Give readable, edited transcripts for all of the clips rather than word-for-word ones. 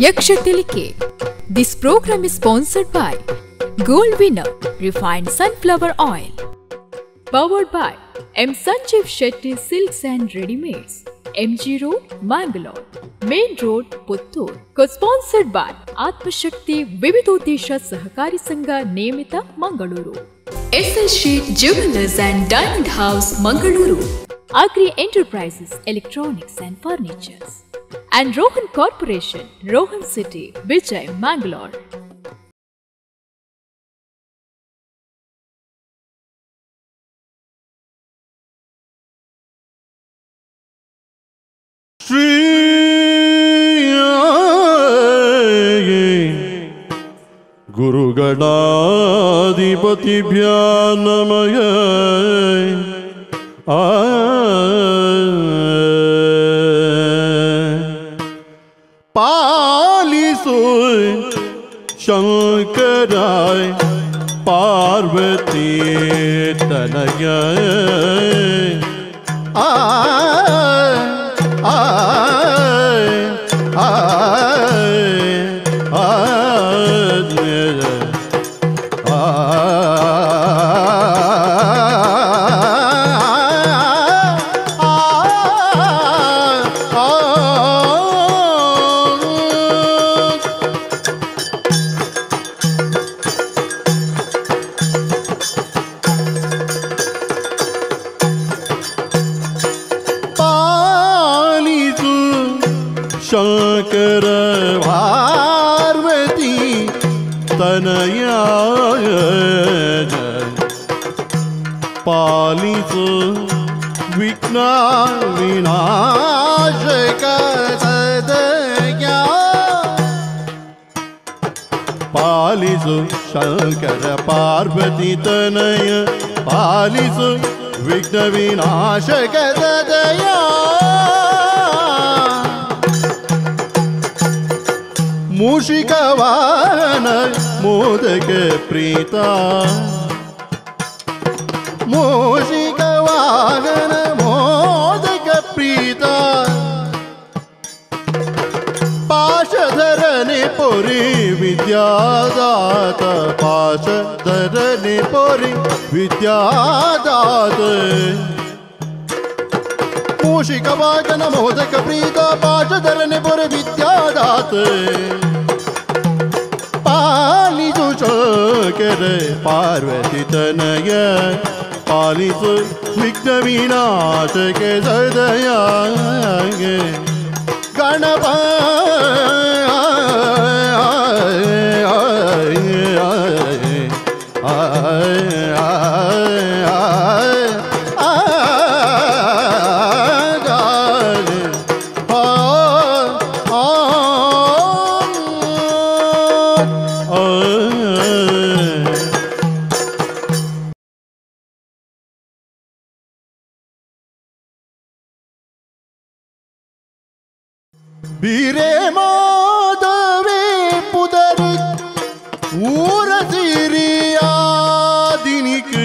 Yaksha Tilike. This program is sponsored by Gold Winner Refined Sunflower Oil. Powered by M. Sanjeev Shetty Silks and Readymades, MG Road, Mangalore, Main Road, Puttur. Co-sponsored by Atmashakti Vividodesha Sahakari Sangha Niyamita, Mangaluru. SL Sheet Jewelers and Diamond House, Mangaluru. Agri Enterprises, Electronics and Furnitures. And Rohan Corporation, Rohan City, Vijay, Mangalore. Shri Guruganadhipatibhya Namah. Palisu Shankarai Parvati Tanaya. Shankara Parvati Tanaya Palisu Vighna Vinashaka Sadaya. Palisu Shankara Parvati Tanaya Palisu Vighna Vinashaka Sadaya. Mushikavahana Modaka Preeta. Mushikavahana Modaka Preeta. Pashadharane Puri Vidyadata. Pashadharane Puri Vidyadata. Mushikavahana Modaka Preeta. Pashadharane Puri Vidyadata. Palisu Shankara Parvati Tanaya. Palisu Vighna Vinashaka Sadaya. Ganapa Beere Madhave Pudar Oorasiriyadhinikku.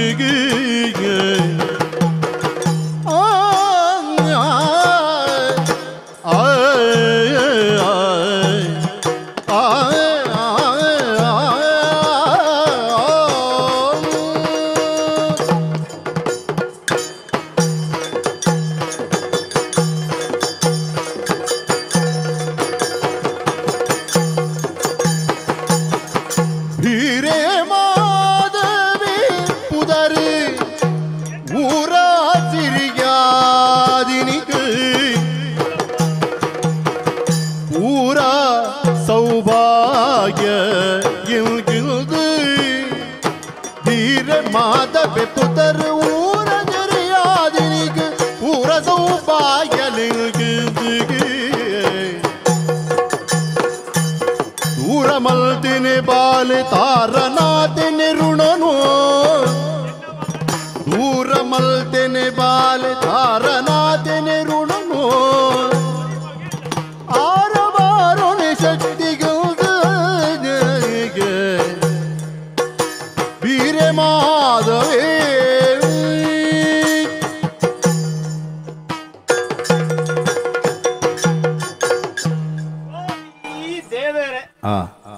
Beere Madhave.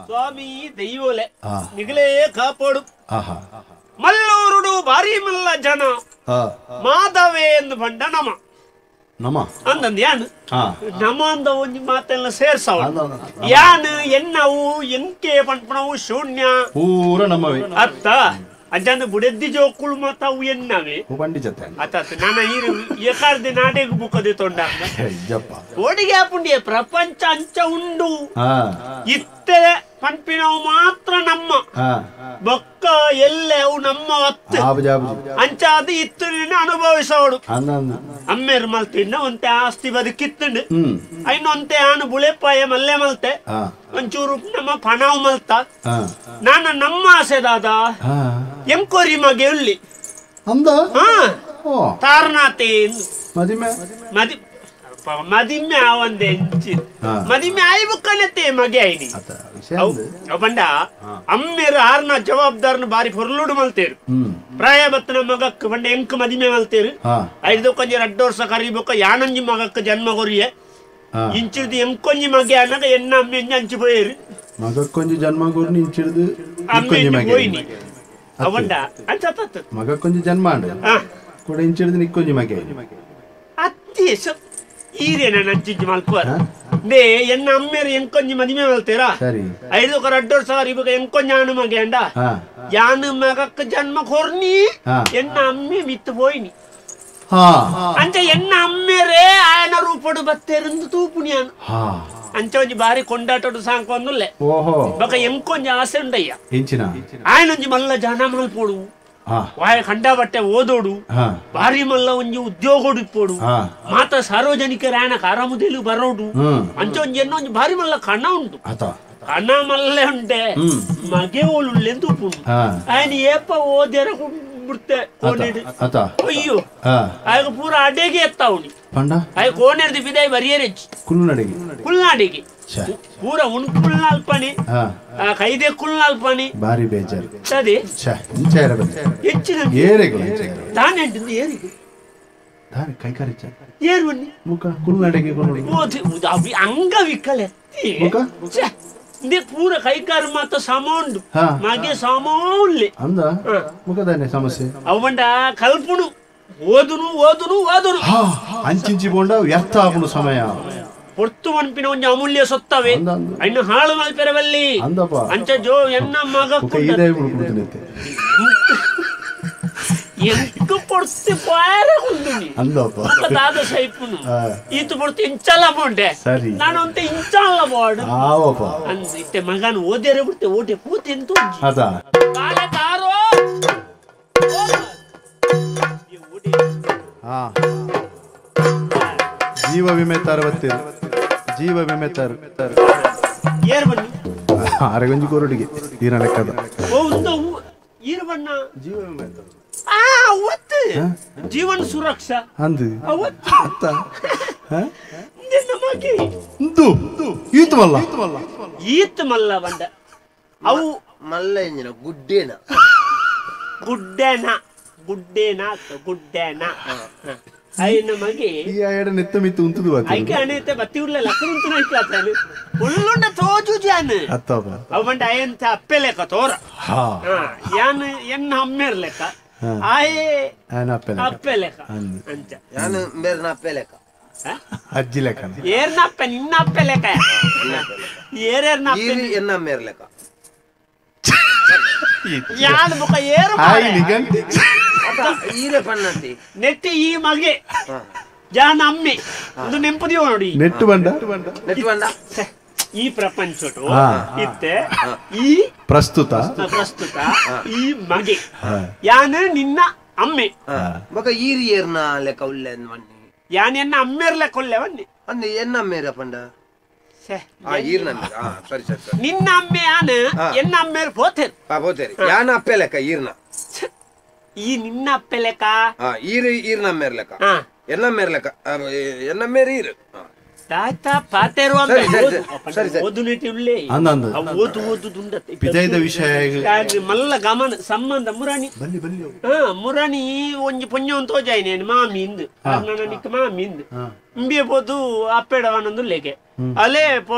ಸ್ವಾಮಿ ದೈವೋಲೆ ನಿಗಲೇ ಕಾಪಾಡು ಮಲ್ಲೂರುಡು ಭಾರಿ ಮಲ್ಲ ಜನ ಮಾಧವೇ ಎಂದು ಬಂಡ ನಮ ನಮ ಅಂದಂದು ಯಾನು ನಮ ಅಂದ ಒಂಜಿ ಮಾತೆಲ್ಲ ಸೇರ್ಸವ ಯಾನು ಎನ್ನವು ಎಂಕೆ ಪಂಪಣವು ಶೂನ್ಯ ಪೂರ ನಮವೇ ಅತ್ತ ಅಂಚಂದು ಬುಡೆದ್ದಿ ಜೋಕುಳು ಮಾತಾವು ಎನ್ನವೇ ಅತ್ತ ನಾನು ಈರು ಏಕಾರ್ದಿ ನಾಡೆಗ್ ಬುಕ್ಕದೆ ತೊಂಡ ಓಡಿಗೆ ಆಪುಂಡಿಯ ಪ್ರಪಂಚ ಅಂಚ ಉಂಡು ಇತ್ತೆ ಪಂಪಿನವು ಮಾತ್ರ ನಮ್ಮ ಬೊಕ್ಕ ಎಲ್ಲ ಅವು ನಮ್ಮ ಒತ್ತು ಅಂಚಾದ ಇತ್ತು ಅನುಭವಿಸೋಡು ಅಮ್ಮೇರ್ ಮಲ್ತಿಂಡ ಒಂತೆ ಆಸ್ತಿ ಬದುಕಿತ್ತಂಡು ಐನೊಂತೆ ಆನು ಬುಳೆಪಾಯ ಮಲ್ಲೆ ಮಲ್ತೆ ಒಂಚೂರು ನಮ್ಮ ಪಣವು ಮಲ್ತ ನಾನು ನಮ್ಮ ಆಸೆ ದಾದ ಎಂಕೋರಿ ಮಗೆ ಉಳ್ಳಿ ತಾರನಾತೆ ಮದಿಮೆ ಮದಿಮೆ ಆವಂದೆ ಮದಿಮೆ ಆಯ್ಬುಕ್ಕನತ್ತೆ ಮಗೆ ಐನಿ ಬಂಡ ಅಮ್ಮೇರು ಆರ್ನ ಜವಾಬ್ದಾರನ ಬಾರಿ ಪೊರ್ಲುಡು ಮಲ್ತೇರು ಪ್ರಾಯ ಬತ್ತನ ಮಗಕ್ ಬಂಡ ಎಂಕ್ ಮದಿಮೆ ಮಲ್ತೇರು ಐದು ಕೊಂಜಿ ರಡ್ಡು ವರ್ಷ ಕರಿಬೊಕ್ಕ ಯಾನಂಜಿ ಮಗಕ್ ಜನ್ಮ ಕೊರಿಯೆ ಇಂಚಿಡ್ದು ಎಂಕೊಂಜಿ ಮಗೆ ಅನ್ನಾಗ ಎನ್ನ ಅಮ್ಮೆ ಅಂಚು ಪೋಯೇರು ಮಗಕ್ಕೊಂಜಿ ಜನ್ಮ ಕೊರ್ನಿ ಇಂಚಿಡ್ದು ಅಮ್ಮೆ ಪೋಯಿನಿ ಅವಂಡ ಅಂಚ ಮಗಕ್ಕೊಂಜಿ ಜನ್ಮ ಕೂಡ ಇಂಚಿಡ್ದು ನಿಕ್ಕೊಂಜಿ ಮಗೆ ಅತ್ತಿ ಈರೇನ ನಂಚಿಂಚಿ ಮಲ್ಪುವಾರ ನೇ ಎನ್ನ ಅಮ್ಮೇರು ಎಂಕೊಂಜಿ ಮದಿಮೆ ಮಲ್ತೇರಾ ಐದು ರಡ್ಡು ವರ್ಷ ಇವಾಗ ಎಂಕೊಂಜ ಆನು ಮಗೆ ಅಂಡ ಯಾನು ಮಗಕ್ಕ ಜನ್ಮ ಕೊರ್ನಿ ಎನ್ನ ಅಮ್ಮೆ ಮಿತ್ತು ಪೋಯಿನಿ ಅಂಚ ಎನ್ನ ಅಮ್ಮೇರೇ ಆಯನ ರೂಪಡು ಬತ್ತೇರಂದು ತೂಪುನಿಯಾನು ಅಂಚ ಒಂಜಿ ಬಾರಿ ಕೊಂಡಾಟಡು ಸಾಂಕೊಂದುಲ್ಲೆ ಬೊಕ ಎಂಕೊಂಜಿ ಆಸೆ ಉಂಡಯ್ಯ ಆಯನೊಂಜಿ ಮಲ್ಲ ಜನ ಮಲ್ಪೋಡು ವಾಯ ಕಂಡಾಬಟ್ಟೆ ಓದೋಡು ಭಾರಿ ಮಲ್ಲ ಒಂಜಿ ಉದ್ಯೋಗೋಡು ಇಪ್ಪೋಡು ಮಾತ ಸಾರ್ವಜನಿಕರ ಆಯನ ಕಾರಾಮುದೇಲು ಬರೋಡು ಅಂಚ ಒಂಜಿ ಎನ್ನ ಒಂಜಿ ಭಾರಿ ಮಲ್ಲ ಕಣ ಉಂಟು ಕಣ ಮಲ್ಲೆ ಉಂಟೆ ಮಗೆ ಓಲುಳ್ಳೆಂದು ಉಪ್ಪುಂಡು ಆಯನ ಏಪ ಓದೆರ ಬಿಡ್ತೆ ಕೋನೆಡು ಅಯ್ಯೋ ಆಗ ಪೂರ ಅಡೆಗೆ ಎತ್ತಾವಣಿ ಆಯ ಕೋನೆಡ್ದು ಬಿದಾಯಿ ಬರಿಯರೆಚ್ಚಿ ಕುಲ್ನಾಡಿಗೆ ಕುಲ್ನಾಡಿಗೆ ಪೂರ ಉಣ್ಕುಲ್ನಾಲ್ಪಣಿ ಕೈದೆ ಕುಲ್ನಾಲ್ಪಣಿ ಬಾರಿ ಬೇಜಾರು ಸರಿ ಹೆಚ್ಚಿನ ತಾನೆಂಟು ಏರಿಗೆ ಏರುವನ್ನಿ ಕುಲ್ನಾಡಿಗೆ ಅಂಗವಿಕಲ ಪೂರ ಕೈಕಾರು ಮಾತ್ರ ಸಮ ಉಂಡು ಮಗೆ ಸಮ ಉಳ್ಳೆ ಮುಖದಾನೆ ಸಮಸ್ಯೆ ಅವಂಡ ಕಲ್ಪುಣು ಓದುನು ಓದುನು ಓದುನು ಅಂಚಿಂಚಿ ಬೋಂಡ ವ್ಯರ್ಥ ಆಪುಣು ಸಮಯ ಪೊರ್ತು ಮನ್ಪಿನ ಒಂಜಿ ಅಮೂಲ್ಯ ಸೊತ್ತವೆ ಇನ್ನು ಹಾಳು ಮಲ್ಪೆರವಲ್ಲಿ ಅಂಚ ಜೋ ಎನ್ನ ಮಗ ಎಂಕು ಪೊರ್ತು ಪಾರ ಕುಂದುನಿ ದಾದ ಸೈಪುನು ಈತು ಪೊರ್ತು ಇಂಚಲ ಬೋಂಡೆ ನಾನು ಅಂತ ಇಂಚಲ್ಲ ಬೋಡು ಅಂದ್ ಇತ್ತೆ ಮಗನ ಓದೇರೆ ಬಿಡ್ತೆ ಓಟೆ ಪೂತಿ ಎಂತ ಕಾಲ ಜೀವ ವಿಮೆ ತರವತ್ತಿರು ಜೀವ ವಿಮೆ ತರ ಏರ್ ಬನ್ನಿ ಅರಗಂಜಿ ಕೋರಡಿಗೆ ಈರ ಲೆಕ್ಕದ ಈರು ಬಣ್ಣ ಜೀವ ವಿಮೆ ಆ ಒತ್ತು ಜೀವನ ಸುರಕ್ಷಾ ಅಂದು ಅವತ್ತು ನಮಗೆ ಈತ ಮಲ್ಲ ಈತ ಮಲ್ಲ ಬಂದ ಅವು ಮಲ್ಲ ಇಂಜಿನ ಗುಡ್ಡೇನ ಗುಡ್ಡೇನ ಗುಡ್ಡೇನ ಗುಡ್ಡೇನ ಅಯ್ಯ ಮಗೆ ಈ ಆಯಡ ನೆತ್ತ ಮಿತ್ತು ಉಂತುದು ಐಕೆ ಅಣೆತೆ ಬತ್ತಿ ಉರ್ಲೆ ಲಕ್ಕ ಉಂತು ನೈಕ್ಲಾತಾನೆ ಉಳ್ಳುಂಡ ತೋಜು ಜಾನ ಅತ್ತಪ್ಪ ಅವ ಬಂಡ ಅಯ್ಯಂತ ಅಪ್ಪೆ ಲೆಕ್ಕ ತೋರ ಯಾನ್ ಎನ್ನ ಅಮ್ಮೇರ್ ಲೆಕ್ಕ ಆಯೆ ಅಪ್ಪೆ ಲೆಕ್ಕ ಅಂಚ ಯಾನ್ ಮೇರ್ನ ಅಪ್ಪೆ ಲೆಕ್ಕ ಅಜ್ಜಿ ಲೆಕ್ಕ ಏರ್ನ ಅಪ್ಪೆ ನಿನ್ನ ಅಪ್ಪೆ ಲೆಕ್ಕ ಏರೇರ್ನ ಅಪ್ಪೆ ಎನ್ನ ಅಮ್ಮೇರ್ ಲೆಕ್ಕ ಯಾನ್ ಬುಕ ಏರು ಈರೆ ಪನ್ನತಿ ನೆಟ್ಟಿ ಈ ಮಗೆ ಜಾನ ಅಮ್ಮೆ ಒಂದು ನೆಂಪುದಿಯೋ ನೋಡಿ ನೆಟ್ಟು ಬಂಡ ನೆಟ್ಟು ಬಂಡ ಈ ಪ್ರಪಂಚಟು ಇತ್ತೆ ಈ ಪ್ರಸ್ತುತ ಪ್ರಸ್ತುತ ಈ ಮಗೆ ಯಾನ ನಿನ್ನ ಅಮ್ಮೆ ಮಗ ಈರಿ ಏರ್ನ ಲೆಕ್ಕ ಉಲ್ಲೆ ಮನ್ನಿ ಯಾನ್ ಎನ್ನ ಅಮ್ಮೇರ್ ಲೆಕ್ಕ ಉಲ್ಲೆ ವನ್ನಿ ಅಂದೆ ಎನ್ನ ಅಮ್ಮೇರ ಪಂಡ ಸರಿ ಸರಿ ನಿನ್ನ ಅಮ್ಮೆ ಯಾನ ಎನ್ನ ಅಮ್ಮೇರ್ ಪೋತೇರು ಪೋತೇರು ಯಾನ ಅಪ್ಪೆ ಲೆಕ್ಕ ಈರ್ನ ಈ ನಿನ್ನ ಅಪ್ಪೆ ಲೆಕ್ಕ ಈರು ಈರ್ನ ಅಮ್ಮೇರ್ ಲೆಕ್ಕ ಎನ್ನ ಅಮ್ಮೇರ್ ಲೆಕ್ಕ ಎನ್ನ ಅಮ್ಮೇರ್ ಈರು ತಾತ ಪಾತೇರು ಓದು ನೀಟಿ ಉಳ್ಳೆ ಓದು ಓದು ದುಂಡತ್ತೆ ವಿಜಯದ ವಿಷಯ ಮಲ್ಲ ಗಮನ ಸಂಬಂಧ ಮುರಾಣಿ ಮುರಾಣಿ ಒಂಜಿ ಪೊಂಜ ತೋಜಾಯಿನೇನು ಮಾಮಿ ಇಂದು ನಿಕ್ಕ ಮಾಮಿ ಇಂದು ಇಂಬಿಯ ಪೋದು ಅಪ್ಪೆಡವನೊಂದು ಲೇಕೆ ಅಲ್ಲೇ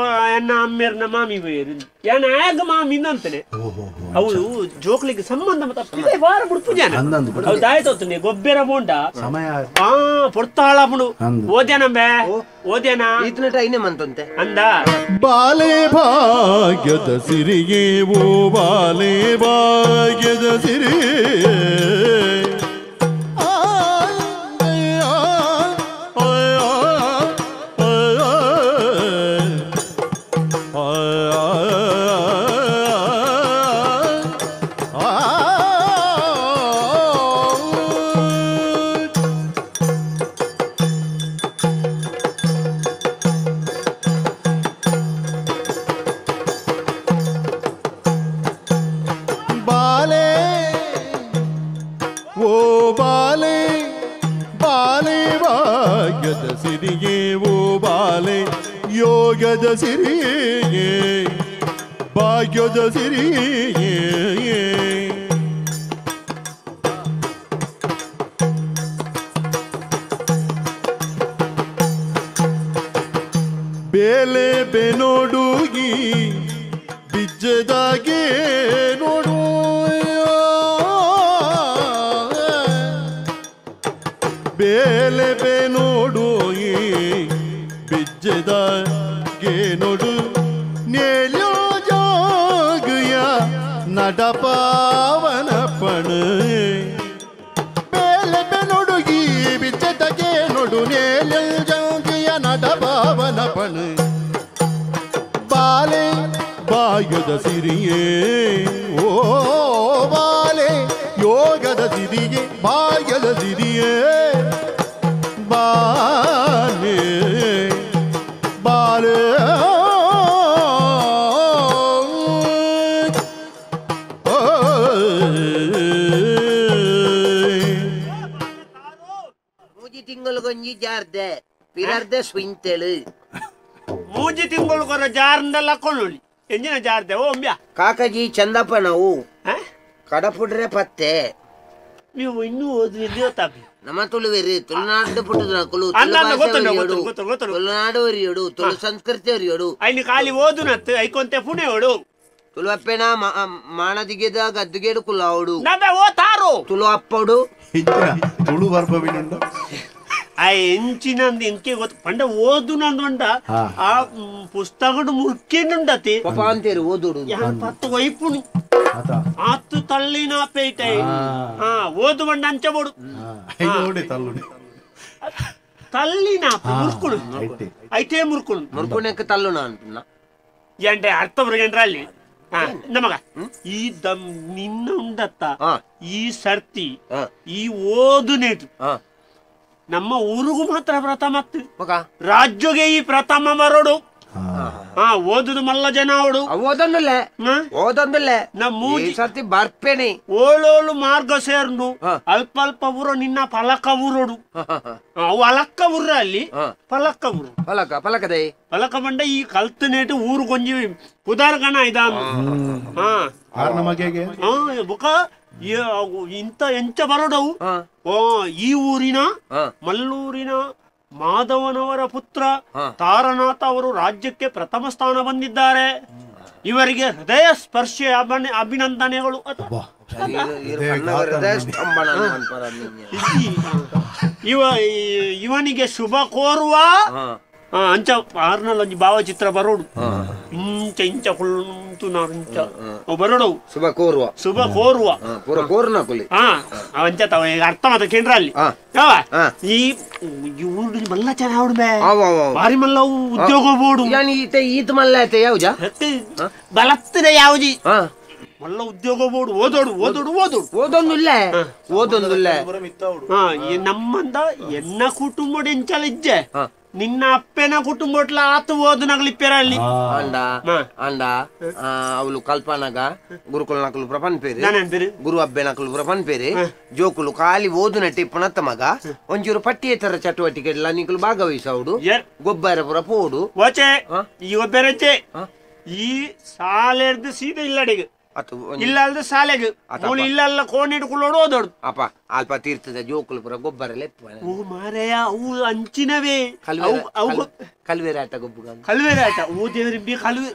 ಎನ್ನ ಅಮ್ಮೇರ್ನ ಮಾಮಿ ಬೇರು ಯಾನ ಆಗ ಮಾಮಿ ಅಂತಾನೆ ಅವಳು ಜೋಕ್ಲಿಗೆ ಸಂಬಂಧ ಮತ್ತೆ ವಾರ ಬಿಡ್ಪು ಜನ ಅವು ದಾಯ್ತೋತನೆ ಗೊಬ್ಬರ ಬೋಂಡ ಆ ಪೊರ್ತಾಳಪುಡು ಓದ್ಯಾನಂಬೆ ಓದ್ಯಾನ ಮಂತಂತೆ ಅಂದ ಬಾಲೆ ಭಾಗ್ಯದ ಸಿರಿಗೆ ಓ ಬಾಲೆ ಭಾಗ್ಯದ ಸಿರಿಯೇ ಯೋಗದ ಸಿರಿಯೇ ಭಾಗ್ಯದ ಸಿರಿಯೇ ಬೇಲೆ ಬೆನೋಡುಗಿ ಬಿಜ್ಜದಾಗೆ ನೋಡು ಬೇಲೆ ಬೆನೋಡುಗಿ ಬಿಜ್ಜದ ನೋಡು ನೇಲ್ಯೋ ಜೋಗಿಯ ನಡಪಾವನ ಪಣ ಬೇಲೆ ಬೆನೊಡುಗಿ ಬಿಚ್ಚದಗೆ ನೋಡು ನೇಲ್ಯೋ ಜೋಗಿಯ ನಡಪಾವನ ಪಣ ಬಾಲೆ ಬಾಯದ ಸಿರಿಯೇ ಓ ಬಾಲೆ ಯೋಗದ ಸಿರಿಯೇ ಬಾಯದ ಸಿರಿಯೇ ಬಾಲೆ ಬಾಲೆ ಮೂಜಿ ತಿಂಗಳಿಗೊಂಜಿ ಜಾರ್ದೆ ಪಿರರ್ದೆ ಸ್ವಿಂತೆಳು ಮೂಜಿ ತಿಂಗಳಿಗೊರ ಜಾರ್ಂದಲ್ಲ ಕೊಳ್ಳಿ ಎಂಜಿನ ಜಾರ್ದೆ ಓ ಅಂಬ್ಯಾ ಕಾಕಾಜಿ ಚಂದಪ್ಪ ನಾವು ಕಡಪುಡ್ರೆ ಪತ್ತೆ ನೀವು ಇನ್ನೂ ಓದ್ವಿ ತಾಪಿ ನಮ್ಮ ತುಳುವೇರಿ ತುಳುನಾಡು ಪುಟ್ಟದ ತುಳುನಾಡು ಒರಿಯೋಡು ತುಳು ಸಂಸ್ಕೃತಿ ಒರಿಯೋಡು ಐನಿ ಖಾಲಿ ಓದುನತ್ತು ಐಕೊಂತೆ ಪುಣೆಯೋಡು ತುಳುವಪ್ಪೆನ ಮಾಣದಿಗೆದ ಗದ್ದುಗೇಡು ಕುಲಾವುಡು ಓ ತಾರು ತುಳು ಅಪ್ಪಡು ತುಳು ಬರ್ಪವಿನುಂಡು ಆ ಎಂಚಿನಂದು ಎಂಕೆ ಗೊತ್ತು ಪಂಡ ಓದುನಂದು ಆ ಪುಸ್ತಕಡು ಮುರ್ಕೇನುಂಡತಿ ಅಂತೀರಿ ಓದುಡು ಪತ್ತು ವೈಪುಣಿ ಆತು ತಳ್ಳಿನ ಪೇಟೆ ಓದು ಬಂಡ ಅಂಚಬೋಡು ತಳ್ಳಿನ ಮುರ್ಕುಡು ಐತೆ ಮುರ್ಕುಡು ಮುರ್ಕುಣಕ್ಕೆ ತಳ್ಳುನ ಅಂటున్నా అంటే ಅರ್ಥ ಅಲ್ಲಿ ನಮಗ ಈ ದಮ್ ನಿನ್ನ ಉಂಡತ್ತ ಈ ಸರ್ತಿ ಈ ಓದುನೇಟು ನಮ್ಮ ಊರಿಗೂ ಮಾತ್ರ ಪ್ರಥಮ ರಾಜ್ಯಗೆ ಈ ಪ್ರಥಮ ಬರೋಡು ಓದುದು ಮಲ್ಲ ಜನ ಅವಡು ಓದೊಂದಿಲ್ಲ ಓದೊಂದಿಲ್ಲ ನಮ್ಮ ಸರ್ತಿ ಬರ್ಪೇನೆ ಓಳೋಳು ಮಾರ್ಗ ಸೇರ್ನು ಅಲ್ಪ ಅಲ್ಪ ಊರು ನಿನ್ನ ಫಲಕ ಊರೋಡು ಅವು ಅಲಕ್ಕ ಊರ ಅಲ್ಲಿ ಫಲಕ ಊರು ಫಲಕ ಫಲಕದೇ ಫಲಕ ಬಂಡ ಈ ಕಲ್ತನೇಟು ಊರು ಕೊಂಜಿ ಪುದಾರ್ಗಣ ಇದ ಬುಕ ಇಂತ ಎಂಚ ಬರೋಡವು ಈ ಊರಿನ ಮಲ್ಲೂರಿನ ಮಾಧವನವರ ಪುತ್ರ ತಾರನಾಥ ಅವರು ರಾಜ್ಯಕ್ಕೆ ಪ್ರಥಮ ಸ್ಥಾನ ಬಂದಿದ್ದಾರೆ. ಇವರಿಗೆ ಹೃದಯ ಸ್ಪರ್ಶ ಅಭಿನಂದನೆಗಳು. ಇವನಿಗೆ ಶುಭ ಕೋರುವ ಅಂಚ ಆರ್ನಲ್ಲೊಂಜಿ ಭಾವಚಿತ್ರ ಬರೋಡು ಇಂಚ ಇಂಚ ಕುಳ್ತು ಇಂಚ ಬರೋಡು ಶುಭ ಕೋರುವ ಶುಭ ಕೋರುವ ಅಂಚ ಅರ್ಥ ಮಾತ ಕೇಂದ್ರ ಅಲ್ಲಿ ಈ ಊರು ಮಲ್ಲ ಚೆನ್ನ ಬಾರಿ ಮಲ್ಲ ಉದ್ಯೋಗ ಬೋಡು ಈತ ಮಲ್ಲ ಯಾವ್ಜ ಬಲತ್ತಿನ ಯಾವ್ಜಿ ಮಲ್ಲ ಉದ್ಯೋಗ ಬೋಡು ಓದೋಡು ಓದೋಡು ಓದೋಡು ಓದೊಂದಿಲ್ಲ ಓದೊಂದಿಲ್ಲ ನಮ್ಮಂದ ಎನ್ನ ಕುಟುಂಬ ಎಂಚಲ ಇಜ್ಜೆ ನಿನ್ನ ಅಪ್ಪನ ಕುಟುಂಬಟ್ಲ ಆತು ಓದನಗಲಿಪ್ಪೇರ ಅಲ್ಲಿ ಅಂಡ ಅಂಡ ಅವಳು ಕಲ್ಪನಾಗ ಗುರುಕುಲ ನಕಲು ಪ್ರಪನ್ ಪೇರು ಗುರು ಅಬ್ಬೆ ನಕಲು ಪ್ರಪನ್ ಪೇರು ಜೋಕುಲು ಖಾಲಿ ಓದುನ ಟಿಪ್ಪಣತ್ತ ಮಗ ಒಂಚೂರು ಪಠ್ಯೇತರ ಚಟುವಟಿಕೆ ಎಲ್ಲ ನಿಕಲು ಭಾಗವಹಿಸೌಡು ಗೊಬ್ಬರ ಪುರ ಪೋಡು ಓಚೆ ಈ ಗೊಬ್ಬರಚೆ ಈ ಸಾಲೆರ್ದು ಸೀದಾ ಇಲ್ಲಡಿಗೆ ಇಲ್ಲ ಅಲ್ದ ಶಾಲೆಗೆ ಮೂಲು ಇಲ್ಲ ಕೋಣೆ ಹಿಡ್ಕೊಳ್ಳೋಡು ಓದೋಡು ಅಪ್ಪ ಅಲ್ಪ ತೀರ್ಥದ ಜೋಕುಲು ಪೂರ ಗೊಬ್ಬರ ಲೆಪ್ಪ ಓ ಮಾರಯ್ಯ ಅವು ಅಂಚಿನವೇ ಕಲ್ವೇರ ಆಟ ಗೊಬ್ಬು ಕಲ್ವೇರ ಆಟ ಓ ದೇವರಿಂಬಿ ಕಲ್ವೆ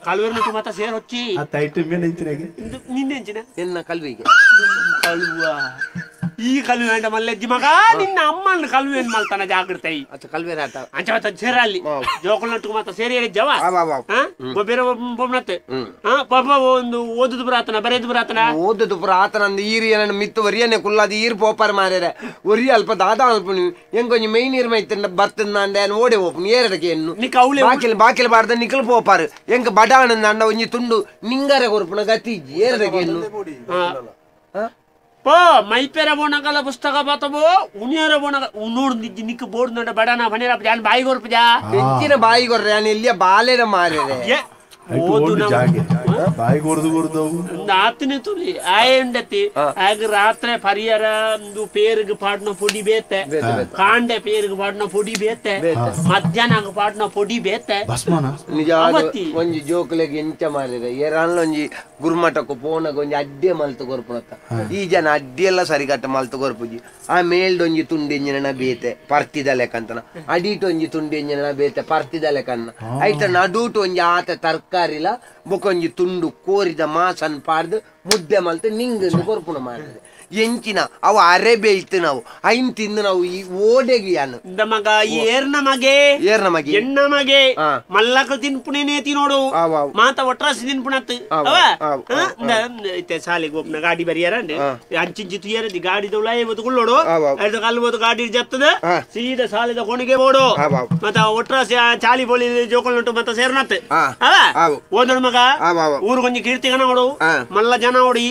ಕಲ್ವೇರ ಮಾತ ಸೇರ್ ಹೊಚ್ಚಿ ನಿನ್ನೆ ಎನ್ನ ಕಲ್ವಿಗೆ ಕಲ್ವ ಈ ಕಲ್ವೆ ಅಂಡ ಮಲ್ಲೆಜ್ಜಿ ಮಗ ನಿನ್ನ ಅಮ್ಮನ ಕಲ್ವೆ ಏನ್ ಮಲ್ತಾನ ಜಾಗ್ರತೆ ಕಲ್ವೇರ ಆಟ ಅಂಚ ಮಾತ ಸೇರಲ್ಲಿ ಜೋಕುಲ್ನಟ್ಟು ಮಾತ ಸೇರಿ ಜವ ಬೇರೆ ಬೊಮ್ಮನತ್ತೆ ಪಾಪ ಒಂದು ಓದುದು ಬರಾತನ ಬರೆದು ಬರಾತನ ಓದುದು ಪುರ ಆತನ ಈರು ಏನನ್ನ ಮಿತ್ತು ಒರಿಯನೆ ಕುಲ್ಲಾದ ಈರು ಪೋಪಾರ ಮಾರ್ಯಾರ ಒರಿ ಅಲ್ಪ ದಾದಾ ಅಲ್ಪ ಎಂಕೊಂಜಿ ಮೈ ನೀರು ಮೈತಂಡ ಬರ್ತಂದ ಓಡೆ ಓಪನ್ ಏರಡಕ್ಕೆ ಎನ್ನು ಬಾಕಿಲ್ ಬಾಕಿಲ್ ಬಾರ್ದ ನಿಕಲ್ ಪೋಪಾರು ಎಂಕ ಬಡಾನಂದ ಅಂಡ ಒಂಜಿ ತುಂಡು ನಿಂಗಾರೆ ಕೊರ್ಪುನ ಗತಿ ಏರಡಕ್ಕೆ ಎನ್ನು ಪೋ ಮೈಪೇರ ಬೋನಗಲ ಪುಸ್ತಕ ಬಾತಬೋ ಉನಿಯರ ಬೋನಗ ಉನೋಡ್ ನಿಜ್ಜಿ ನಿಕ್ಕ ಬೋರ್ಡ್ ನೋಡ ಬಡನ ಬನೇರ ಜಾನ್ ಬಾಯಿ ಗೊರ್ಪಜಾ ಹೆಚ್ಚಿನ ಬಾಯಿ ಗೊರ್ರೆ ನಾನು ಎಲ್ಲಿಯ ಬಾಲೆನ ಮಾರೇರೆ ಓದು ಜಾಗೆ ಬಾಯಿ ಗೊರ್ದು ಗೊರ್ದು ಆತನೆ ತುಲಿ ಆಯಂಡತಿ ಆಗ ರಾತ್ರಿ ಪರಿಯರ ಒಂದು ಪೇರಿಗೆ ಪಾಡ್ನ ಪೊಡಿ ಬೇತೆ ಕಾಂಡೆ ಪೇರಿಗೆ ಪಾಡ್ನ ಪೊಡಿ ಬೇತೆ ಮಧ್ಯಾಹ್ನ ಪಾಡ್ನ ಪೊಡಿ ಬೇತೆ ನಿಜ ಒಂಜಿ ಜೋಕುಲೆಗೆ ಎಂಚ ಮಾರಿದೆ ಏರಾನ್ಲ ಒಂಜಿ ಗುರುಮಠಕ್ಕೂ ಪೋನಗ ಒಂಜಿ ಅಡ್ಡೆ ಮಲ್ತು ಕೊರ್ಪುನತ್ತ ಈ ಜನ ಅಡ್ಡಿ ಎಲ್ಲ ಸರಿಗಟ್ಟ ಮಲ್ತು ಕೊರ್ಪುಜಿ ಆ ಮೇಲ್ಡೊಂಜಿ ತುಂಡು ಎಂಜಿನ ಬೇತೆ ಪರ್ತಿದ ಲೆಕ್ಕಂತನ ಅಡೀಟ್ ಒಂಜಿ ತುಂಡು ಎಂಜಿನ ಬೇತೆ ಪರ್ತಿದ ಲೆಕ್ಕನ್ನ ಐತ ನಡೂಟು ಒಂಜಿ ಆತ ತರಕಾರಿಲ ಬೊಕೊಂಜಿ ತುಂಡು ಕೋರಿದ ಮಾಸನ್ ಪಾಡ್ದು ಮುದ್ದೆ ಮಲ್ತು ನಿಂಗ್ ಕೊರ್ಪುಣ ಮಾಡಿದೆ ಎಂಚಿನ ಅವು ಅರೆ ಬೇಯ್ತು ನಾವು ಐನ್ ತಿಂದು ನಾವು ಈ ಓಡೆಗೆ ಯಾನು ಮಗ ಏರ್ನ ಮಗೆ ಏರ್ನ ಮಗೆ ಎಣ್ಣ ಮಗೆ ಮಲ್ಲಕ ತಿನ್ಪುಣೇನೆ ತಿನ್ನೋಡು ಮಾತ ಒಟ್ರಾಸಿ ತಿನ್ಪುಣತ್ ಅವ ಶಾಲೆಗೆ ಒಬ್ಬನ ಗಾಡಿ ಬರಿಯಾರ ಅಂಚಿಂಚಿ ತುಯ್ಯಾರ ಗಾಡಿ ದೌಲಾಯ ಬದುಕೊಳ್ಳೋಡು ಐದು ಕಾಲು ಬೋದು ಗಾಡಿ ಜತ್ತದ ಸೀದಾ ಸಾಲಿದ ಕೊಣಿಗೆ ಬೋಡು ಮತ್ತ ಒಟ್ರಾಸಿ ಚಾಲಿ ಬೋಳಿ ಜೋಕೊಂಡುಂಟು ಮತ್ತ ಸೇರ್ನತ್ ಅವ ಓದೋಡು ಮಗ ಊರು ಕೊಂಚ ಕೀರ್ತಿಗನ ಓಡು ಮಲ್ಲ ಜನ ಓಡಿ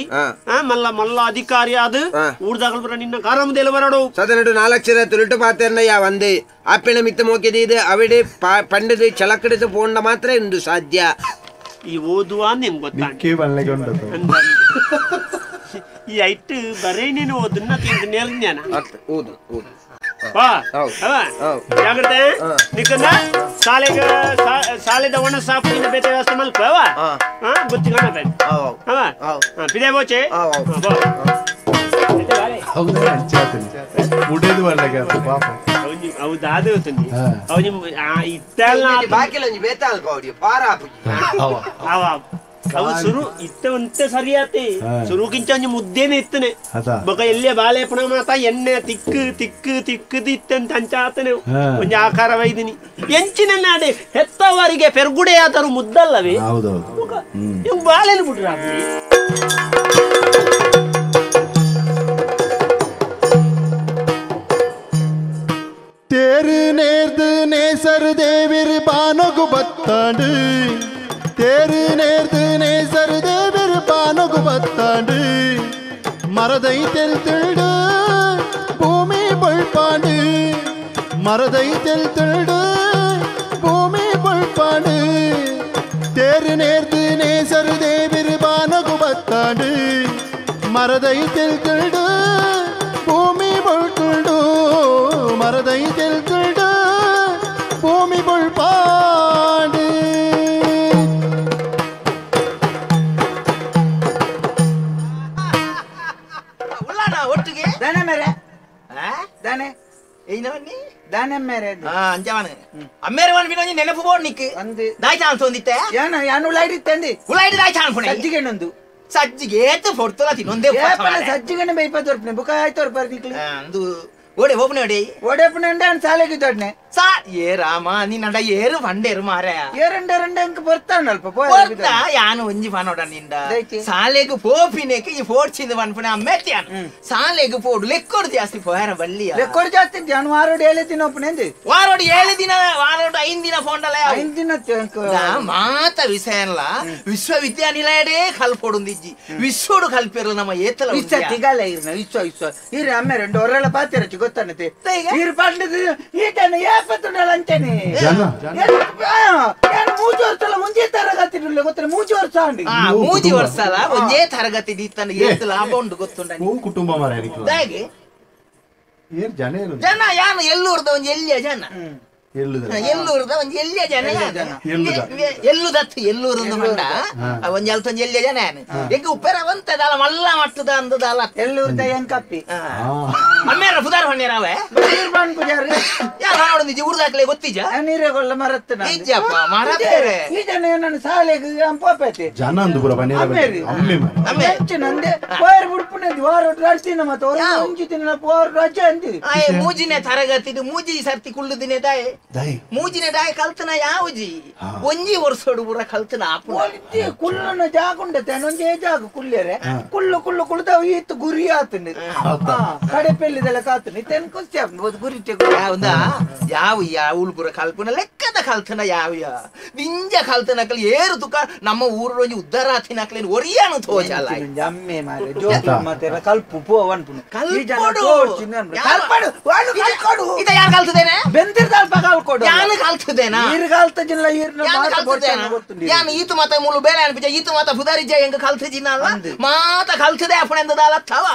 ಮಲ್ಲ ಮಲ್ಲ ಅಧಿಕಾರಿ ಅದು ಊರ್ದಾಗಲ್ ನಿನ್ನ ಕಾರಮದೇಲ ಬರಡು ಸದನಡು ನಾಲ್ಕ್ಷರ ತುಳುಟು ಪಾತ್ರನಯ್ಯ ಒಂದೇ ಅಪ್ಪಿನ ಮಿತ್ತ ಮೋಕಿದ ಅವಿಡೆ ಪಂಡದ ಚಲಕಡಿದ ಪೋಂಡ ಮಾತ್ರ ಇಂದು ಸಾಧ್ಯ ಈ ಓದುವ ನಿಮ್ಗೆ ಗೊತ್ತಾ ಈ ಐಟ್ ಬರೇ ನೀನು ಓದನ್ನ ತಿಂದು ನೇರ್ಜ್ಞಾನ ಓದು ಓದು ಜಾಗ್ರತೆ ನಿಕ್ಕಂದ ಶಾಲೆಗೆ ಶಾಲೆದ ಒಣ ಸಾಪಿನ ಬೇತೆ ವ್ಯವಸ್ಥೆ ಮಲ್ಪ ಅವ ಬುತ್ತಿ ಕಾಣತ್ತೆ ಅವ ಪಿದೆ ಬೋಚೆ ಅವು ಸುರು ಇತ್ತ ಒಂತೆ ಸರಿಯಾತಿ ಸುರುಕಿಂಚ ಒಂಜಿ ಮುದ್ದೇನೆ ಇತ್ತನೆ ಬೊಕ ಎಲ್ಲೇ ಬಾಳೆ ಪುಣ ಮಾತ ಎಣ್ಣೆ ತಿಕ್ಕು ತಿಕ್ಕು ತಿಕ್ಕದು ಇತ್ತಂತ ಅಂಚಾತನೆ ಒಂಜಿ ಆಕಾರ ವೈದಿನಿ ಎಂಚಿನ ನಾಡೆ ಹೆತ್ತವರಿಗೆ ಪೆರ್ಗುಡೆ ಆತರು ಮುದ್ದಲ್ಲವೇ ಇವ್ ಬಾಳೆನು ಬಿಟ್ರ ತೇರು ನೇರ್ದು ನೇಸರ್ ದೇವಿರ್ ಬಾನಗು ಬತ್ತಾಂಡು ತೇರು நேர்ந்து நேசர் தேவிர் பானகு பத்தாண்டு மரதை தெல்துண்டு பூமி பொழ்பாண்டு மரதை தெல்துண்டு பூமி பொழ்பாண்டு தேரு நேர்ந்து நேசர் தேவிர் பானகு பத்தாண்டு மரதை தெல்துண்டு பூமி பொழ்துண்டு மரதை தெல்துண்டு பூமி பொழ்பாண்டு ಸಜ್ಜಿಗೆ ಫೊರ್ತುಲ ತಿನ್ನೊಂದೇ ಸಜ್ಜಿಗೆನೆ ಬೈಪತ್ತೊರ್ಪನೆ ಬುಕ್ಕ ಆಯ್ತೊರ್ಪಾರ ನಿಕ್ಲು ಅಂದು ಓಡೆ ಓಪನೆ ಓಡೆ ಓಡೆ ಓಪನೆ ಅಂಡ ಸಾಲೆಗೆ ದೊಡ್ನೆ ಸಾ ಏ ರಾಮ ನಿನ್ನಡ ಏರು ಫಂಡೇರು ಮಾರಾಯ ಏರಂಡ ರಂಡ ಅಂಕ ಬರ್ತಾನಲ್ಪ ಪೊರ್ತ ಯಾನು ಒಂಜಿ ಫಾನೋಡ ನಿಂದ ಸಾಲೆಗ್ ಪೋಪಿನೆಕ್ ಈ ಫೋರ್ಚಿಂದ ಪನ್ಪುನೆ ಅಮ್ಮೆತ್ತಿ ಯಾನು ಸಾಲೆಗ್ ಪೋಡು ಲೆಕ್ಕೊಡು ಜಾಸ್ತಿ ಪೋಯಾರ ಬಲ್ಲಿಯ ಲೆಕ್ಕೊಡು ಜಾಸ್ತಿ ಯಾನು ವಾರೋಡು 7 ದಿನ ಓಪನೆ ಅಂದೆ ವಾರೋಡು 7 ದಿನ ವಾರೋಡು 5 ದಿನ ಫೋಂಡಲ 5 ದಿನ ಮಾತ ವಿಷಯನ್ಲ ವಿಶ್ವವಿದ್ಯಾನಿಲಯಡೇ ಕಲ್ಪೊಡುಂದಿಜ್ಜಿ ವಿಶ್ವಡು ಕಲ್ಪಿರಲು ನಮ್ಮ ಏತಲ ವಿಶ್ವ ತಿಗಲ ಇರ್ನ ವಿಶ್ವ ವಿಶ್ವ ಇರ ಅಮ್ಮೆ రెండు ಒರ್ರಳ ಪಾತಿರಚಿ ಗೊತ್ತನತೆ ಇರು ಪಂಡದು ಈತನ ಏಪತ್ತುಂಡಲ ಅಂಚನೆ ಮೂಜಿ ವರ್ಷಲ ಒಂಜೇ ತರಗತಿ ಗೊತ್ತ ಮೂಜಿ ವರ್ಷ ಅಂಡಿ ಮೂಜಿ ವರ್ಷಲ ಒಂಜೇ ತರಗತಿ ದೀತನ ಏತ್ ಲಾಭ ಉಂಡು ಗೊತ್ತುಂಡ ಕುಟುಂಬ ಮಾರಾಯ ಜನ ಯಾನು ಎಲ್ಲೂರ್ದ ಒಂಜಿ ಎಲ್ಲಿಯ ಜನ ಎಲ್ಲೂರ್ದ ಒಂಜಿ ಎಲ್ಲಿಯ ಜನ ಎಲ್ಲುದತ್ತು ಎಲ್ಲೂರಂದು ಮಂಡ ಒಂಜಿ ಅಲ್ತೊಂಜಿ ಎಲ್ಲಿಯ ಜನ ಎಂಕ ಉಪ್ಪೆರ ಒಂತದಾಲ ಮಲ್ಲ ಮಟ್ಟದ ಅಂದದಾಲ ಎಲ್ಲೂರ್ದ ಎಂಕಪ್ಪಿ ಅಮ್ಮೇರ ಪುದಾರ್ ಹೊಣ್ಣೇರಾವೆ ಯಾರು ನೋಡೊಂದಿಜ್ಜಿ ಊರ್ದಾಕ್ಲೆ ಗೊತ್ತಿಜ್ಜ ನೀರೇಗೊಲ್ಲ ಮರತ್ತ ಇಜ್ಜಪ್ಪ ಮರತ್ತೇರೆ ಈ ಜನ ನನ್ನ ಸಾಲೆಗ್ ಪೋಪೈತಿ ಜನ ಅಂದು ಪೂರ ಬನ್ನಿ ಅಮ್ಮೆ ಅಮ್ಮೆ ನಂದೆ ಪೋಯರ್ ಬಿಡ್ಪುನೆ ವಾರ ರಡ್ತಿನ ಮತ್ತೆ ಒಂಜಿ ದಿನ ಪೋರ್ ರಜೆ ಅಂದಿ ಆಯ್ ಮೂಜಿನೆ ತರಗತಿದು ಮೂಜಿ ಸರ್ತಿ ಕುಳ್ಳುದಿನೆ ದಾಯೆ ಮೂಜಿನೆ ದಾಯ ಕಲ್ತನ ಯಾವುಜಿ ಒಂಜಿ ವರ್ಷೋಡು ಪೂರ ಕಲ್ತನ ಆಪುನ ಕುಲ್ಲನ ಜಾಗುಂಡತೆ ಒಂಜೇ ಜಾಗ ಕುಲ್ಲೇರೆ ಕುಲ್ಲು ಕುಲ್ಲು ಕುಳ್ದ ಈತ್ ಗುರಿ ಆತನ ಕಡೆ ಪೆಲ್ಲಿದೆಲ್ಲ ಕಾತನ ಇತ್ತೇನ್ ಖುಷಿ ಆಗ್ಬೋದು ಗುರಿ ಯಾವ್ದಾ ಯಾವ ಯಾವುಲ್ ಪೂರ ಕಲ್ಪನ ಲೆಕ್ಕದ ಕಲ್ತನ ಯಾವ ನಿಂಜ ಕಲ್ತನಕಲ್ ಏರು ತುಕ ನಮ್ಮ ಊರು ಒಂಜಿ ಉದ್ದಾರ ಆತಿನಕಲೇನು ಒರಿಯಾನು ತೋಜಲ್ಲ ಅಮ್ಮೆ ಮಾರೆ ಜೋಗಿ ಮತ್ತೆ ಕಲ್ಪು ಪೋವನ್ಪುನು ಕಲ್ಪಡು ಕಲ್ಪಡು ವಾಡು ಕಲ್ಕೊಡು ಇದ ಯಾರು ಕಲ್ತದೇನೆ ಬೆಂದಿರ್ದಲ್ಪ ಕಲ್ಕೊಡು ಯಾನು ಕಲ್ತದೇನಾ ಈರು ಕಲ್ತಜಿಲ್ಲ ಈರ್ನ ಯಾನು ಕಲ್ತದೇನಾ ಯಾನು ಈತು ಮಾತ ಮೂಲು ಬೇಲೆ ಅನ್ಪಿಜ ಈತು ಮಾತ ಪುದಾರಿಜ ಹೆಂಗ ಕಲ್ತಜಿನಲ್ಲ ಮಾತ ಕಲ್ತದೆ ಅಪ್ಪಣೆಂದದಾಲ ತವ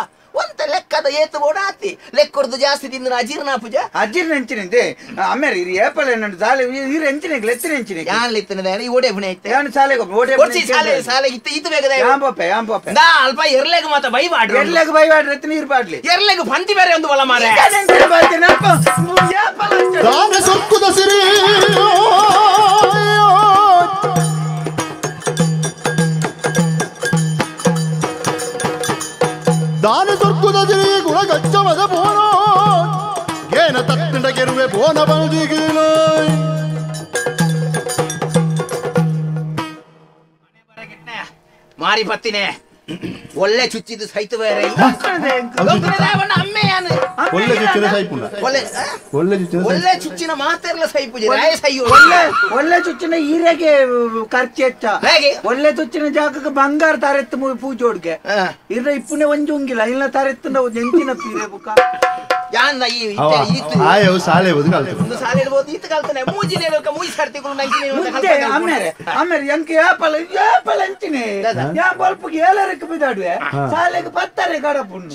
ಒಂತ ಲೆಕ್ಕದ ಏತು ಬೋಡ ಆತಿ ಲೆಕ್ಕೊರ್ದು ಜಾಸ್ತಿ ತಿಂದ ಅಜೀರ್ಣ ಪೂಜ ಅಜೀರ್ಣ ಎಂಚಿನಿಂದೆ ಅಮ್ಮೇರಿ ಇರು ಏಪಲ ನನ್ನ ಸಾಲೆ ಇರು ಎಂಚಿನ ಲೆತ್ತಿನ ಎಂಚಿನ ಯಾನ್ ಲೆತ್ತಿನ ಈ ಓಡೆ ಪುಣೆ ಐತೆ ಯಾನ್ ಸಾಲೆಗೆ ಓಡೆ ಕೊಡ್ಸಿ ಸಾಲೆ ಸಾಲೆ ಇತ್ತು ಇತ್ತು ಬೇಕದ ಯಾನ್ ಪೋಪೆ ಯಾನ್ ಪೋಪೆ ದಾ ಅಲ್ಪ ಎರ್ಲೆಗ್ ಮಾತ ಬೈ ಬಾಡ್ರು ಎರ್ಲೆಗ್ ಬೈ ಬಾಡ್ರೆ ಎತ್ತಿನ ಇರು ಬಾಡ್ಲಿ ಎರ್ಲೆಗ್ ಪಂತಿ ಬೇರೆ ಒಂದು ಬಲ ಮಾರೆ ದಾನ ಸೊಕ್ಕುದ ಸಿರಿ ದಾನ ಸೊರ್ಕುದ ಸಿರಿ ಗುಣಗಚ್ಚಮದ ಬೋನೋ ಏನ ತತ್ತಿಂಡ ಗೆರುವೆ ಬೋನ ಬಂದಿಗಿಲೋ ಮಾರಿ ಪತ್ತಿನೇ ಒಳ್ಳೆ ಚುಚ್ಚಿದ್ದು ಸೈತ ಬೇರೆ ಅಮ್ಮೆ ಯಾನು ಒಳ್ಳೆ ಚುಚ್ಚಿನ ಸೈಪುನ ಒಳ್ಳೆ ಚುಚ್ಚಿನ ಒಳ್ಳೆ ಚುಚ್ಚಿನ ಮಾತೆಲ್ಲ ಸೈಪುಜಿ ರಾಯ ಸೈಯೋ ಒಳ್ಳೆ ಒಳ್ಳೆ ಚುಚ್ಚಿನ ಹೀರೆಗೆ ಖರ್ಚು ಹೆಚ್ಚ ಒಳ್ಳೆ ಚುಚ್ಚಿನ ಜಾಗಕ್ಕೆ ಬಂಗಾರ ತಾರೆತ್ತು ಪೂಜೆ ಹುಡ್ಗೆ ಇರ ಇಪ್ಪುನೆ ಒಂಜಿ ಉಂಗಿಲ್ಲ ಇಲ್ಲ ತಾರೆತ್ತು ಎಂಚಿನ ಪೀರೆ ಬುಕ್ಕ ಯಾನ್ ಈ ಆಯೋ ಸಾಲೆ ಬದು ಕಲ್ತು ಒಂದು ಸಾಲೆ ಇರ್ಬೋದು ಈತ ಕಲ್ತನೆ ಮೂಜಿ ನೇಲಕ ಮೂಜಿ ಸರ್ತಿಗಳು ನಂಗಿನ ಮುದ್ದೆ ಆಮೇಲೆ ಆಮೇಲೆ ಎಂಕ ಯಾಪಲ ಯಾಪಲ ಅಂಚಿನೆ ಯಾ ಬಲ್ಪಗೆ ಏಳರಕ್ಕೆ ಬಿದಾಡುವೆ ಸಾಲೆಗೆ ಪತ್ತಾರೆ ಗಡಪುಣ್ಣು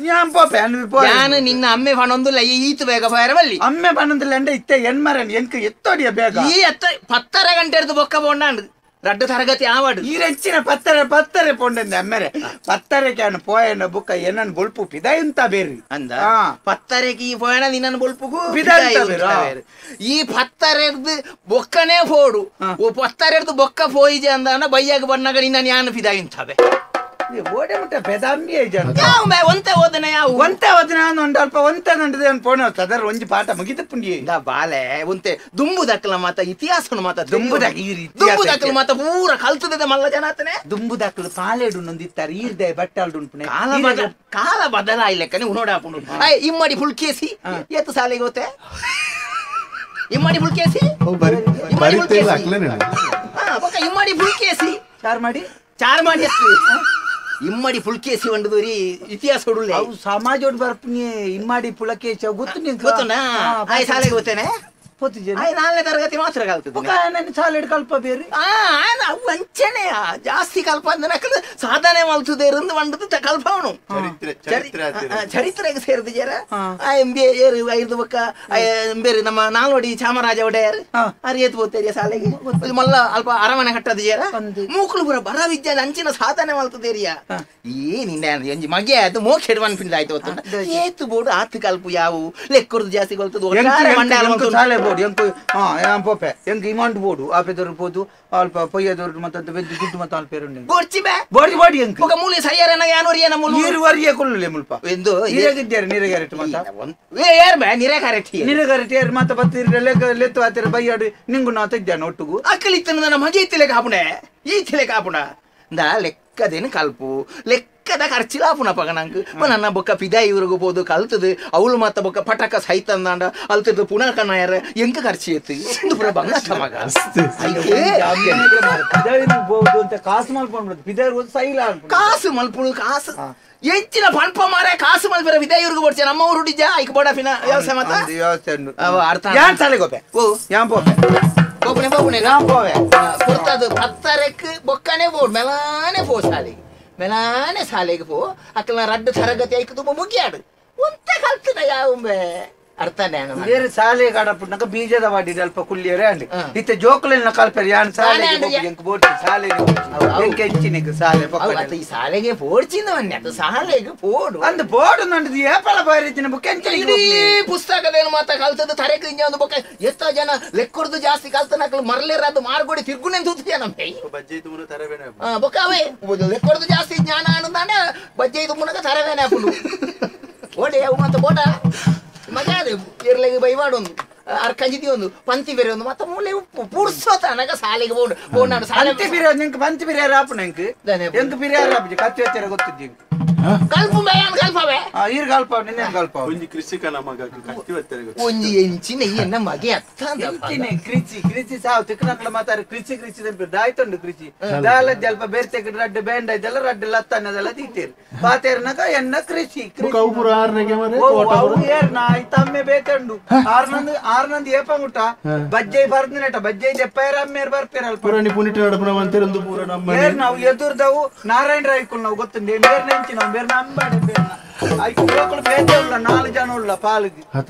ಯಾನ್ ಪೋಪೆ ಅನ್ನು ಪೋ ಯಾನ್ ನಿನ್ನ ಅಮ್ಮೆ ಪಣೊಂದುಲ್ಲ ಈತ ಬೇಗ ಫೈರವಲ್ಲಿ ಅಮ್ಮೆ ಪಣೊಂದುಲ್ಲ ಅಂಡೆ ಇತ್ತೆ ಎನ್ಮರನ್ ಎಂಕ ಎತ್ತೋಡಿಯ ಬೇಗ ಈ ಎತ್ತ 10 ಗಂಟೆ ಹಿಡಿದು ಬೊಕ್ಕ ಬೋಂಡಾಂಡು ರಡ್ಡು ತರಗತಿ ಆವಾಡು ಈ ರೆಚ್ಚಿನ ಪತ್ತಾರೆ ಪತ್ತಾರೆ ಪೊಂಡೆಂದೆ ಅಮ್ಮೇರೆ ಪತ್ತರೆಗೆ ಅನ್ನು ಪೋಯನ ಬುಕ್ಕ ಏನನ್ನು ಬೊಲ್ಪು ಪಿದಾಯುಂತ ಬೇರಿ ಅಂದ ಪತ್ತರೆಗೆ ಈ ಪೋಯಣ ನಿನ್ನನ್ನು ಬೊಲ್ಪುಗು ಪಿದಾಯುಂತ ಈ ಪತ್ತರೆರ್ದು ಬೊಕ್ಕನೇ ಫೋಡು ಓ ಪತ್ತರೆರ್ದು ಬೊಕ್ಕ ಪೋಯಿಜೆ ಅಂದಾನ ಬೈಯಾಗ ಬಣ್ಣಾಗ ನಿನ್ನ ಯಾನು ಪಿದಾಯುಂತವೆ ಓಡೆ ಮುಟ್ಟ ಪೆದಾಂಬಿಯೇ ಜನ ಯಾವ ಮೇ ಒಂತೆ ಓದನೆ ಯಾವ ಒಂತೆ ಓದನೆ ಒಂದು ಅಲ್ಪ ಒಂತೆ ನಂಡದೆ ಪೋಣ ಸದರ್ ಒಂಜಿ ಪಾಠ ಮುಗಿದ ಪುಂಡಿ ದಾ ಬಾಲೆ ಒಂತೆ ದುಂಬುದಕ್ಕಲ ಮಾತ ಇತಿಹಾಸನು ಮಾತ ದುಂಬುದಕ್ಕ ದುಂಬುದಕ್ಕಲ ಮಾತ ಪೂರ ಕಲ್ತದೆ ಮಲ್ಲ ಜನ ಆತನೆ ದುಂಬುದಕ್ಕಲು ಪಾಲೆಡು ನೊಂದಿತ್ತಾರೆ ಈರ್ದೆ ಬಟ್ಟಾಲ್ಡು ಉಂಪುನೆ ಕಾಲ ಬದ ಕಾಲ ಬದಲಾಯಿಲೆಕ್ಕನೆ ಉನೋಡಾಪುಂಡು ಆಯ್ ಇಮ್ಮಡಿ ಪುಲ್ಕೇಸಿ ಏತು ಸಾಲೆಗೆ ಹೋತೆ ಇಮ್ಮಡಿ ಪುಲ್ಕೇಸಿ ಬೊಕ್ಕ ಇಮ್ಮಡಿ ಪುಲ್ಕೇಸಿ ಚಾರ್ ಮಾಡಿ ಚಾರ್ ಮಾಡಿ ಇಮ್ಮಡಿ ಪುಲ್ಕೇಸಿ ಒಂಡುದೂರಿ ಇತಿಹಾಸ ಹುಡುಲೆ ಅವು ಸಮಾಜೋಡ್ ಬರ್ಪುನಿ ಇಮ್ಮಡಿ ಪುಲಕೇಸಿ ಅವು ಗೊತ್ತು ನಿಂಗೆ ಗೊತ್ತುನಾ ಆಯ್ ಶಾಲೆಗೆ ಗೊತ್ತೇನೆ ಪೋತಿಜೆ ಆಯ್ 4ನೇ ತರಗತಿ ಮಾತ್ರ ಕಲ್ತದ್ದು ಬೊಕ್ಕ ನನ್ನ ಶಾಲೆಡ್ ಕಲ್ಪ ಬೇರೆ ಅವು ಅಂಚನೆ ಜಾಸ್ತಿ ಕಲ್ಪ ಅಂದ್ರೆ ಸಾಧನೆ ಮಲ್ತುದೇರಂದು వండుದು ಕಲ್ಪವನು ಚರಿತ್ರೆಗೆ ಸೇರಿದ ಜರ ಏರು ಐದು ಬೊಕ್ಕ ಬೇರೆ ನಮ್ಮ ನಾಲ್ವಡಿ ಚಾಮರಾಜ ಒಡೆಯರ್ ಅರಿಯತ್ ಬೋತೇರಿಯ ಶಾಲೆಗೆ ಮಲ್ಲ ಅಲ್ಪ ಅರಮನೆ ಕಟ್ಟದ ಜರ ಮೂಕುಲು ಪೂರ ಬರ ವಿದ್ಯೆ ಅಂಚಿನ ಸಾಧನೆ ಮಲ್ತದೇರಿಯ ಈ ನಿನ್ನ ಎಂಜಿ ಮಗೆ ಅದು ಮೋಕ್ಷ ಇಡುವನ್ ಆಯ್ತು ಗೊತ್ತುಂಟ ಏತು ಬೋಡು ಆತು ಕಲ್ಪು ಯಾವು ಲೆಕ್ಕುರ್ದು ಜಾಸ್ತಿ ಕೊಲ್ತದ್ದು ಒಟ್ಟಾರೆ ಮಂಡಲ ಶಾಲೆ ಬೋರ್ಡ್ ಎಂಕು ಹಾ ಯಾನ್ ಪೋಪೆ ಎಂಕ್ ಇಮಾಂಡ್ ಬೋರ್ಡು ಆಪೆದೊರು ಪೋದು ಅಲ್ಪ ಪೊಯ್ಯದೊರು ಮತ್ತೆ ಬೆದ್ದು ದುಡ್ಡು ಮತ್ತೆ ಅಲ್ಪ ಏರುಂಡು ಬೋಡ್ಚಿ ಬೇ ಬೋಡಿ ಬೋಡಿ ಎಂಕ್ ಬೊಕ ಮೂಲೆ ಸಯ್ಯರನ ಯಾನೋರಿಯನ ಮೂಲು ನೀರು ವರಿಯ ಕೊಲ್ಲುಲೆ ಮುಲ್ಪ ಎಂದು ನೀರಾಗಿದ್ದಾರೆ ನೀರಗಾರೆಟ್ ಮತ್ತ ಏ ಯಾರ್ ಬೇ ನೀರಗಾರೆಟ್ ನೀರಗಾರೆಟ್ ಯಾರ್ ಮತ್ತ ಬತ್ತಿರ ಲೆಕ್ಕ ಲೆತ್ತು ಆತಿರ ಬಯ್ಯಾಡು ನಿಂಗು ನಾ ತೆಗ್ದಾನ ಒಟ್ಟುಗು ಅಕ್ಕಲಿತ್ತನ ನನ್ನ ಮಗೆ ಇತ್ತಿಲೆ ಕಾಪುಣೆ ಈ ತಿಲೆ ಕಾಪುಣ ದಾ ಲೆಕ್ಕದೇನು ಕಲ್ಪು ಲೆಕ್ಕದ ಖರ್ಚಿಲಾಪುಣ ಪಗ ನಂಗೆ ನನ್ನ ಬೊಕ್ಕ ಪಿದಾಯಿ ಇವ್ರಿಗೂ ಬೋದು ಕಲ್ತದು ಅವಳು ಮತ್ತ ಬೊಕ್ಕ ಪಟಕ ಸೈತಂದಾಂಡ ಅಲ್ತದ್ದು ಪುನಃ ಕಣ್ಣಾಯರ ಎಂಕ ಖರ್ಚು ಎತ್ತು ಇಂದು ಪುರ ಬಂಗಾಟ ಮಗ ಬೋದು ಅಂತ ಕಾಸು ಮಲ್ಪೊಂಡು ಪಿದಾಯಿ ಹೋದ್ ಸೈಲ ಕಾಸು ಮಲ್ಪುಣು ಕಾಸು ಹೆಚ್ಚಿನ ಪಂಪ ಮಾರೆ ಕಾಸು ಮಲ್ಪರ ವಿದಾಯಿ ಇವ್ರಿಗೂ ಬೋಡ್ಚೆ ನಮ್ಮ ಊರು ಡಿಜ ಐಕ್ ಬೋಡ ಫಿನ ವ್ಯವಸಾಯ ಮತ್ತ ವ್ಯವಸಾಯ ಯಾನ್ ಸಾಲೆಗೆ ಹೋಪೆ ಓ ಯಾನ್ ಪೋಪೆ ಹೋಪನೆ ಹೋಪನೆ ಯಾನ್ ಪೋವೆ ಕೊಡ್ತದು ಪತ್ತರಕ್ಕೆ ಬೊಕ್ಕನೆ ಬೋಡ್ ಮೆಲಾನೆ ಪೋ ಸಾಲೆಗೆ ಮೆಲಾನೆ ಸಾಲೆಗೆ ಪೋ ಅಕ್ಕಲ ರಡ್ಡು ತರಗತಿ ಐಕ್ ತುಂಬ ಮುಗಿಯಾಡು ಒಂತೆ ಕಲ್ತನ ಯಾവുಂಬೆ ಅರ್ಥನೇ ಬೇರೆ ಸಾಲೆ ಗಾಡಪುಟ್ಟನಕ ಬೀಜದ ವಾಡಿ ಅಲ್ಪ ಕುಲ್ಲಿಯರೇ ಅಂಡಿ ಇತ್ತೆ ಜೋಕುಲೆಲ್ಲ ಕಲ್ಪೆರ್ ಯಾನ್ ಸಾಲೆಗೆ ಎಂಕ್ ಬೋಡ್ಚಿ ಸಾಲೆಗೆ ಎಂಕ್ ಎಂಚಿನೆಗ್ ಸಾಲೆ ಪೊಕ್ಕಡೆ ಈ ಸಾಲೆಗೆ ಪೋಡ್ಚಿಂದ ಮನ್ನೆ ಅದು ಸಾಲೆಗೆ ಪೋಡು ಅಂದ್ ಬೋಡು ನಂದು ಏಪಲ ಬಾರಿಜಿನ ಬುಕ್ ಎಂಚ ಇಡೀ ಪುಸ್ತಕದೇನು ಮಾತ ಕಲ್ತದ್ದು ತರೆಕ್ ಇಂಜ ಒಂದು ಬೊಕ್ಕ ಎತ್ತ ಜನ ಲೆಕ್ಕೊರ್ದು ಜಾಸ್ತಿ ಕಲ್ತನಕಲು ಮರಲೇರದು ಮಾರ್ಗೋಡಿ ತಿರ್ಗುನೆ ತೂತು ಜನ ಬಜ್ಜೆ ತುಮುನ ತರಬೇನೆ ಬೊಕ್ಕ ಅವೇ ಲೆಕ್ಕೊರ್ದು ಜಾಸ್ತಿ ಜ್ಞಾನ ಅನ್ನದಾಂಡ ಬಜ್ಜೆ ತುಮುನಕ ತರಬೇನೆ ಅಪ್ಪುಲು ಓಡೆ ಅವು ಮಾತ ಬೋಟ ಮಜಾ ಅದೇ ಇರ್ಲೆಗೆ ಬೈವಾಡೊಂದು ಅರ್ಕಂಜಿತಿ ಒಂದು ಪಂತಿ ಬೇರೆ ಒಂದು ಮತ್ತೆ ಮೂಲೆ ಉಪ್ಪು ಪುರ್ಸೋತನಕ ಸಾಲೆಗೆ ಬೋಡು ಬೋಂಡಾಡು ಸಾಲೆ ಪಂತಿ ಬಿರೆ ನಿಂಕ್ ಪಂತಿ ಬಿರೆ ರಾಪು ನಂಕ್ ಎಂಕ್ ಬಿರೆ ರಾಪು ಕತ್ತಿ ಹತ್ತಿರ ಗೊತ್ತಿದ್ದಿ ಕಲ್ಪು ಬೇಯಾನ್ ಕಲ್ಪವೆ ಈರ್ ಕಲ್ಪ ನಿನ್ನೆ ಕಲ್ಪ ಒಂಜಿ ಕೃಷಿಕನ ಮಗ ಕತ್ತಿ ಹತ್ತಿರ ಗೊತ್ತು ಒಂಜಿ ಎಂಚಿನ ಎನ್ನ ಮಗೆ ಅತ್ತ ಎಂಚಿನ ಕೃಷಿ ಕೃಷಿ ಸಾವು ತಿಕ್ಕನಕ್ಲ ಮಾತಾರ ಕೃಷಿ ಕೃಷಿ ದಂಪಿ ದಾಯ್ತುಂಡು ಕೃಷಿ ದಾಲ ಜಲ್ಪ ಬೇರ್ತೆಕ್ ರಡ್ಡು ಬೇಂಡ ಇದೆಲ್ಲ ರಡ್ಡು ಲತ್ತನ್ನದೆಲ್ಲ ದೀತೇರು ಪಾತೇರ್ನಕ ಎನ್ನ ಕೃಷಿ ಅವು ಪೂರ ಆರ್ನೆಗೆ ಮರೆ ಅವು ಏರ್ನ ತಮ್ಮೆ ಬೇತಂಡು ಆರ್ನಂದು ಆರ್ನಂದು ಏಪಂಗುಟ ಬಜ್ಜೈ ಬರ್ದಿನಟ ಬಜ್ಜೈ ದೆಪ್ಪೈರ ಅಮ್ಮೇರ್ ಬರ್ಪೇರ ಅಲ್ಪ ಪುರಾಣಿ ಪುನಿಟ ನಡಪುನ ಮಂತೆರಂದು ಪೂರ ನಮ್ಮ ನಾವು ಎದುರ್ದವು ನಾರಾಯಣ ರಾಯ್ಕುಲ್ ನಾವು ಗೊತ್ತುಂಡೆ ಮೇರ್ನ ಎಂಚಿನ ಮೇರ್ನ ಅಂಬಾಡೆ ಬೇರ್ನ ಐಕು ಜೋಕುಲು ಬೇತೆ ಉಳ್ಳ ನಾಲ್ ಜನ ಉಳ್ಳ ಪಾಲಿಗೆ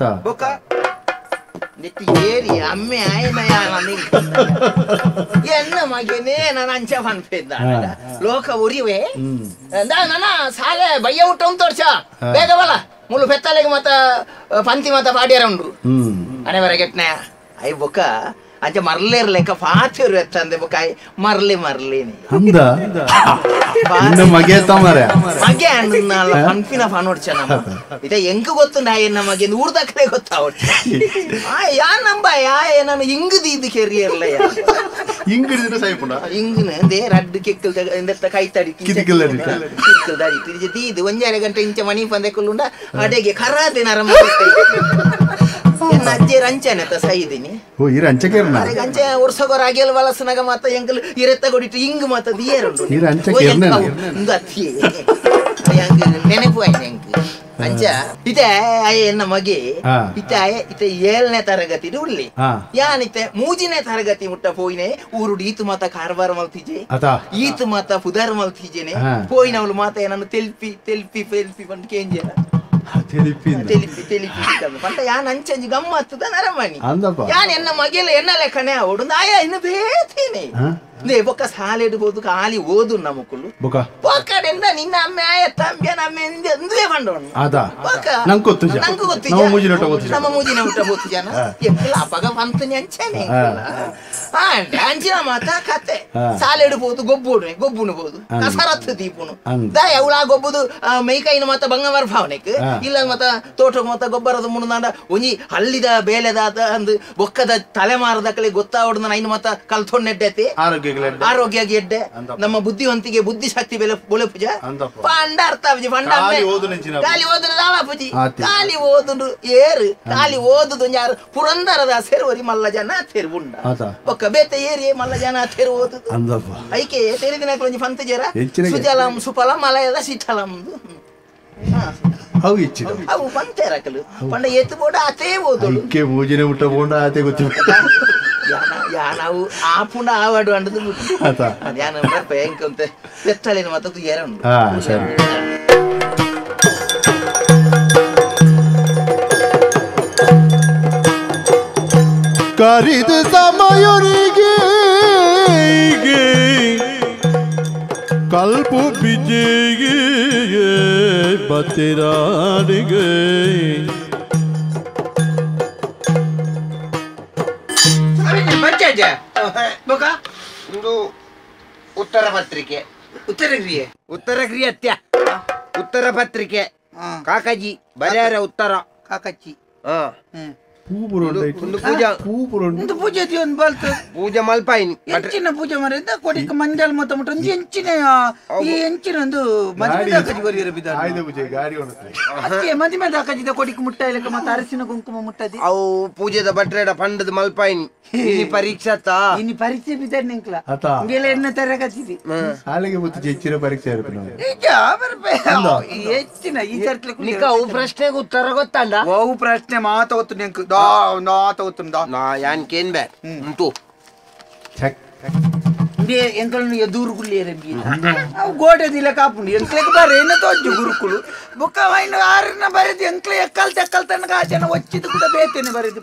ಬೊಕ್ಕ ನೆತ್ತಿ ಏರಿ ಅಮ್ಮೆ ಆಯನ ಯಾರ ಎನ್ನ ಮಗನೇ ನಾನು ಅಂಚ ಪನ್ಪೆದ್ದ ಲೋಕ ಉರಿವೆ ನನ್ನ ಸಾಲೆ ಬಯ್ಯ ಊಟ ಉಂಟು ತೋರ್ಸ ಬೇಗ ಬಲ ಮುಳ್ಳು ಪೆತ್ತಲೆಗೆ ಮತ್ತ ಪಂತಿ ಮತ್ತ ಪಾಡ್ಯಾರ ಉಂಡು ಅನೆ ಬರಗೆಟ್ನ I ಬೊಕ್ಕ ಅಂಚ ಮರ್ಲೇರ್ ಲೆಕ್ಕ ಪಾತೇರು ಎತ್ತಂದೆ ಬೊಕ್ಕ ಮರ್ಲಿ ಮರ್ಲಿನಿ ಅಂದ ಮಗೆ ತಮರೆ ಮಗೆ ಅಣ್ಣ ಪನ್ಪಿನ ಪನೋಡ್ಚ ನಮ್ಮ ಇದ ಎಂಕ್ ಗೊತ್ತುಂಡ ಎನ್ನ ಮಗೆ ಊರ್ ದಕ್ಕಲೆ ಗೊತ್ತಾವಡ್ಚ ಆ ಯಾ ನಂಬ ಯಾ ನಾನು ಇಂಗು ದೀದು ಕೆರಿಯರ್ಲ ಯಾ ಇಂಗಿಡಿದ್ರೆ ಸಾಯ್ಪುಂಡ ಇಂಗಿನ ಅಂದೆ ರಡ್ಡು ಕೆಕ್ಕಲ್ ಎಂದತ್ತ ಕೈ ತಡಿ ಕಿತಿಕಲ್ ಕಿತಿಕಲ್ ದಾಡಿ ತಿರ್ಜಿ ದೀದು ಒಂಜಾರೆ ಗಂಟೆ ಇಂಚ ಮಣಿ ಪಂದೆ ಕುಲ್ಲುಂಡ ಅಡೆಗೆ ಕರಾದೆ ನರಮ ಎನ್ನ ಅಜ್ಜೆ ರಂಚನೆ ತ ಸೈದಿನಿ ಓ ಇರ ಅಂಚಕೇರ್ನ ಅರೆ ಅಂಚೆ ವರ್ಷಗೊರ ಅಗೆಲ್ ವಲಸನಗ ಮಾತ ಎಂಕಲ್ ಇರೆತ್ತ ಕೊಡಿಟ್ಟು ಇಂಗ್ ಮಾತ ದಿಯರುಂಡು ಇರ ಅಂಚಕೇರ್ನ ಇಂದು ಅತ್ತಿ ಎಂಕ್ ನೆನಪು ಆಯ್ತು ಎಂಕ್ ಅಂಚ ಇತೆ ಆಯೆ ಎನ್ನ ಮಗೆ ಇತ್ತೆ ಆಯೆ ಇತ್ತೆ 7ನೇ ತರಗತಿ ಉಳ್ಳಿ ಯಾನಿತ್ತೆ 3ನೇ ತರಗತಿ ಮುಟ್ಟ ಪೋಯಿನೆ ಊರುಡು ಈತು ಮಾತ ಕಾರ್ಬಾರ ಮಲ್ತಿಜೆ ಈತು ಮಾತ ಪುದಾರ್ ಮಲ್ತಿಜೆನೆ ಪೋಯಿನವಳು ಮಾತ ಏನನ್ನು ತೆಲ್ಪಿ ತೆಲ್ಪಿ ತೆಲ್ಪಿ ಬಂದು ಕೇಂಜೇನ ತೆಲಿಪಿ ತೆಲಿಪಿ ತೆಲಿಪಿ ಪಂಡ ಯಾನ್ ಅಂಚಂಜಿ ಗಮ್ಮತ್ತದ ನರಮಣಿ ಯಾನ್ ಎನ್ನ ಮಗೆಲ ಎನ್ನ ಲೆಕ್ಕನೆ ಅವಡು ಆಯ ಇನ್ನು ಬೇತೇನೆ ನೇ ಬೊಕ್ಕ ಸಾಲೆಡ್ಬೋದು ಖಾಲಿ ಓದು ನಮಕುಲು ಬೊಕ್ಕಡೆಂದ ನಿನ್ನ ಅಮ್ಮೆ ಆಯ ತಂಬಿಯ ನಮ್ಮ ಎಂದುವೆ ಪಂಡೋಣ ಬೊಕ್ಕ ನಂಗೆ ಗೊತ್ತು ನಮ್ಮ ಮೂಜಿನ ಊಟ ಬೋತು ಜನ ಎಂಕುಲ ಅಪಗ ಪಂತನಿ ಅಂಚನೆ ಅಂಚಿನ ಮಾತ ಕತೆ ಸಾಲೆಡ್ಬೋದು ಗೊಬ್ಬುಡು ಗೊಬ್ಬುಣಬಹುದು ಕಸರತ್ತು ದೀಪುನು ದಾಯ ಅವಳ ಗೊಬ್ಬುದು ಮೈಕೈನ ಮಾತ ಬಂಗವಾರ ಭಾವನೆಕ್ ಇಲ್ಲ ಮತ್ತ ತೋಟಕ್ಕೆ ಮತ್ತ ಗೊಬ್ಬರದ ಮುಣದಾಂಡ ಒಂಜಿ ಹಳ್ಳಿದ ಬೇಲೆದಾದ ಅಂದ್ ಬೊಕ್ಕದ ತಲೆಮಾರದಕ್ಕಲೆ ಗೊತ್ತಾವಡ್ದ ನೈನ್ ಮತ್ತ ಕಲ್ತೊಂಡೆಡ್ಡೈತಿ ಆರೋಗ್ಯ ಎಡ್ಡೆ ನಮ್ಮ ಬುದ್ಧಿವಂತಿಗೆ ಬುದ್ಧಿಶಕ್ತಿ ಬೆಲೆ ಬೊಲೆ ಪೂಜ ಪಂಡ ಅರ್ಥ ಪಂಡ ಖಾಲಿ ಓದುನ ದಾವ ಪೂಜಿ ಖಾಲಿ ಓದುಂಡು ಏರು ಖಾಲಿ ಓದುದು ಯಾರು ಪುರಂದರದ ಸೇರುವರಿ ಮಲ್ಲ ಜನ ತೇರು ಉಂಡ ಬೊಕ್ಕ ಬೇತೆ ಏರಿ ಮಲ್ಲ ಜನ ತೇರು ಓದುದು ಐಕೆ ತೆರಿದಿನ ಒಂಜಿ ಪಂತ ಜೇರ ಸುಜಲಂ ಸುಫಲಂ ಮಲಯದ ಶೀತಲಂ ಅವು ಇಚ್ಚಿದ ಅವು ಪಂತೇರಕಲು ಪಂಡ ಎತ್ತು ಬೋಡ ಆತೇ ಓದುಡು ಐಕೆ ಮೂಜಿನ ಮುಟ್ಟ ಬೋಂಡ ಆತೆ ಗೊತ್ತಿಲ್ಲ ಯಾ ನಾವು ಆಪುಂಡ ಆವಾಡು ಅಂಡದು ಯಾನ ಬರ್ಪ ಎಂಕಂತ ಬೆತ್ತಲೇನು ಮತ್ತದು ಏರುಂಡು ಸರಿ ಕರಿದ ಸಮಯರಿಗೆ ಕಲ್ಪು ಬಿಜಿಗೆ ಬತ್ತಿರಾಡಿಗೆ ಒಂದು ಉತ್ತರ ಪತ್ರಿಕೆ ಉತ್ತರ ಕ್ರಿಯೆ ಉತ್ತರ ಕ್ರಿಯೆ ಅತ್ಯ ಉತ್ತರ ಪತ್ರಿಕೆ ಕಾಕಾಜಿ ಬರ್ಯಾರ ಉತ್ತರ ಕಾಕಾಜಿ ಪೂಜೆ ಮಲ್ಪಾಯಿನಿ ಎಂಚಿನ ಪೂಜೆ ಮರೆದ ಕೊಡಿಕ ಮಂಜಲ್ ಮತ ಮುಟ್ಟ ಒಂದು ಎಂಚಿನ ಈ ಎಂಚಿನ ಒಂದು ಮದಿಮೆ ದಾಕಜಿ ಕೊರಿಯರ ಬಿದ್ದಾನೆ ಅತ್ತೆ ಮದಿಮೆ ದಾಕಜಿದ ಕೊಡಿಕ ಮುಟ್ಟ ಇಲ್ಲಕ ಮತ್ತ ಅರಸಿನ ಕುಂಕುಮ ಮುಟ್ಟದಿ ಅವು ಪೂಜೆದ ಬಟ್ರೇಡ ಪಂಡದ ಮಲ್ಪಾಯಿನಿ ಇನಿ ಪರೀಕ್ಷಾ ತಾ ಇನಿ ಪರೀಕ್ಷೆ ಬಿದ್ದಾನೆ ನಿಂಕ್ಲ ಇಂಗೆಲ್ಲ ಎನ್ನ ತರಗತಿದಿ ಶಾಲೆಗೆ ಮತ್ತು ಹೆಚ್ಚಿನ ಪರೀಕ್ಷೆ ಇರ್ಪುನ ಈಗ ಬರ್ಪೆ ಹೆಚ್ಚಿನ ಈ ಚರ್ತ್ಲೆ ನಿಕ ಅವು ಪ್ರಶ್ನೆಗೆ ಉತ್ತರ ಗೊತ್ತಲ್ಲ ಅವು ಪ್ರಶ್ನೆ ಮಾತ ಗೊತ್ತು ನಿಂಕ್ ದಾ ನಾ ತಗೋತುಂದ ನಾ ಯಾನ್ ಕೇನ್ ಬೇ ಉಂಟು ಚೆಕ್ ಎಂಕಲ್ನ ಎದುರು ಗುಳ್ಳಿಯರೆ ಅವು ಗೋಡೆದಿಲ್ಲ ಕಾಪುಂಡು ಎಂಕ್ಲೆಗ್ ಬರ ಏನ ತೋಜು ಗುರುಕುಲು ಬೊಕ್ಕ ಐನು ಆರನ್ನ ಬರೆದು ಎಂಕ್ಲೆ ಎಕ್ಕಲ್ ತೆಕ್ಕಲ್ ತನಕ ಆ ಜನ ಒಚ್ಚಿದ್ದು ಕೂಡ ಬೇತೇನೆ ಬರೆದು.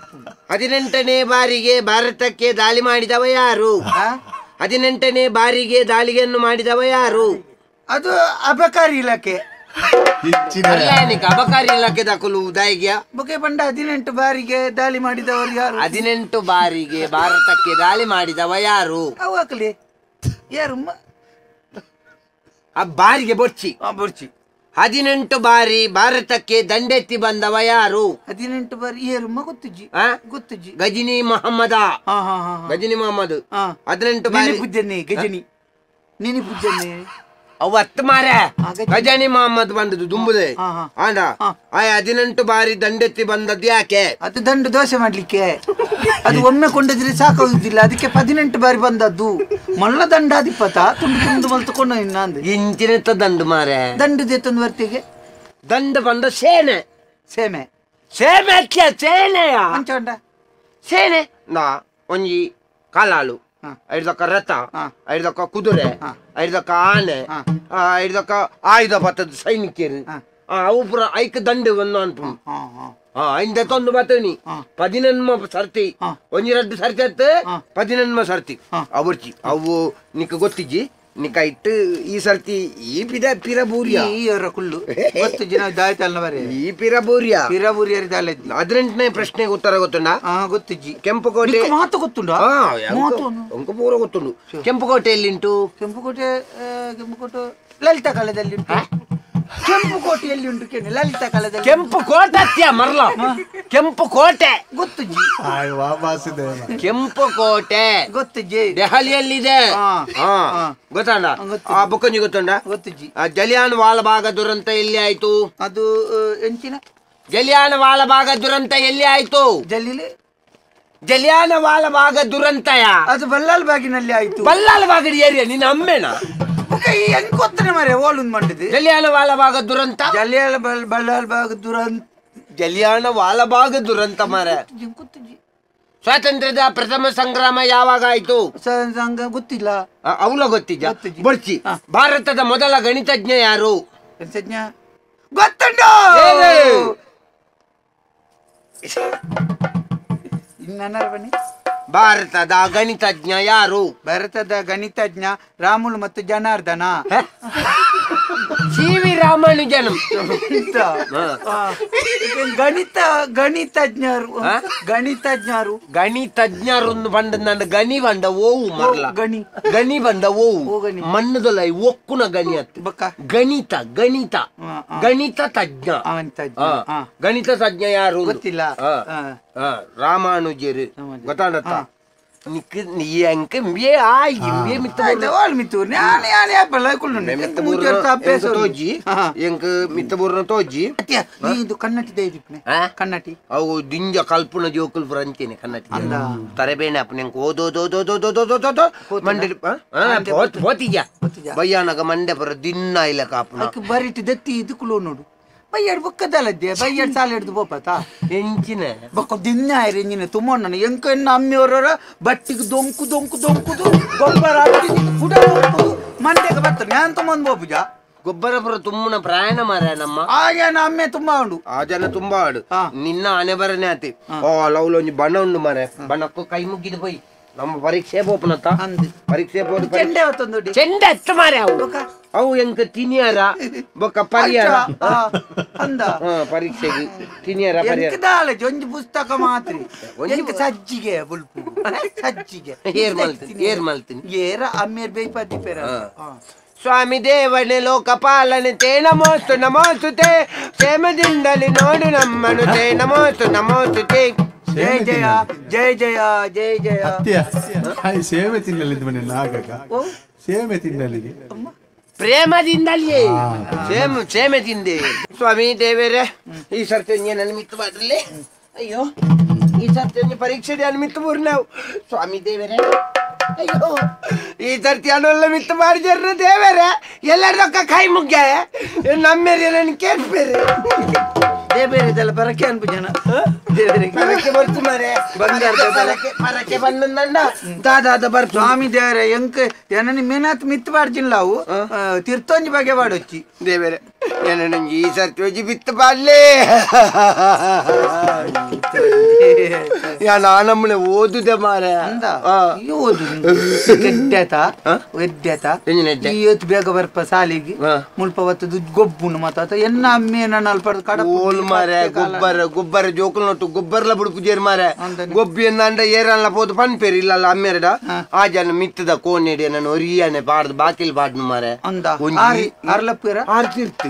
18ನೇ ಬಾರಿಗೆ ಭಾರತಕ್ಕೆ ದಾಳಿ ಮಾಡಿದವ ಯಾರು? 18ನೇ ಬಾರಿಗೆ ದಾಳಿಯನ್ನು ಮಾಡಿದವ ಯಾರು? ಅದು ಅಬಕಾರಿ ಇಲಾಖೆ. ಅಬಕಾರಿ ಇಲಾಖೆ ದಾಖಲು ದಾಯಿಗ್ಯಾ ಬೊಕೆ ಪಂಡ 18 ಬಾರಿಗೆ ದಾಳಿ ಮಾಡಿದವರು ಯಾರು? 18 ಬಾರಿಗೆ ಭಾರತಕ್ಕೆ ದಾಳಿ ಮಾಡಿದವ ಯಾರು? ಅವು ಹಾಕಲಿ ಯಾರು? ಆ ಬಾರಿಗೆ ಬೊರ್ಚಿ ಬೊರ್ಚಿ. 18 ಬಾರಿ ಭಾರತಕ್ಕೆ ದಂಡೆತ್ತಿ ಬಂದವ ಯಾರು? 18 ಬಾರಿ ಯಾರು? ಗೊತ್ತುಜಿ ಗೊತ್ತುಜಿ. ಗಜನಿ ಮೊಹಮ್ಮದ. ಗಜನಿ ಮೊಹಮ್ಮದ್ 18 ಬಾರಿ. ಪೂಜನೆ ಗಜನಿ ನಿನಿ ಪೂಜನೆ ಅವು ಹತ್ತು ಮಾರ ಗಜನಿ ಮೊಹಮ್ಮದ್ ಬಂದದ್ದು ದುಂಬುದೆ ಆಂಡ. ಆ 18 ಬಾರಿ ದಂಡೆತ್ತಿ ಬಂದದ್ದು ಯಾಕೆ? ಅದು ದಂಡು ದೋಸೆ ಮಾಡ್ಲಿಕ್ಕೆ. ಅದು ಒಮ್ಮೆ ಕೊಂಡಿದ್ರೆ ಸಾಕಾಗುದಿಲ್ಲ, ಅದಕ್ಕೆ 18 ಬಾರಿ ಬಂದದ್ದು. ಮಲ್ಲ ದಂಡಾಧಿಪತ ತುಂಡು ತುಂಡು ಮಲ್ತುಕೊಂಡು ಇನ್ನ ಇಂಚಿನ ದಂಡು ಮಾರೆ. ದಂಡು ದೇತೊಂದು ವರ್ತಿಗೆ ದಂಡು ಬಂದ ಸೇನೆ ಸೇಮೆ ಸೇಮೆ ಸೇನೆಯ ಅಂಚ ಸೇನೆ ನಾ ಒಂಜಿ ಕಾಲಾಳು, ಐದಕ್ಕ ರಥ, ಐದಕ್ಕ ಕುದುರೆ, ಐದಕ್ಕ ಆನೆ, ಐದಕ್ಕ ಆಯುಧ ಬತ್ತದ ಸೈನಿಕರು, ಅವು ಪೂರ ಐಕ್ ದಂಡು ಒಂದು ಅನ್ಪು. ಇಂದ ತೊಂದು ಬತ್ತನಿ 18 ಸರ್ತಿ, ಒಂಜಿ ರಡ್ಡು ಸರ್ತಿ ಅತ್ತ 18 ಸರ್ತಿ ಅವರ್ಚಿ. ಅವು ನಿಕ್ಕ ಗೊತ್ತಿಜ್ಜಿ ನಿಕ್ಕ ಇಟ್ಟು ಈ ಸರ್ತಿ ಈ ಪಿದ ಪಿರಬೂರಿಯ ಕುಳ್ಳು ಈ ಪಿರಬೂರಿಯ ಪಿರಬೂರಿಯ 18ನೇ ಪ್ರಶ್ನೆಗೆ ಉತ್ತರ ಗೊತ್ತುಂಡ? ಗೊತ್ತಿಜ್ಜಿ. ಕೆಂಪುಕೋಟೆ ಮಾತು ಗೊತ್ತುಂಡ? ಅಂಕ ಪೂರ ಗೊತ್ತುಂಡು. ಕೆಂಪುಕೋಟೆ ಎಲ್ಲಿಂಟು? ಕೆಂಪುಕೋಟೆ ಕೆಂಪುಕೋಟೆ ಲಲಿತ ಕಾಲದಲ್ಲಿ ಉಂಟು. ಕೆಂಪುಕೋಟೆ ಎಲ್ಲಿ ಉಂಟು? ಲಲಿತ ಕಾಲದಲ್ಲಿ ಕೆಂಪು ಕೋಟೆ ಅತ್ಯ ಮರ್ಲ. ಕೆಂಪು ಕೋಟೆ ಗೊತ್ತುಜ್ಜಿ. ಕೆಂಪು ಕೋಟೆ ಗೊತ್ತುಜ್ಜಿ ದೆಹಲಿಯಲ್ಲಿದೆ. ಗೊತ್ತಂಡ? ಆ ಬುಕ್ಕಂಜಿ ಗೊತ್ತುಂಡ? ಗೊತ್ತುಜ್ಜಿ. ಜಲಿಯಾನ್ ವಾಲಬಾಗ ದುರಂತ ಎಲ್ಲಿ ಆಯ್ತು? ಅದು ಎಂಚಿನ ಜಲಿಯಾನ್ ವಾಲಬಾಗ ದುರಂತ ಎಲ್ಲಿ ಆಯ್ತು? ಜಲೀಲಿ ಜಲಿಯಾನ ವಾಲಬಾಗ ದುರಂತಯ ಅದು ಬಲ್ಲಾಲ್ ಬಾಗಿನಲ್ಲಿ ಆಯ್ತು. ಬಲ್ಲಾಲ್ ಬಾಗಡಿ ಏರಿಯಾ ನಿನ್ನ ಅಮ್ಮೇನ? ಹೆಂಗ್ ಗೊತ್ತನೆ ಮಾರ್ರೆ ಓಲುಂದ್ ಮಾಡಿದ್ದು. ಜಲಿಯಾನ ವಾಲಬಾಗ ದುರಂತ, ಜಲಿಯಾನ ಬಲ್ಲಾಲ್ ಬಾಗ ದುರಂತ, ಜಲಿಯಾನ ವಾಲಬಾಗ ದುರಂತ ಮಾರೆ. ಸ್ವಾತಂತ್ರ್ಯದ ಪ್ರಥಮ ಸಂಗ್ರಾಮ ಯಾವಾಗ ಆಯ್ತು? ಗೊತ್ತಿಲ್ಲ. ಅವಳ ಗೊತ್ತಿದ್ಯಾ? ಬರ್ಚಿ. ಭಾರತದ ಮೊದಲ ಗಣಿತಜ್ಞ ಯಾರು? ಗಣಿತಜ್ಞ ಗೊತ್ತುಂಟು. ಭಾರತದ ಗಣಿತಜ್ಞ ಯಾರು? ಭಾರತದ ಗಣಿತಜ್ಞ ರಾಮುಲು ಮತ್ತು ಜನಾರ್ದನ. C V Ramanujan. ಗಣಿತ ಗಣಿತಜ್ಞರು ಗಣಿತಜ್ಞರು ಗಣಿತಜ್ಞರು ಬಂದ ನನ್ನ ಗಣಿ ಬಂದ ಓವು ಮರ್ಲ. ಗಣಿ ಗಣಿ ಬಂದ ಓವು ಮಣ್ಣದೊಲ ಒಕ್ಕುನ ಗಣಿ ಅತ್ತು. ಗಣಿತ ಗಣಿತ ಗಣಿತ ತಜ್ಞ. ಗಣಿತ ತಜ್ಞ ಯಾರು? ಗೊತ್ತಿಲ್ಲ. ರಾಮಾನುಜರು. ಗೊತ್ತಾಡತ್ತ? ಕನ್ನಟಿ ಅವು ದಿಂಜ ಕಲ್ಪುನ ಜೋಕುಲ್ ಅಂತೇನೆ ಕನ್ನಟಿ ತರಬೇನೆ ಅಪ್ಪ ನೆಂಕ್ ಓದೋದೋದೋದೋದೋದೋ ಮಂಡೆ ಹೋತಿದ್ಯಾ ಬಯ್ಯಾನಗ ಮಂಡೆ ಬರ ದಿನ್ನ ಇಲ್ಲ ಕಾಪುನ ಬರಿಟಿ ದತ್ತಿ ಇದಕ್ಕೂ ನೋಡು ಬಯ್ಯಾಡ್ ಬೊಕ್ಕದಲ್ಲದ್ದೆ ಬಯ್ಯಾಡ್ ಸಾಲ ಹಿಡ್ದು ಬೋಪತಾ ಎಂಚಿನ ಬೊಕ್ಕ ದಿನ ಆಯ್ರಿ ಎಂಜಿನ ತುಮ್ಮಣ್ಣ ಎಂಕ ಎನ್ನ ಅಮ್ಮಿಯವರ ಬಟ್ಟಿಗೆ ದೊಂಕು ದೊಂಕು ದೊಂಕುದು ಗೊಬ್ಬರ ಕುಡ ಮಂಡೆಗೆ ಬರ್ತಾರೆ ನಾನು ತುಂಬಂದು ಬೋಪುಜ ಗೊಬ್ಬರ ಪುರ ತುಮ್ಮನ ಪ್ರಯಾಣ ಮಾರ ನಮ್ಮ ಆ ಜನ ಅಮ್ಮೆ ತುಂಬಾ ಉಂಡು ಆ ಜನ ತುಂಬಾ ಉಂಡು ನಿನ್ನ ಆನೆ ಬರನೆ ಆತಿ ಓ ಲವ್ಲ ಒಂಜಿ ಬಣ್ಣ ಉಂಡು ಮಾರೆ ಬಣ್ಣಕ್ಕೂ ಕೈ ಮುಗಿದು ಪೋಯಿ ನಮ್ಮ ಪರೀಕ್ಷೆ ಪೋಪನತ್ತ ಪರೀಕ್ಷೆ ಪೋದು ಚೆಂಡೆ ಹೊತ್ತೊಂದು ಚೆಂಡೆ ಎತ್ತ ಮಾರೆ ಅವು ಅವು ಎಂಕ ತಿನಿಯರ ಬೊಕ್ಕ ಪರಿಯರ ಅಂದ ಪರೀಕ್ಷೆಗೆ ತಿನಿಯರ ಪರಿಯರ ದಾಲ ಒಂಜಿ ಪುಸ್ತಕ ಮಾತ್ರ ಎಂಕ ಸಜ್ಜಿಗೆ ಬುಲ್ಪು ಸಜ್ಜಿಗೆ ಏರ್ ಮಲ್ತೀನಿ ಏರ್ ಮಲ್ತೀನಿ ಏರ ಅಮ್ಮೇರ್ ಬೇಯ್ಪದಿ ಪೇರ ಸ್ವಾಮಿ ದೇವನೇ ಲೋಕಪಾಲನೆ ತೇ ನಮೋಸ್ತು ನಮೋಸ್ತುತೆ ಕ್ಷೇಮದಿಂದಲೇ ನೋಡು ನಮ್ಮನು ತೇ ನಮೋಸ್ತು ನಮೋಸ್ತುತೆ ಜಯ ಜಯ ಜಯ ಜಯ ಜಯ ಜಯ. ಸೇಮೆ ತಿನ್ನಲಿದ್ದು ಮನೆ ನಾಗಕ ಸೇಮೆ ತಿನ್ನಲಿಗೆ ಪ್ರೇಮದಿಂದಲೇ ಸೇಮ್ ಸೇಮೆ ತಿಂದೆ ಸ್ವಾಮಿ ದೇವರೇ ಈ ಸರ್ತಿ ನನ್ನ ಮಿತ್ತು ಮಾಡಲಿ ಅಯ್ಯೋ ಈ ಸರ್ತಿ ಪರೀಕ್ಷೆ ಮಿತ್ತು ಬೂರ್ ನಾವು ಸ್ವಾಮಿ ದೇವರೇ ಅಯ್ಯೋ ಈ ಸರ್ತಿ ಅನುಲ್ಲ ಮಿತ್ತು ಮಾಡಿದ್ರ ದೇವರೇ ಎಲ್ಲರ ರೊಕ್ಕ ಕೈ ಮುಗ್ಯಾಯ ನಮ್ಮೇರಿ ನನ್ನ ಕೇಳ್ಬೇರೆ ದೇಬೇರಿದೆಲ್ಲ ಪರಕೆ ಅನ್ಪು ಜನ ಪರಕೆ ಬರ್ತು ಮಾರೆ ಬಂಗಾರ ಪರಕೆ ಬಂದ ದಾದಾದ ಬರ್ತು ಸ್ವಾಮಿ ದೇವರೇ ಎಂಕ್ ಏನನಿ ಮೇನಾತ್ ಮಿತ್ ಪಾಡ್ಜಿಲ್ಲ ಅವು ತಿರ್ತೊಂಜಿ ಬಗೆ ಪಾಡೊಚ್ಚಿ ದೇವರೇ ಏನಂಜಿ ಈ ಸರ್ತಿ ಒಂಜಿ ಬಿತ್ತು ಪಾಡ್ಲೆ ನಾನಮ್ಮನೆ ಓದುದೆ ಮಾರೆ ಅಂದ ಈ ಓದು ಎಡ್ಡೆತ ಎಡ್ಡೆತ ಇವತ್ತು ಬೇಗ ಬರ್ಪ ಸಾಲಿಗೆ ಮುಲ್ಪ ಹೊತ್ತದು ಗೊಬ್ಬುನು ಮಾತಾತ ಎನ್ನ ಅಮ್ಮೆ ನನ್ನ ಅಲ್ಪ ಕಡ ಓಲ್ ಮಾರೆ ಗೊಬ್ಬರ ಗೊಬ್ಬರ ಜೋಕುಲ್ ನೊಟ್ಟು ಗೊಬ್ಬರ್ಲ ಬುಡುಪು ಜೇರ್ ಮಾರೆ ಗೊಬ್ಬಿ ಅಂದ ಏರಲ್ಲ ಪೋದು ಪನ್ಪೇರು ಇಲ್ಲ ಅಮ್ಮೆರಡ ಆ ಜನ ಮಿತ್ತದ ಕೋನೆಡಿ ನನ್ನ ಒರಿಯಾನೆ ಪಾಡ್ದು ಬಾಕಿಲ್ ಪಾಡ್ನು ಮಾರೆ ಅಂದ ಅರ್ಲಪ್ಪೀರ ಆರ್ತಿರ್ತು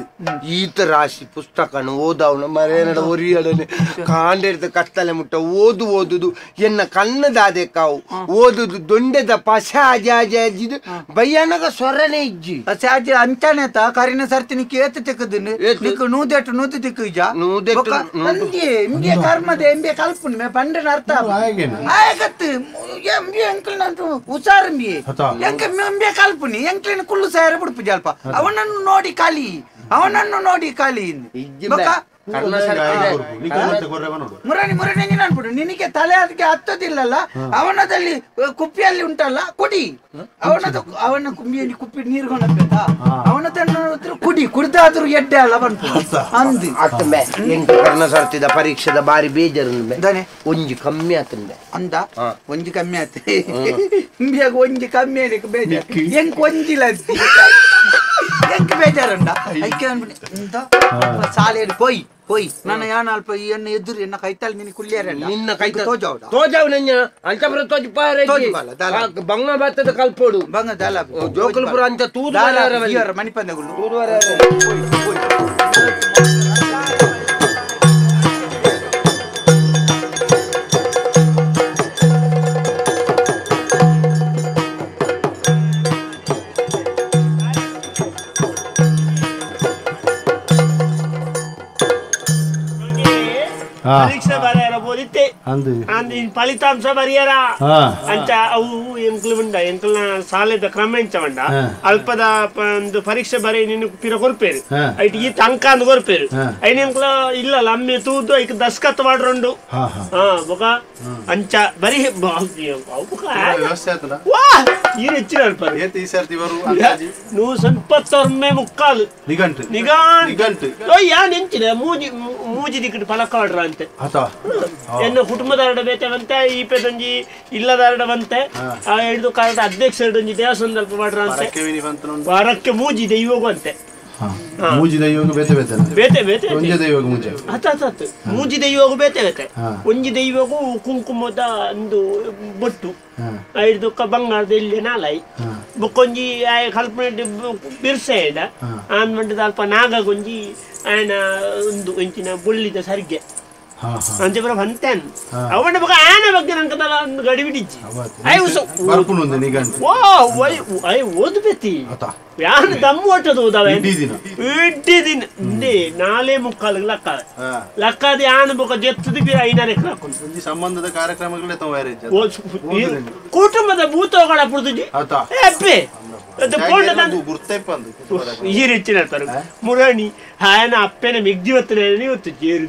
ಈತ ರಾಶಿ ಪುಸ್ತಕನು ಓದವನು ಮಾರೆ ಏನಡ ಒರಿಯಡನೆ ಕಾಂಡೆಡ್ದ ಕತ್ತಲೆ ಮುಟ್ಟ ಓದು ಓದುದು ಎನ್ನ ಕಣ್ಣದಾದೆ ಕಾವು ಓದುದು ದೊಂಡೆದ ಪಶ ಅಜಾಜಿದು ಬಯ್ಯಾನಗ ಸೊರನೆ ಇಜ್ಜಿ ಪಶಾಜಿ ಅಂಚಾನೆ ತಾ ಕರಿನ ಸರ್ತಿ ನಿಕ್ಕೆ ಏತ ತಿಕ್ಕದಿನಿ ನಿಕ್ಕ ನೂದೆಟ್ಟು ನೂದು ತಿಕ್ಕು ಇಜ ನೂದೆಟ್ಟು ಅಂಜಿ ಇಂಬೆ ಕರ್ಮದ ಎಂಬೆ ಕಲ್ಪುನಿ ಮೇ ಪಂಡನ ಅರ್ಥ ಆಯಗತ್ತು ಎಂಬೆ ಅಂಕಲ್ ನಂತು ಉಸಾರ್ ಎಂಬೆ ಎಂಕ ಎಂಬೆ ಕಲ್ಪುನಿ ಎಂಕ್ಲಿನ ಕುಲ್ಲು ಸಾರ ಬಿಡ್ಪು ಜಲ್ಪ ಅವನನ್ನು ನೋಡಿ ಕಲಿ ಅವನನ್ನು ನೋಡಿ ಕಲಿ ಮುರಣಿ ಮುರಣಿ ಅನ್ಬಿಡು ನಿನಗೆ ತಲೆ ಅದಕ್ಕೆ ಹತ್ತದಿಲ್ಲಲ್ಲ ಅವನದಲ್ಲಿ ಕುಪ್ಪಿಯಲ್ಲಿ ಉಂಟಲ್ಲ ಕುಡಿ ಅವನದು ಅವನ ಕುಂಬಿಯಲ್ಲಿ ಕುಪ್ಪಿ ನೀರು ಕೊಂಡಬೇಕಾ ಅವನದನ್ನು ಕುಡಿ ಕುಡ್ದಾದ್ರೂ ಎಡ್ಡೆ ಅಲ್ಲ ಬಂತು ಅಂದು ಎಂಟು ಕರ್ಣ ಸರ್ತಿದ ಪರೀಕ್ಷೆದ ಬಾರಿ ಬೇಜಾರು ಒಂಜಿ ಕಮ್ಮಿ ಆತಂದೆ ಅಂದ ಒಂಜಿ ಕಮ್ಮಿ ಆತ ಒಂಜಿ ಕಮ್ಮಿ ಆಯ್ತು ಬೇಜಾರು ಎಂಕ್ ಒಂಜಿಲ್ಲ ಎಂಕ್ ಬೇಜಾರುಂಡ ಐಕೆ ಅನ್ಬಿಟ್ಟು ಸಾಲೆಯಲ್ಲಿ ಪೋಯ್ ಪೋಯ್ ನನ್ನ ಯಾನ ಅಲ್ಪ ಎನ್ನ ಎದುರು ಎನ್ನ ಕೈತಾಲ್ ನಿನ್ನ ಕುಲ್ಯಾರ ನಿನ್ನ ಕೈ ತೋಜಾವ್ ತೋಜಾವ್ ನನ್ನ ಅಂಚಪುರ ತೋಜ್ ಪಾರೆ ಬಂಗ ಬತ್ತದ ಕಲ್ಪೋಡು ಬಂಗ ದಾಲ ಜೋಕುಲ್ಪುರ ಅಂತ ತೂದು ಮಣಿಪಂದಗುಲು ಪರೀಕ್ಷೆ ಬರೆಯರ ಬೋದಿತ್ತೆ ಫಲಿತಾಂಶ ಬರೆಯರ ಅಂತ ಅವು ಎಂಕ್ಲು ಉಂಡ ಎಂಕ್ಲನ ಸಾಲೆದ ಕ್ರಮ ಎಂಚ ಉಂಡ ಅಲ್ಪದ ಒಂದು ಪರೀಕ್ಷೆ ಬರೆಯ ನಿನ್ನ ಪಿರ ಕೊರ್ಪೇರು ಐಟ್ ಈ ತಂಕ ಅಂದ್ ಕೊರ್ಪೇರು ಐನ ಎಂಕ್ಲ ಇಲ್ಲ ಅಮ್ಮೆ ತೂದು ಐಕ್ ದಸ್ಕತ್ ಮಾಡ್ರುಂಡು ಬೊಕ ಅಂಚ ಬರಿ ವಾ ಈ ಹೆಚ್ಚಿನ ಅಲ್ಪ 129.75 ನಿಘಂಟು ನಿಘಂಟು ಯಾನ್ ಎಂಚಿನ ಮೂಜಿ ಮೂಜಿ ದಿಕ್ಕಿ ಫಲಕ ಆಡ್ರ ಅಂತೆ ಎನ್ನ ಕುಟುಂಬದಾರಡ ಬೇತವಂತೆ ಈ ಪೆದೊಂಜಿ ಇಲ್ಲದಾರಡವಂತೆ ಆ ಹಿಡಿದು ಕಾರಣ ಅಧ್ಯಕ್ಷ ಹಿಡಿದೊಂಜಿ ದೇವಸ್ಥಾನ ಅಲ್ಪ ಮಾಡ್ರ ಅಂತೆ ವಾರಕ್ಕೆ ಮೂಜಿ ದೈವಗು ಅಂತೆ ಮೂಜಿ ದೈವಗು ಬೇತೆ ಬೇತೆ ಬೇತೆ ಬೇತೆ ಒಂಜಿ ದೈವಗು ಮುಂಚೆ ಅತ್ತ ಅತ್ತ ಮೂಜಿ ದೈವಗು ಬೇತೆ ಬೇತೆ ಒಂಜಿ ದೈವಗು ಕುಂಕುಮದ ಒಂದು ಬೊಟ್ಟು ಐದು ಬಂಗಾರದ ಇಲ್ಲಿ ನಾಲೈ ಬೊಕ್ಕೊಂಜಿ ಆಯ ಕಲ್ಪನೆ ಬಿರ್ಸೆ ಇಡ ಆನ್ ಮಂಡದ ಅಲ್ಪ ನಾಗಗೊಂಜಿ ಆಯನ ಒಂದು ಇಂಚಿನ ಬುಳ್ಳಿದ ಸರಿಗೆ ಅಂಚೆ ಬಂತೇನ್ ಅವನ ಬಗ್ಗೆ ಆನ ಬಗ್ಗೆ ನಂಗೆ ಒಂದು ಗಡಿಬಿಡಿಜ್ಜಿ ಓ I ಓದು ಬೇತಿ ಯಾನು ದಮ್ಮು ಒಟ್ಟದು ಓದವೆ ಇಡ್ಡಿ ದಿನ 4.75 ಲಕ್ಕ ಲಕ್ಕದ ಯಾನು ಬೊಕ ಜೆತ್ತದ ಬಿ 5 ಎಕರೆ ಒಂಜಿ ಸಂಬಂಧದ ಕಾರ್ಯಕ್ರಮಗಳೇ ಕುಟುಂಬದ ಭೂತಗಳ ಪುರ್ದುಜಿ ಅಪ್ಪೆ ಈ ರೀತಿ ಹೇಳ್ತಾರೆ ಮುರಣಿ ಹಾಯನ ಅಪ್ಪೆನ ಮಿಗ್ಜಿವತ್ತನೆ ಇವತ್ತು ಜೇರು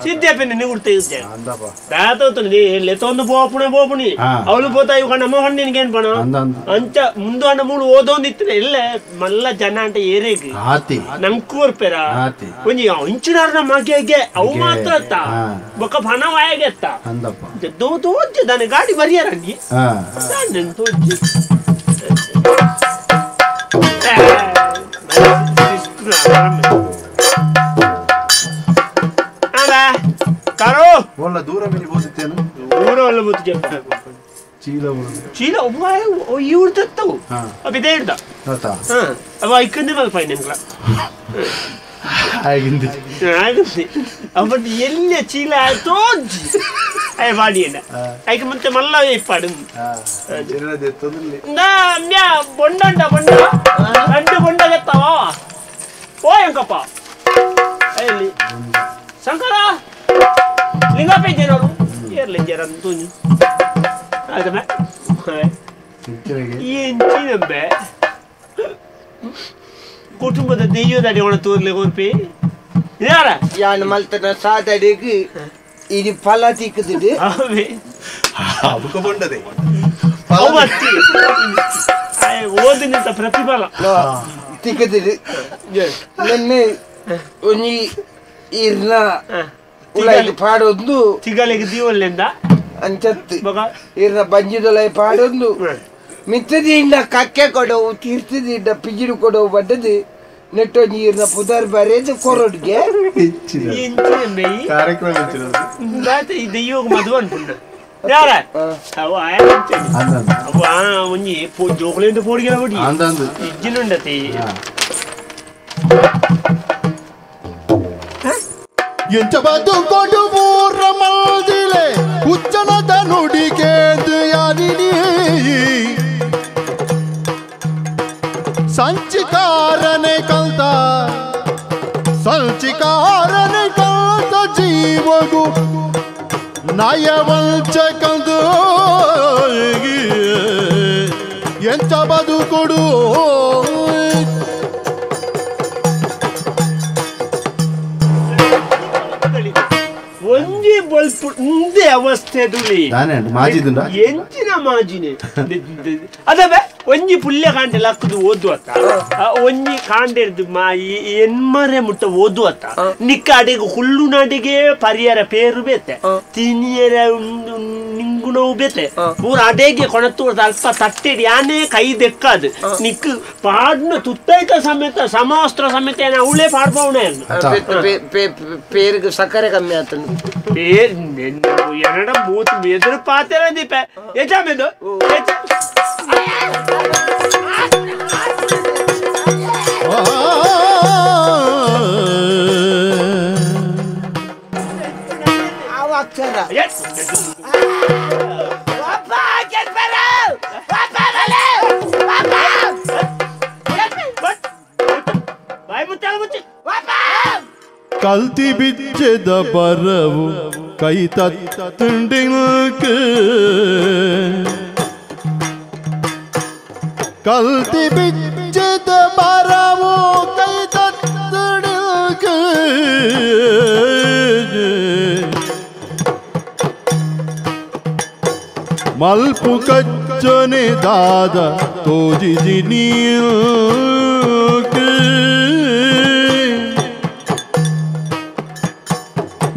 ಸಿದ್ದಪ್ಪನ ನಿಗುಡ್ತಾ ಇದ್ದೆ ತಾತೋತನೆ ಲೆತ್ತೊಂದು ಬೋಪುಣೆ ಬೋಪುಣಿ ಅವಳು ಪೋತಾ ಇವ ನಮ್ಮ ಹಣ್ಣಿನ ಏನ್ ಪಣ ಅಂಚ ಮುಂದು ಅಣ್ಣ ಮೂಳು ಓದೊಂದಿತ್ತು ಇಲ್ಲ ಮಲ್ಲ ಜನ ಅಂತ ಏರೇಗ್ ನಂಗೆ ಕೋರ್ಪೇರ ಒಂಜಿ ಇಂಚಿನಾರ ಮಗೆಗೆ ಅವು ಮಾತ್ರ ಅತ್ತ ಬೊಕ್ಕ ಪಣ ವಾಯಗೆ ಅತ್ತ ತೋಜೆ ದಾನೆ ಗಾಡಿ ಬರಿಯಾರಂಗಿ ತೋಜೆ ದೂರ ಮಿನಿ ಬೋದಿತ್ತೇನು ದೂರ ಒಲ್ಲ ಬೋತಿಗೆ ಚೀಲ ಚೀಲ ಇವ್ರದತ್ತವು ಅವಿದೇ ಇಡ್ದ ಅವ ಐಕಂದೆ ಮಲ್ಪ ನಿಮ್ಗಳ ಆಗಿಂದಿ ಆಗಿಂದಿ ಅವತ್ತು ಎಲ್ಲ ಚೀಲ ತೋಜಿ ಅಯ್ಯ ಬಾಡಿಯಣ್ಣ ಐಕ ಮತ್ತೆ ಮಲ್ಲ ಇಪ್ಪಾಡು ಬೊಂಡಂಡ ಬೊಂಡ రెండు ಬೊಂಡ ಗೆತ್ತವ ಓ ಎಂಕಪ್ಪ ಎಲ್ಲಿ ಶಂಕರ ಲಿಂಗಪ್ಪ ಇದ್ದೇನವರು ಏರ್ಲಿ ಜರ ತೂಂಜು ಆಯ್ತಮ್ಮ ಎಂಚಿನಂಬೆ ಕುಟುಂಬದ ದೆಯ್ಯದ ಅಡಿ ಒಣ ತೋರ್ಲೆ ಕೊರ್ಪಿ ಯಾನ್ ಮಲ್ತನ ಸಾದಡೆಗ್ ಇನಿ ಫಲ ತಿಕ್ಕುದು ಅಬುಕ ಬಂಡದೆ ಓದಿನಂತ ಪ್ರತಿಫಲ ತಿಕ್ಕುದು ನನ್ನೆ ಒಂಜಿ ಇರ್ನ ಉಲಾಯಿ ಪಾಡೊಂದು ತಿಗಲೆಗ್ ದೀವೊಲ್ಲೆಂದ ಅಂಚತ್ತು ಇರ್ನ ಬಂಜಿದೊಲಾಯಿ ಪಾಡೊಂದು ಮಿತ್ತದಿಂದ ಕಕ್ಕೆ ಕೊಡವು ತೀರ್ಥದಿಂದ ಪಿಜಿರು ಕೊಡವು ಬಡ್ಡದು ನೆಟ್ಟೊಂಜಿ ಇರ್ನ ಪುದರ್ ಬರೇದು ಕೊರೊಡ್ಗೆ ಕಾರ್ಯಕ್ರಮ ದೈಯೋಗ ಮದುವೆ ಅನ್ಪುಂಡು ಯಾರ ಅವ ಅವ ಒಂಜಿ ಜೋಕುಲೆಂದು ಪೋಡಿಗೆಲ ಪೊಡಿ ಇಜ್ಜಿನುಂಡತಿ ಎಂಚಬದು ಕೊಡುವೂರ ಮಲ್ದಿಲೆ ಉಚ್ಚನದ ನುಡಿ ಕೇಂದು ಯಾರಿನಿ ಸಂಚಿಕಾರನೆ ಕಲ್ತ ಸಂಚಿಕಾರನೆ ಕಲ್ತ ಜೀವಗು ನಯವಂಚ ಕಂದು ಎಂಚಬದು ಕೊಡು ಒಂಜಿ ಬಲ್ಪು ಉಂದೆ ಅವಸ್ಥೆ ದುಲಿ ಎಂಚಿನ ಮಾಜಿನೆ ಅದವೇ ಒಂಜಿ ಪುಲ್ಯ ಕಾಂಡೆ ಲಕ್ಕದು ಓದುವತ್ತ ಒಂಜಿ ಕಾಂಡೆರ್ದು ಮಾಯಿ ಎನ್ಮರೆ ಮುಟ್ಟ ಓದುವತ್ತ ನಿಕ್ಕ ಅಡೆಗೆ ಹುಲ್ಲು ನಾಡಿಗೆ ಪರಿಯರ ಪೇರು ಬೇತೆ ತಿನಿಯರ ನಿಂಗುಣವು ಬೇತೆ ಊರ ಅಡೆಗೆ ಕೊಣತು ಅಲ್ಪ ತಟ್ಟೆಡಿ ಯಾನೇ ಕೈ ದೆಕ್ಕಾದು ನಿಕ್ ಪಾಡ್ನ ತುತ್ತೈತ ಸಮೇತ ಸಮವಸ್ತ್ರ ಸಮೇತ ಏನ ಅವಳೇ ಪಾಡ್ಬವಣೆ ಪೇರಿಗೆ ಸಕ್ಕರೆ ಕಮ್ಮಿ ಆತನು ಎರಡ ಮೂತ್ ಎದುರು ಪಾತೆರ ದೀಪ ಎಜಾಮೆದು ಕಲ್ತಿ ಬಿಚ್ಚದ ಬರವು ಕೈ ತತ್ತುಂಡಿಲ್ಕು ಕಲ್ತಿ ಬಿಚ್ಚದ ಬರವು ಕೈ ತತ್ತುಂಡಿಲ್ಕು ಮಲ್ಪು ಕಚ್ಚನೆ ದಾದ ತೋಜಿಜಿ ನೀಲ್ಕು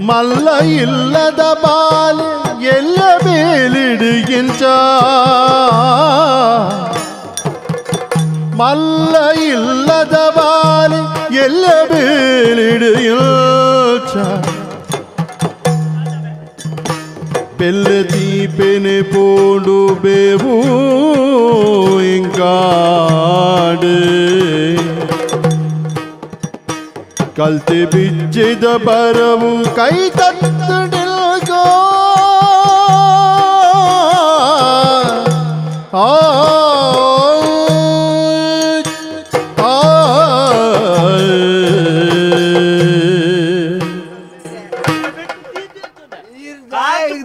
ಮಲ್ಲ ಇಲ್ಲದ ಬಾಲೆ ಎಲ್ಲ ಮೇಲಿಡುಗಿಂಚ ಮಲ್ಲ ಇಲ್ಲದ ಬಾಲೆ ಎಲ್ಲ ಮೇಲಿಡುಗಿಂಚ ಬೆಲ್ಲ ದೀಪೆನೆ ಪೋಂಡು ಬೇವು ಇಂಕಾಡು ಕಲ್ತಿ ಬಿಚ್ಚಿದ ಬರವು ಕೈ ತತ್ತುಡಿಲ್ಗೋ ಆ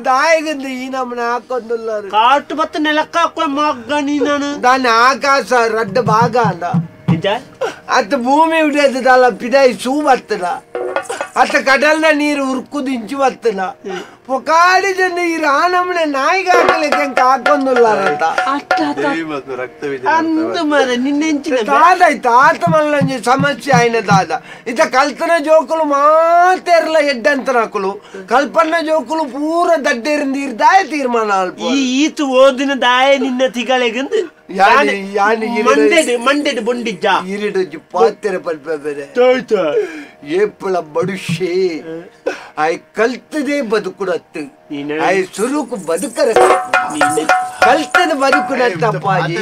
ದಾಯಗಂದು ಈ ನಮ್ಮನ್ನ ಹಾಕೊಂದುಲ್ಲಾರು ಕಾಟು ಬತ್ತ ನೆಲಕ್ಕ ಹಾಕುವ ಮಗ್ಗ ನೀನು ದಾನ ಆಕಾಶ ರಡ್ಡ ಭಾಗ ಅಂದ ಅತ್ತ ಭೂಮಿ ಉಡಿಯದಲ್ಲ ಪಿದಾಯಿ ಸೂ ಬರ್ತದ ಅತ್ತ ಕಡಲ್ನ ನೀರು ಉರ್ಕುದು ಇಂಚು ಬರ್ತದ ಪೊಕಾಡಿದ ನೀರು ಆ ನಮ್ಮನೆ ನಾಯಿಗೆ ಹಾಕಲಿಕ್ಕೆ ಅಂತ ಹಾಕೊಂದುಲ್ಲಾರಂತ ಅಂದು ಮರ ನಿನ್ನೆಂಚಿನ ದಾದಾಯ್ತು ಆತ ಮಲ್ಲಂಜಿ ಸಮಸ್ಯೆ ಆಯ್ನ ದಾದ ಇತ ಕಲ್ತನ ಜೋಕುಲು ಮಾತೆರ್ಲ ಎಡ್ಡಂತನಕುಲು ಕಲ್ಪನ ಜೋಕುಲು ಪೂರ ದಡ್ಡೇರು ನೀರು ದಾಯ ತೀರ್ಮಾನ ಅಲ್ಪ ಈ ಈತು ಓದಿನ ದಾಯ ನಿನ್ನ ತಿಗಳೆಗಂದು ಮಂಡೆಡ್ ಬೊಂಡಿಜ್ಜ ಇರಿಡೊಂಜಿ ಪಾತೆರ ಪಲ್ಪೆ ಬೇರೆ ಏಪಳ ಮನುಷ್ಯೆ ಆಯ್ ಕಲ್ತದೇ ಬದುಕುಡತ್ತು ಆಯ್ ಸುರುಕು ಬದುಕರ ಕಲ್ತದ ಬದುಕುಡತ್ತಪ್ಪಾಜಿ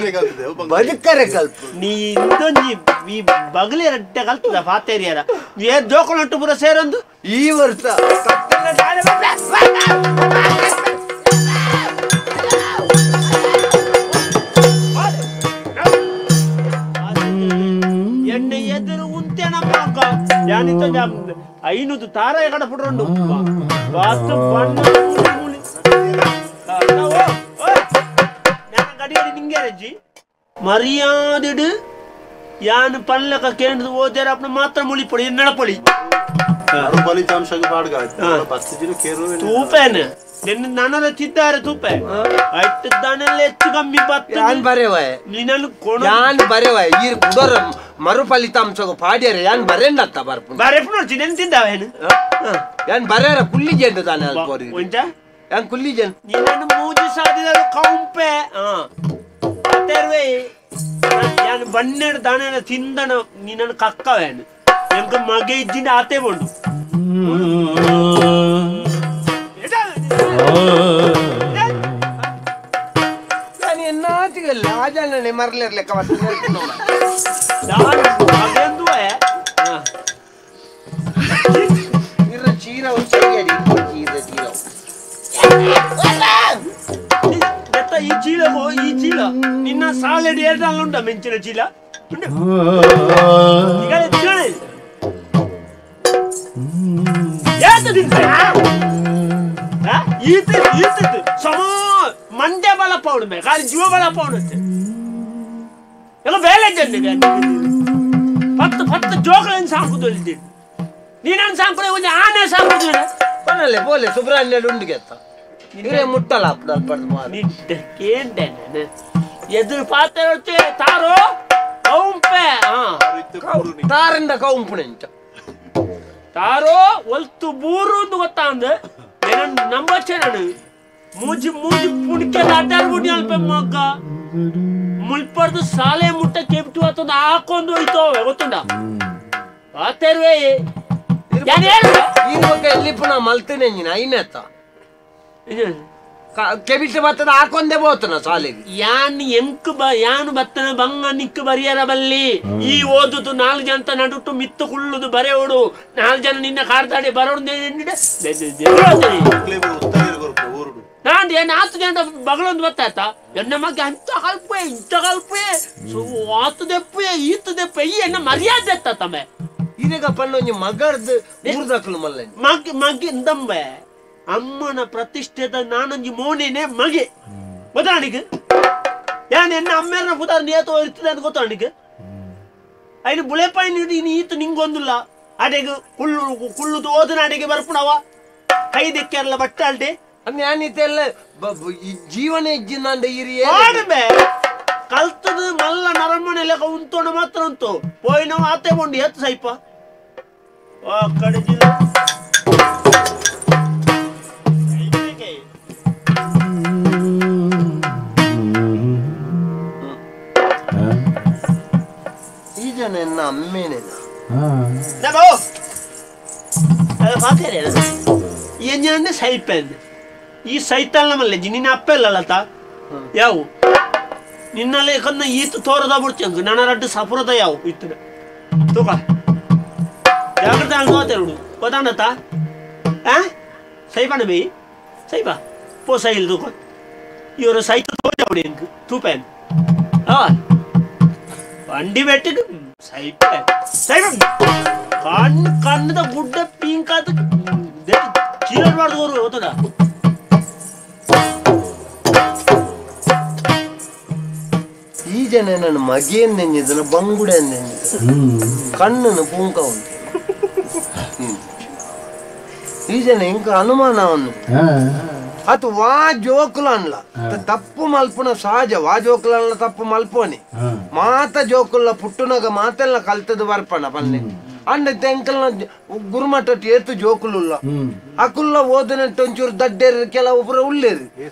ಬದುಕರ ಕಲ್ಪ ನೀ ಇಂದೊಂಜಿ ಈ ಬಗಲಿ ರಡ್ಡೆ ಕಲ್ತದ ಪಾತೆರಿಯರ ಏ ಜೋಕುಲೊಟ್ಟು ಪೂರ ಸೇರೊಂದು ಈ ವರ್ಷ ಎಣ್ಣೆ ಎದುರು ಉಂತೆ ನಮ್ಮ ಐನೂರು ತಾರ ಕಡೆ ಪುಡ್ರಂಡು ಗಡಿಯಡಿ ನಿಂಗೆ ಮರ್ಯಾದಿಡು ಯಾನು ಪಲ್ಲಕ ಕೇಂದ್ರ ಓದ್ಯಾರ ಅಪ್ನ ಮಾತ್ರ ಮುಳಿಪೊಳಿ ನಡಪೊಳಿ. ಫಲಿತಾಂಶಕ್ಕೆ ಪಾಡ್ಗ ಬಸ್ತಿಜಿನ ಕೇರು ತೂಪೇನೆ ನಿನ್ನ ನನಲ ತಿದ್ದಾರೆ ತೂಪೆ ಅಟ್ಟಿದ್ದಾನೆಲ್ಲ ಹೆಚ್ಚು ಕಮ್ಮಿ ಬತ್ತ ಯಾನ್ ಬರೆವ ನಿನ್ನನ್ನು ಕೊಣ ಯಾನ್ ಬರೆವ ಈ ಕುಡರ ಮರು ಫಲಿತಾಂಶಕ್ಕೆ ಪಾಡ್ಯಾರ ಯಾನ್ ಬರೆಂಡತ್ತ ಬರ್ಪು ಬರೆಪು ನೋಡ್ತಿ ನೆನ್ ತಿದ್ದಾವೇನು ಯಾನ್ ಬರೆಯರ ಕುಲ್ಲಿ ಜೆಂಡು ತಾನೆ ಅಲ್ಪೋರಿ ಒಂಜ ಯಾನ್ ಕುಲ್ಲಿ ಜೆಂಡು ನಿನ್ನನ್ನು ಮೂಜಿ ಸಾದಿದರು ಕೌಂಪೆ ತೆರ್ವೆ ಯಾನ್ ಬನ್ನೆಡ್ ದಾನೆಲ್ಲ ತಿಂದನ ನಿನ್ನನ್ನು ಕಕ್ಕವೇನು ಎಂಕ ಮಗೆ ಇಜ್ಜಿಂದ ಆತೆ ಬೋಂಡು ನಾನು ಎನ್ನಾತಿಗಲ್ಲ ಆಜಾನೆ ಮರಲಿರ್ಲೆಕ್ಕ ಚೀರ ಈ ಚೀಲ ಈ ಚೀಲ ನಿನ್ನ ಸಾಲೆಡ್ ಎರಡು ಉಂಟ ಮೆಂಚಿನ ಚೀಲ ಸಮ ಮಂಡ್ಯ ಬಲ ಪೌಡು ಮೇ ಖಾಲಿ ಜೀವ ಬಲ ಪೌಡು ಎಲ್ಲ ಬೇಲೆ ಜನ ಪತ್ತು ಪತ್ತು ಜೋಕಳನ್ನು ಸಾಕುದು ನೀನನ್ನು ಸಾಕುದು ಒಂದು ಆನೆ ಸಾಕುದು ಪನಲೆ ಪೋಲೆ ಸುಬ್ರಹ್ಮಣ್ಯ ಉಂಡುಗೆತ್ತ ಇರೇ ಮುಟ್ಟಲ ಕೇಂಡೆ ಎದುರು ಪಾತ್ರ ತಾರೋ ಕೌಂಪೆ ತಾರಿಂದ ಕೌಂಪುನೆಂಚ ತಾರೋ ಒಲ್ತು ಬೂರು ಅಂತ ಗೊತ್ತಾಂದ ನಂಬಚ್ಚೆ ನಾನು ಮೂಜಿ ಮೂಜಿ ಪುಣಿಕೆಲ್ಲ ಅಡ್ಡಾಡ್ಬಿಟ್ಟು ಅಲ್ಪ ಮಗ್ಗ ಮುಲ್ಪರ್ದು ಸಾಲೆ ಮುಟ್ಟ ಕೆಪ್ಟು ಆತೊಂದು ಹಾಕೊಂಡು ಹೋಯ್ತೋವೆ ಗೊತ್ತುಂಡ ಆತೇರ್ವೆ ಎಲ್ಲಿ ಪುನಃ ಮಲ್ತೇನೆ ನೀನು ಐನತ್ತ ಕೆಬಿಟ್ಟು ಬರ್ತದ ಹಾಕೊಂಡೆ ಬೋತನ ಸಾಲೆಗೆ ಯಾನ್ ಎಂಕ್ ಬ ಯಾನು ಬತ್ತನ ಬಂಗ ನಿಕ್ಕು ಬರಿಯರ ಬಲ್ಲಿ ಈ ಓದುದು ನಾಲ್ಕು ಜನ ನಡುಟ್ಟು ಮಿತ್ತು ಕುಳ್ಳುದು ಬರೆಯೋಡು ನಾಲ್ಕು ಜನ ನಿನ್ನ ಕಾರ್ದಾಡಿ ಬರೋಡು ನಾನು ಏನು ಆತು ಜನ ಬಗಳೊಂದು ಬತ್ತಾತ ಎನ್ನ ಮಗ ಅಂತ ಕಲ್ಪೆ ಇಂಥ ಕಲ್ಪೆ ಆತು ದೆಪ್ಪೆ ಈತು ದೆಪ್ಪೆ ಈ ಎನ್ನ ಮರ್ಯಾದೆ ಎತ್ತ ತಮ್ಮೆ ಇದೀಗ ಪಣ್ಣೊಂಜಿ ಮಗರ್ದು ಊರ್ದಕ್ಲು ಮಲ್ಲ ಮಗ್ ಮಗಿ ಇಂದಂಬೆ ಅಮ್ಮನ ಪ್ರತಿಷ್ಠೆದ ನಾನೊಂಜಿ ಮೋನೇನೆ ಮಗೆ ಗೊತ್ತಾಣಿಗೆ ಯಾನ್ ಎನ್ನ ಅಮ್ಮೇರನ ಪುದಾರ್ ನೇತು ಇರ್ತದೆ ಅಂತ ಗೊತ್ತಾಣಿಗೆ ಐನು ಬುಳೆಪಾಯಿ ನೀನು ಈತು ನಿಂಗೊಂದಿಲ್ಲ ಅಡೆಗೆ ಕುಳ್ಳು ಕುಳ್ಳುದು ಓದನ ಅಡೆಗೆ ಬರ್ಪುಣವ ಕೈ ದೆಕ್ಕೆಲ್ಲ ಬಟ್ಟಾಲ್ಡೆ ഞാനിതെಲ್ಲ ಜೀವನ ಇಜ್ಜಿಂದ ಆಡಬೆ ಕಲ್ತದ ಮಲ್ಲ ನರಮನೆ ಲೆಕ್ಕ ಉಂತೋಣ ಮಾತ್ರ ಉಂಟು ಪೋಯಿನ ಆತೆ ಬೋಂಡು ಎತ್ತು ಸೈಪ ಆ ಕಡೆ ಈ ಜನ ಎನ್ನ ಅಮ್ಮೇನೆ ಎಂಜನೆ ಸೈಪೆಂದು ಈ ಸೈತಲ್ಲ ಮಲ್ಲೆ ನಿನ್ನ ಅಪ್ಪೆಲ್ಲಲತ ಯಾವು ನಿನ್ನಲ್ಲಿ ಕನ್ನ ಈತು ತೋರದ ಬಿಡ್ತಂಗ ನನ್ನ ರಡ್ಡು ಸಫುರದ ಯಾವು ಇತ್ತು ತೂಕ ಜಾಗ್ರತೆ ಅನ್ಕೋತೇರುಡು ಗೊತ್ತಾನತ್ತ ಆ ಸೈಪಣ ಬೇ ಸೈಪ ಪೋ ಸೈಲ್ ತೂಕ ಇವರು ಸೈತ ತೋಜಾವಡಿ ಎಂಕ್ ತೂಪೇನ್ ಆ ಬಂಡಿ ಬೆಟ್ಟಿಗೆ ಸೈಪ ಸೈಪ ಕಣ್ಣು ಕಣ್ಣದ ಗುಡ್ಡ ಪಿಂಕಾದ ಚೀಲರ್ ಮಾಡ್ದೋರು ಗೊತ್ತದ ಈ ಜನ ನನ್ನ ಮಗೆಯನ್ನೆಂಜಿದನ ಬಂಗುಡೆ ಅಂದೆಂಜಿದ ಕಣ್ಣನ್ನು ಪೂಂಕ ಉಂಟು ಈ ಜನ ಇಂಕ ಅನುಮಾನ ಅವನು ಅದು ವಾ ಜೋಕುಲ ಅನ್ಲ ತಪ್ಪು ಮಲ್ಪುನ ಸಹಜ ವಾ ಜೋಕುಲ ಅನ್ಲ ತಪ್ಪು ಮಲ್ಪೋನಿ ಮಾತ ಜೋಕುಲ್ಲ ಪುಟ್ಟುನಗ ಮಾತೆಲ್ಲ ಕಲ್ತದ ಬರ್ಪಣ ಪನ್ನೆ ಅಂಡ ತೆಂಕಲ್ನ ಗುರುಮಠ ಏತು ಜೋಕುಲುಲ್ಲ ಅಕುಲ್ಲ ಓದನೆಟ್ಟು ಒಂಚೂರು ದಡ್ಡೇರು ಕೆಲವೊಬ್ಬರು ಉಳ್ಳೇರು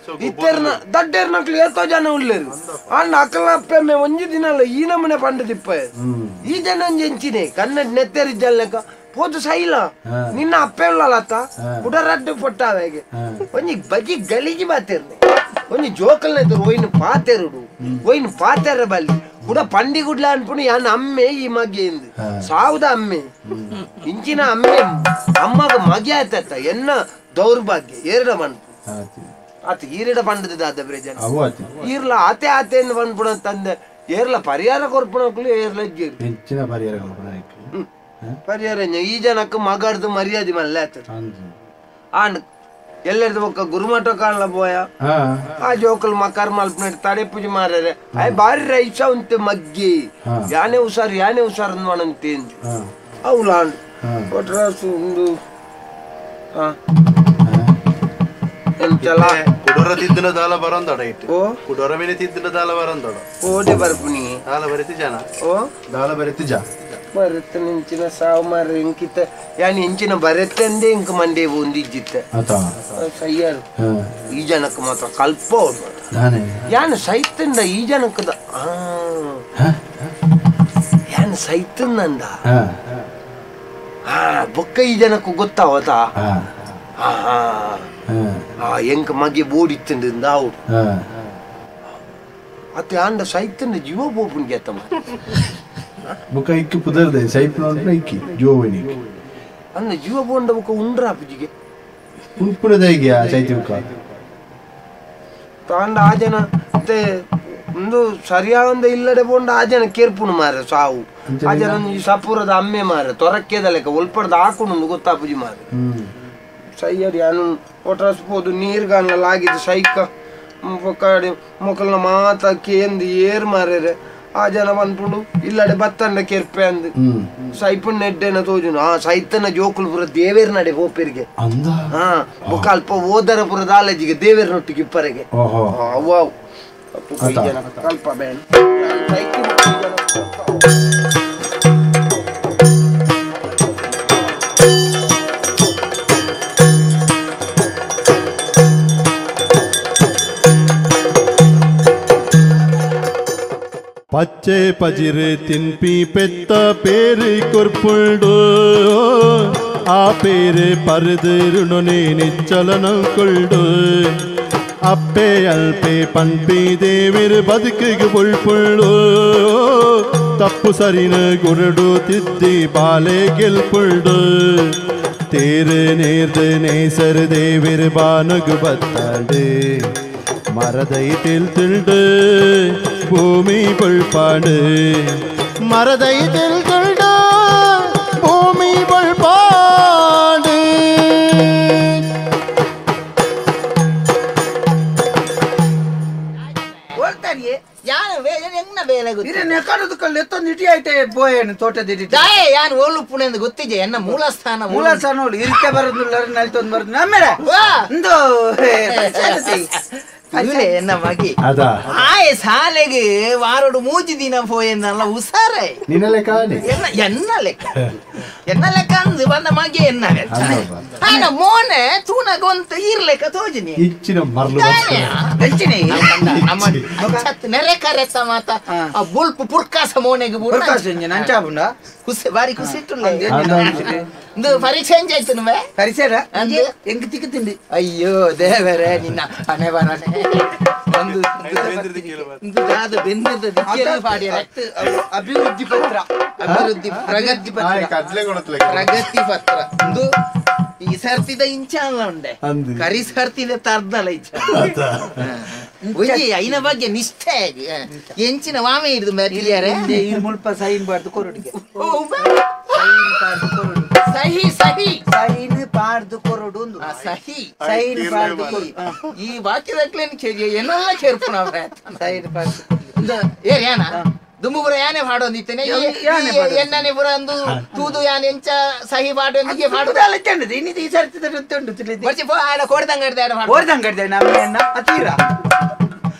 ಇತ್ತೆರ್ನ ದಡ್ಡೇರ್ನಕ್ಲು ಏತೋ ಜನ ಉಳ್ಳೇರು ಅಂಡ ಅಕಲ್ನ ಅಪ್ಪೆಮ್ಮೆ ಒಂಜಿ ದಿನ ಅಲ್ಲ ಈ ನಮೂನೆ ಪಂಡ ದಿಪ್ಪ ಈ ಜನ ಒಂಜಿ ಎಂಚಿನೆ ಕನ್ನಡ ನೆತ್ತೇರಿ ಜಲ್ಲೆಕ ಪೋದು ಸೈಲ ನಿನ್ನ ಅಪ್ಪೆ ಉಳ್ಳಲತ್ತ ಕುಡರಡ್ಡು ಪೊಟ್ಟಾವೆಗೆ ಒಂಜಿ ಬಜಿ ಗಲೀಜಿ ಬಾತೇರ್ನೆ ಒಂಜಿ ಜೋಕಲ್ನ ಎದುರು ಒಯ್ನು ಪಾತೆರುಡು ಒಯ್ನು ಪಾತೆರ ಬಲ್ಲಿ ಕುಡ ಪಂಡಿ ಗುಡ್ಲ ಅನ್ಪುಣಿ ಯಾನ್ ಅಮ್ಮೆ ಈ ಮಗೆ ಎಂದು ಸಾವುದ ಅಮ್ಮೆ ಇಂಚಿನ ಅಮ್ಮೆ ಅಮ್ಮಗ ಮಗೆ ಆಯ್ತತ್ತ ಎನ್ನ ದೌರ್ಭಾಗ್ಯ ಏರಡ ಮನ್ಪು ಆತ ಈರಡ ಪಂಡದ ಆದ ಬ್ರೇಜನ ಈರ್ಲ ಆತೆ ಆತೆ ಎಂದು ಪನ್ಪುಣ ತಂದೆ ಏರ್ಲ ಪರಿಹಾರ ಕೊರ್ಪುಣಕ್ಲು ಏರ್ಲ ಹೆಚ್ಚಿನ ಪರಿಹಾರ ಪರಿಹಾರ ಈ ಜನಕ್ಕೆ ಮಗರ್ದು ಮರ್ಯಾದೆ ಮಲ್ಲ ಆತದ ಆಂಡ್ ಎಲ್ಲರದು ಒಕ್ಕ ಗುರುಮಠ ಕಾಣಲ ಬೋಯ ಆ ಜೋಕಲ್ ಮಕರ್ ಮಲ್ಪನೆಟ್ ತಡೆ ಪೂಜೆ ಮಾರ್ಯಾರೆ ಆಯ್ ಬಾರಿ ರೈಸ ಉಂಟು ಮಗ್ಗಿ ಯಾನೆ ಹುಷಾರು ಯಾನೆ ಹುಷಾರು ಅಂದ್ವಾಣಂತೆ ಅವಳು ಒಟ್ರಾಸು ಒಂದು ಎಂಚಲ ಕುಡೊರ ತಿದ್ದಿನ ದಾಲ ಬರಂದಡ ಇಟ್ಟು ಓ ಕುಡೊರ ಮೇಲೆ ತಿದ್ದಿನ ದಾಲ ಬರಂದಡ ಓಡೆ ಬರ್ಪುನಿ ದಾಲ ಬರೆತಿ ಜನ ಓ ದಾಲ ಬರೆತಿ ಜ ಬರೆತ ನಿಂಚಿನ ಸಾವು ಮಾರ ಇಂಕಿತ ಯಾನ್ ಇಂಚಿನ ಬರೆತಂದೆ ಇಂಕ ಮಂಡೆ ಒಂದಿಜ್ಜಿತ್ತ ಆತ ಸಯ್ಯಾರು ಈ ಜನಕ್ಕೆ ಮಾತ್ರ ಕಲ್ಪ ದಾನೆ ಯಾನ್ ಸೈತಂದ ಈ ಜನಕ್ಕದ ಯಾನ್ ಸೈತಂದ ಬೊಕ್ಕ ಈ ಜನಕ್ಕೆ ಗೊತ್ತಾವತ ಎಂಕ ಮಗೆ ಬೋಡಿತ್ತಂದ ಅವು ಅತ್ತೆ ಆಂಡ ಸೈತಂದ ಜೀವ ಬೋಪುನ್ ಗೆತ್ತಮ್ಮ ಬೊಕ್ಕ ಇಕ್ಕಿ ಪುದರ್ದೆ ಸೈಪ್ನ ಇಕ್ಕಿ ಜೋವನಿಕ್ ಅನ್ನ ಜೀವ ಬೋಂಡ ಬೊಕ್ಕ ಉಂಡ್ರ ಪುಜಿಗೆ ಉಂಪುನದ ಈಗ ಸೈತಿ ಬೊಕ್ಕ ತಾಂಡ ಆ ಜನ ಮತ್ತೆ ಒಂದು ಸರಿಯಾದ ಇಲ್ಲಡೆ ಬೋಂಡ ಆ ಜನ ಕೇರ್ಪುನು ಮಾರ ಸಾವು ಆ ಜನ ಈ ಸಪೂರದ ಅಮ್ಮೆ ಮಾರ ತೊರಕ್ಕೆದ ಲೆಕ್ಕ ಒಲ್ಪಡ್ದ ಹಾಕುನು ಗೊತ್ತಾ ಪುಜಿ ಮಾರ ಸೈಯಡಿ ಅನು ಒಟ್ರಸ್ಬೋದು ನೀರ್ಗಾನಲ್ಲ ಆಗಿದ್ದು ಸೈಕ ಬೊಕ್ಕ ಮೊಕಲ್ನ ಮಾತ ಕೇಂದು ಏರ್ ಮಾರೇರೆ ಆ ಜನ ಬಂದ್ಬಿಡು ಇಲ್ಲಡೆ ಬತ್ತಂಡ ಕೆರ್ಪೆ ಅಂದ್ ಸೈಪನ್ ನೆಡ್ಡೆನ ತೋಜುನು ಆ ಸೈತನ ಜೋಕುಲು ಪುರ ದೇವೇರ್ ನಡೆ ಪೋಪೆರಿಗೆ ಹಾ ಬೊಕ್ಕ ಅಲ್ಪ ಓದರ ಪುರ ದಾಲಜಿಗೆ ದೇವೇರ್ ನೊಟ್ಟಿಗೆ ಇಪ್ಪರೆಗೆ ಅವ್ ಅಲ್ಪ ಬೇಡ ಪಚ್ಚೆ ಪಜಿರೆ ತಿನ್ಪಿ ಪೆತ್ತ ಪೇರು ಕೊರ್ಪುಂಡು ಆ ಪೇರು ಪರದಿರುಣನೆ ನಿಚ್ಚಲನಕೊಳ್ಡು ಅಪ್ಪೆ ಅಲ್ಪೆ ಪನ್ಪಿ ದೇವಿರು ಬದುಕಿಗೆ ಬುಳ್ಪುಳ್ಳು ತಪ್ಪು ಸರಿನ ಗುರುಡು ತಿದ್ದಿ ಬಾಲೆ ಗೆಲ್ಪುಳ್ಡು ತೇರು ನೇರ್ದು ನೇಸರು ದೇವಿರು ಬಾನುಗು ಬತ್ತಾಡು ಮರದೈ ತಿಳ್ತಿಳ್ಡು ಭೂಮಿ ಬಳ್ಪಾಡು ಮರದೈ ತಿಳ್ತಿಳ್ಡು ಭೂಮಿ ಬಳ್ಪಾಡು ಗೊತ್ತಿದೆ ಎನ್ನ ಮೂಲಸ್ಥಾನ ಮೂಲಸ್ಥಾನ ಇರಿಕೆ ಬರೋದಿಲ್ಲ ನಲ್ತೊಂದು ಬರೋದು ಆಮೇಲೆ ಒಂದು ಎನ್ನ ಮಗಿ ಆಯ್ ಸಾಲೆಗೆ ವಾರೋಡು ಮೂಜಿ ದಿನ ಪೋಯೆಂದಲ್ಲ ಹುಷಾರೇ ನಿನ್ನ ಲೆಕ್ಕ ಎನ್ನ ಲೆಕ್ಕ ಎನ್ನ ಲೆಕ್ಕ ಅಂದು ಬಂದ ಮಗಿ ಎನ್ನ ಆಯ್ನ ಮೋನೆ ತೂನಗೊಂತ ಈರ್ ಲೆಕ್ಕ ತೋಜಿನಿ ಇಚ್ಚಿನ ಮರ್ಲು ಹೆಚ್ಚಿನ ನಮ್ಮ ನೆರೆ ಕರೆತ ಮಾತ ಆ ಬುಲ್ಪು ಪುರ್ಕಾಸ ಮೋನೆಗೆ ಪುರ್ಕಾಸ ನಂಚಾಪುಂಡ ಖುಷಿ ಬಾರಿ ಖುಷಿ ಇಟ್ಟುಲ್ಲ ಇಂದು ಪರೀಕ್ಷೆ ಎಂಜಾಯ್ತು ನುವೆ ಪರೀಕ್ಷೆ ಎಂಗ್ ತಿಕ್ಕ ತಿಂಡಿ ಅಯ್ಯೋ ದೇವರೇ ನಿನ್ನ ಹಣೆ ಬರನೆ ಒಂದು ಅದು ಬೆಂದಿದ್ದ ಅಭಿವೃದ್ಧಿ ಪತ್ರ ಅಭಿವೃದ್ಧಿ ಪ್ರಗತಿ ಪತ್ರ ಪ್ರಗತಿ ಪತ್ರ ಇಂದು ಈ ಸರ್ತಿದ ಇಂಚ ಅಲ್ಲ ಉಂಡೆ ಕರಿ ಸರ್ತಿದ ತರ್ದಲ್ಲ ಇಂಚ ಐನ ಬಗ್ಗೆ ನಿಷ್ಠೆ ಎಂಚಿನ ವಾಮೆ ಹಿಡಿದು ಮೆರ್ಲಿಯಾರೆ ಈ ಮುಲ್ಪ ಸೈನ್ ಬಾರ್ದು ಕೊರಡಿಗೆ ಸಹಿ ಸಹಿ ಸೈನ್ ಪಾರ್ದು ಕೊರಡು ಸಹಿ ಸೈನ್ ಪಾರ್ದು ಈ ವಾಕ್ಯದಕ್ಲೇನು ಏನೆಲ್ಲ ಕೇರ್ಪುನ ಸೈನ್ ಪಾರ್ದು ಏರ್ ಯಾನ ದುಂಬುಪುರ ಯಾನೆ ಪಾಡೊಂದಿತ್ತೇನೆ ಎನ್ನನೆ ಪುರ ಅಂದು ತೂದು ಯಾನೆ ಎಂಚ ಸಹಿ ಪಾಡು ನಿಗೆ ಪಾಡು ಇನ್ನಿದು ಈ ಸರ್ತಿ ಉಂಟು ಆಡ ಕೋಡ್ದಂಗಡ್ದೆ ಆಡ ಕೋಡ್ದಂಗಡ್ದೆ ನಮ್ಮ ಅತೀರ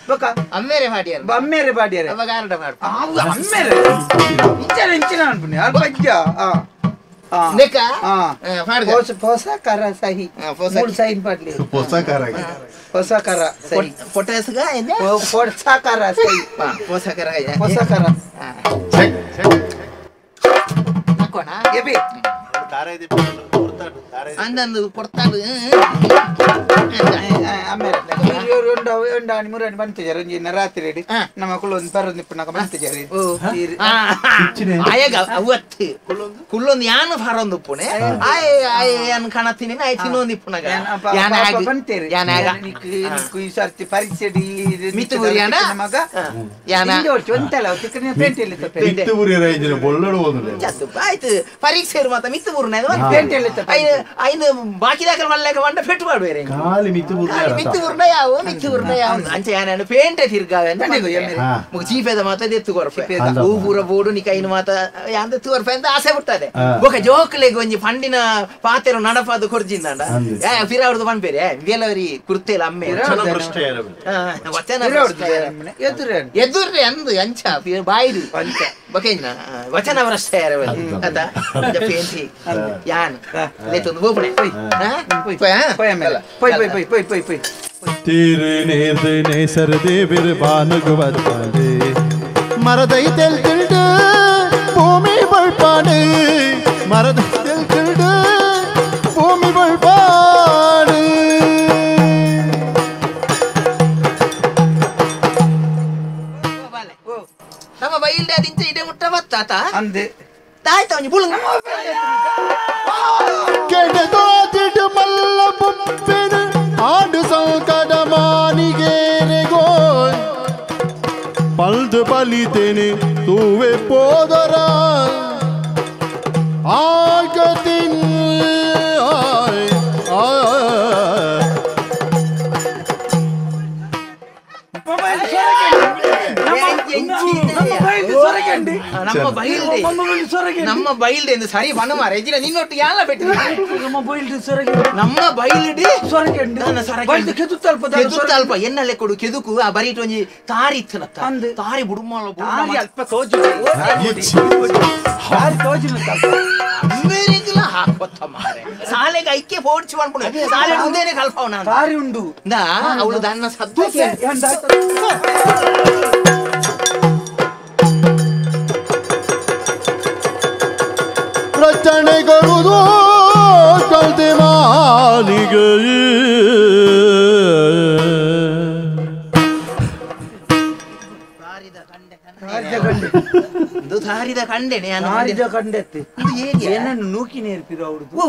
ಬೊಕ ಅಮ್ಮೇರೆ ಪಾಡಿಯರ್ ಅಮ್ಮೇರೆ ಪಾಡಿಯರ್ ಅವಾಗ ಆರಡ ಪಾಡು ಅಮ್ಮೇರೆ ಇಂಚನ ಇಂಚಿನ ಅನ್ಪುನಿ ಅಲ್ಪ ಇಜ್ಜ ಲೆಕ್ಕ ಪೋಷಕರ ಸಹಿ ಮೂರು ಸೈನ್ ಪಾಡ್ಲಿ ಪೋಷಕರ ಪೋಷಕರ ಸಹಿ ಪೊಟಾಸ್ಗ ಪೋಷಕರ ಸಹಿ ಪೋಷಕರ ಪೋಷಕರ ಚೆಕ್ ಹಾಕೋಣ ಎಬಿ ಅಂದಂದು ಕೊಡ್ತಾಡು ಆಮೇಲೆ ಉಂಡಾಣಿ ಮುರಾಣಿ ಬಂತಿದ್ದಾರೆ ಒಂಜಿ ರಾತ್ರಿ ನಮ್ಮ ಕುಳ್ಳೊಂದು ಬರೋದು ನಿಪ್ಪುನಾಗ ಬಂತಿದ್ದಾರೆ ಆಯಗ ಅವತ್ತು ಕುಳ್ಳೊಂದು ಯಾನು ಫಾರೊಂದು ಉಪ್ಪುನೆ ಆಯ್ ಆಯ್ ಯಾನ್ ಕಾಣತೀನಿ ಆಯ್ ತಿನ್ನೊಂದು ಇಪ್ಪುನಾಗ ಬಂತೇರಿ ಈ ಸರ್ತಿ ಪರೀಕ್ಷೆ ಮಿತ್ತು ಬುರಿಯಾನ ಮಗ ಯಾನ ಒಂತಲ್ಲ ತಿಕ್ಕನೆ ಪೇಂಟೆಲ್ಲಿ ಮಿತ್ತು ಬುರಿಯ ರೈಜಿನ ಬೊಳ್ಳಡು ಆಯ್ತು ಪರೀಕ್ಷೆ ಮಾತ ಮಿತ್ತು ಬುರ್ನ ಪೇಂಟೆಲ್ಲಿ ಐನ ಬಾಕಿ ದಾಖಲೆ ಮಲ್ಲೇಕ వంట పెట్టువాడు వేరే ಖಾಲಿ ಮಿತ್ತು ಮಿತ್ತು ಉರ್ನಯಾವು ಮಿತ್ತು ಉರ್ನಯಾವು ಅಂಚೆ ಯಾನು ಪೇಂಟೆ ತಿರ್ಗಾವೆ ಅಂತ ಮುಗ ಚೀಪೆದ ಮಾತ ದೆತ್ತು ಕೊರಪೆ ಹೂ ಪೂರ ಬೋಡು ನಿಕೈನ ಮಾತ ಯಾಂದ ಕೊರಪೆ ಅಂತ ಆಸೆ ಬಿಡ್ತದೆ ಬೊಕ ಜೋಕ್ಲೆಗ್ ಒಂಜಿ ಪಂಡಿನ ಪಾತೆರು ನಡಪಾದು ಕೊರ್ಜಿಂದ ಫಿರಾವ್ರದ್ದು ಪನ್ಪೇರೆ ಬೇಲವರಿ ಕುರ್ತೆಲ ಅಮ್ಮೆ ವಚನ ಎದುರ್ರೆ ಅಂದು ಅಂಚ ಬಾಯಿಡು ಬೊಕೇಂಜಿನ ವಚನ ಭ್ರಷ್ಟ ಅದ ಪೇಂಟಿ ಯಾನ್ ಲೇತೊಂದು ಬೋಪಣೆ ತಿರುನೇರ್ದು ನೇಸರ ದೇವಿರು ಬಾನುಗುವತ್ತಾಡೆ ಮರದೈ ತೆಲ್ತಿಲ್ಡು ಭೂಮಿ ಬಳ್ಪಾಡು ಮರದೈ ತೆಲ್ತಿಲ್ಡು ಭೂಮಿ ಬಳ್ಪಾಡು ನಮ್ಮ ಬೈಲ್ಡೆ ಅದಿಂಚ ಇಡೆ ಮುಟ್ಟ ಬತ್ತಾತ ಅಂದೆ ತಾಯ್ತ ಒಂಜಿ ಬುಳುಂಗ ಕೆಡದೋತಿಡು ಮಲ್ಲ ಬುಪ್ಪಿನ ಆಡು ಸಂಕಟ ಮಾನಿಗೇರೆಗೋ ಪಲ್ದು ಬಲಿತೇನೆ ತೂವೆ ಪೋದರ ಆಗತಿನ್ ನಮ್ಮ ಬೈಲ್ಡೆ ಎಂದು ಸರಿ ಬಣ್ಣ ಮಾರ ಇಜ್ಜಿನ ನಿನ್ನೊಟ್ಟು ಯಾಲ ಬೆಟ್ಟು ನಮ್ಮ ಬೈಲ್ಡೆ ಸೊರಗೆ ನಮ್ಮ ಬೈಲ್ಡೆ ಸೊರಗೆ ಬೈಲ್ಡೆ ಕೆದುತ್ತಲ್ಪ ಕೆದುತ್ತಲ್ಪ ಎನ್ನಲೆ ಕೊಡು ಕೆದುಕು ಆ ಬರೀಟ್ ಒಂಜಿ ತಾರಿ ಇತ್ತನತ್ತ ತಾರಿ ಬುಡುಮಾಲ ತಾರಿ ಅಲ್ಪ ತೋಜು ತಾರಿ ತೋಜಿನ ಅಮ್ಮೇರಿಗಿಲ್ಲ ಹಾಕೊತ್ತ ಮಾರೆ ಸಾಲೆಗೆ ಐಕೆ ಫೋಡ್ಚು ಅನ್ಕೊಂಡು ಸಾಲೆ ಉಂದೇನೆ ಕಲ್ಪವನ ತಾರಿ ಉಂಡು ನಾ ಅವಳು ದನ್ನ ಸದ್ದಕ್ಕೆ ರಚನೆಗರುದು ಕಲ್ತೆ ಮಾಲಿಗೆ ದಾರಿದ ಕಂಡೆನೆ ದಾರಿದ ಕಂಡೆತ್ತಿ ಏನನ್ನು ನೂಕಿ ನೇರ್ಪಿರು ಅವ್ರದ್ದು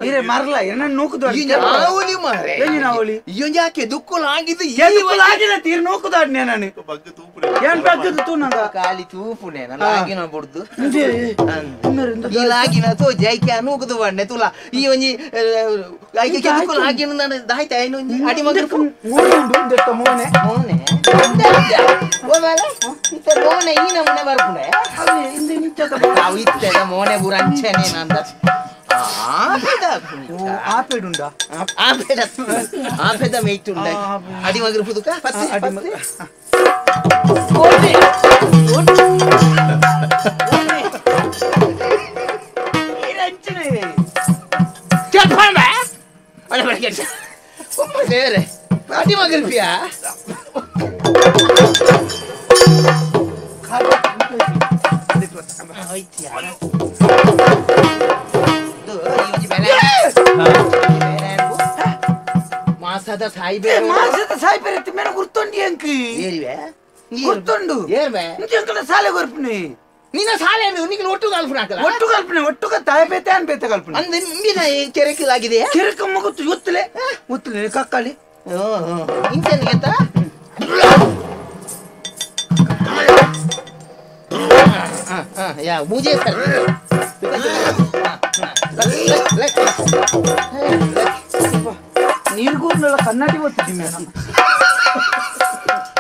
ಇರೆ ಮರಲ ಏನನ್ನು ನೂಕುದು ನಾವಲಿ ಮಾರೆ ನಾವಲಿ ಯಾಕೆ ದುಕ್ಕುಲ ಆಗಿದ್ದು ಆಗಿಲ್ಲ ತೀರ್ ನೂಕುದಾಡ್ನೆ ನಾನು ಏನ್ ಬಗ್ಗದು ತೂನಂಗ ಖಾಲಿ ತೂಪುನೆ ಲಾಗಿನ ಬುಡ್ದು ಈ ಲಾಗಿನ ತೋಜಿ ಐಕೆ ನೂಕುದು ಬಣ್ಣೆ ತುಲ ಈ ಒಂಜಿ ಐಕೆ ದುಕ್ಕುಲ ಆಗಿನ ನಾನು ದಾಯ್ತ ಏನು ಒಂಜಿ ಅಡಿ ಮಗು ಮೋನೆ ಉಂಡು ದೆತ್ತ ಮೋನೆ ಮೋನೆ ಇತ್ತೆ ಮೋನೆ ಈ ನಮೂನೆ ಬರ್ಪುನೆ ಇಂದೆ ನಿಂಚದ ಅವು ಇತ್ತೆದ ಮೋನೆ ಪೂರ ಅಂಚನೆ ನಂದ ಆಪೆಡುಂಡ ಆಪೆಡ ಆಪೆದ ಮೇಯ್ತುಂಡ ಅಡಿ ಮಗರು ಪುದುಕ ಪತ್ತೆ ಅಡಿ ಓಡೆ ಇರಂಚನೆ ಚಪ್ಪಣ ಅರೆ ಬರಕೆ ಒಮ್ಮ ದೇವರೇ ಅಡಿ ಮಗರು ಪಿಯಾ ಮಾಸದ ಸಾಯಿಬೆ ಮಾಸದ ಸಾಯಿಬೆ ಮೇನ ಗುರ್ತೊಂಡಿ ಅಂಕ್ ಏರಿವೆ ಗುರ್ತೊಂಡು ಏರ್ವೆ ಇಂಚಂಕಲ ಸಾಲೆ ಗೊರ್ಪುನಿ ನಿನ್ನ ಸಾಲೆ ನಿನ್ನ ಒಟ್ಟು ಕಲ್ಪನೆ ಹಾಕಲ್ಲ ಒಟ್ಟು ಕಲ್ಪನೆ ಒಟ್ಟು ತಾಯಿ ಬೇತೆ ಅನ್ ಬೇತೆ ಕಲ್ಪನೆ ಅಂದ್ರೆ ನಿಮ್ಮಿನ ಕೆರೆಕಲಾಗಿದೆ ಕೆರೆಕ ಮಗುತ್ತು ಗೊತ್ತಲೆ ಗೊತ್ತಲೆ ಕಕ್ಕಾಳಿ ಇಂಚನ್ ಎಂತ ಯಾ ಮೂಜೆ ಸರ್ ನೀರ್ಗೂರ್ನೆಲ್ಲ ಕನ್ನಡಿ ಓದ್ತಿದ್ದಿ ಮೇಡಮ್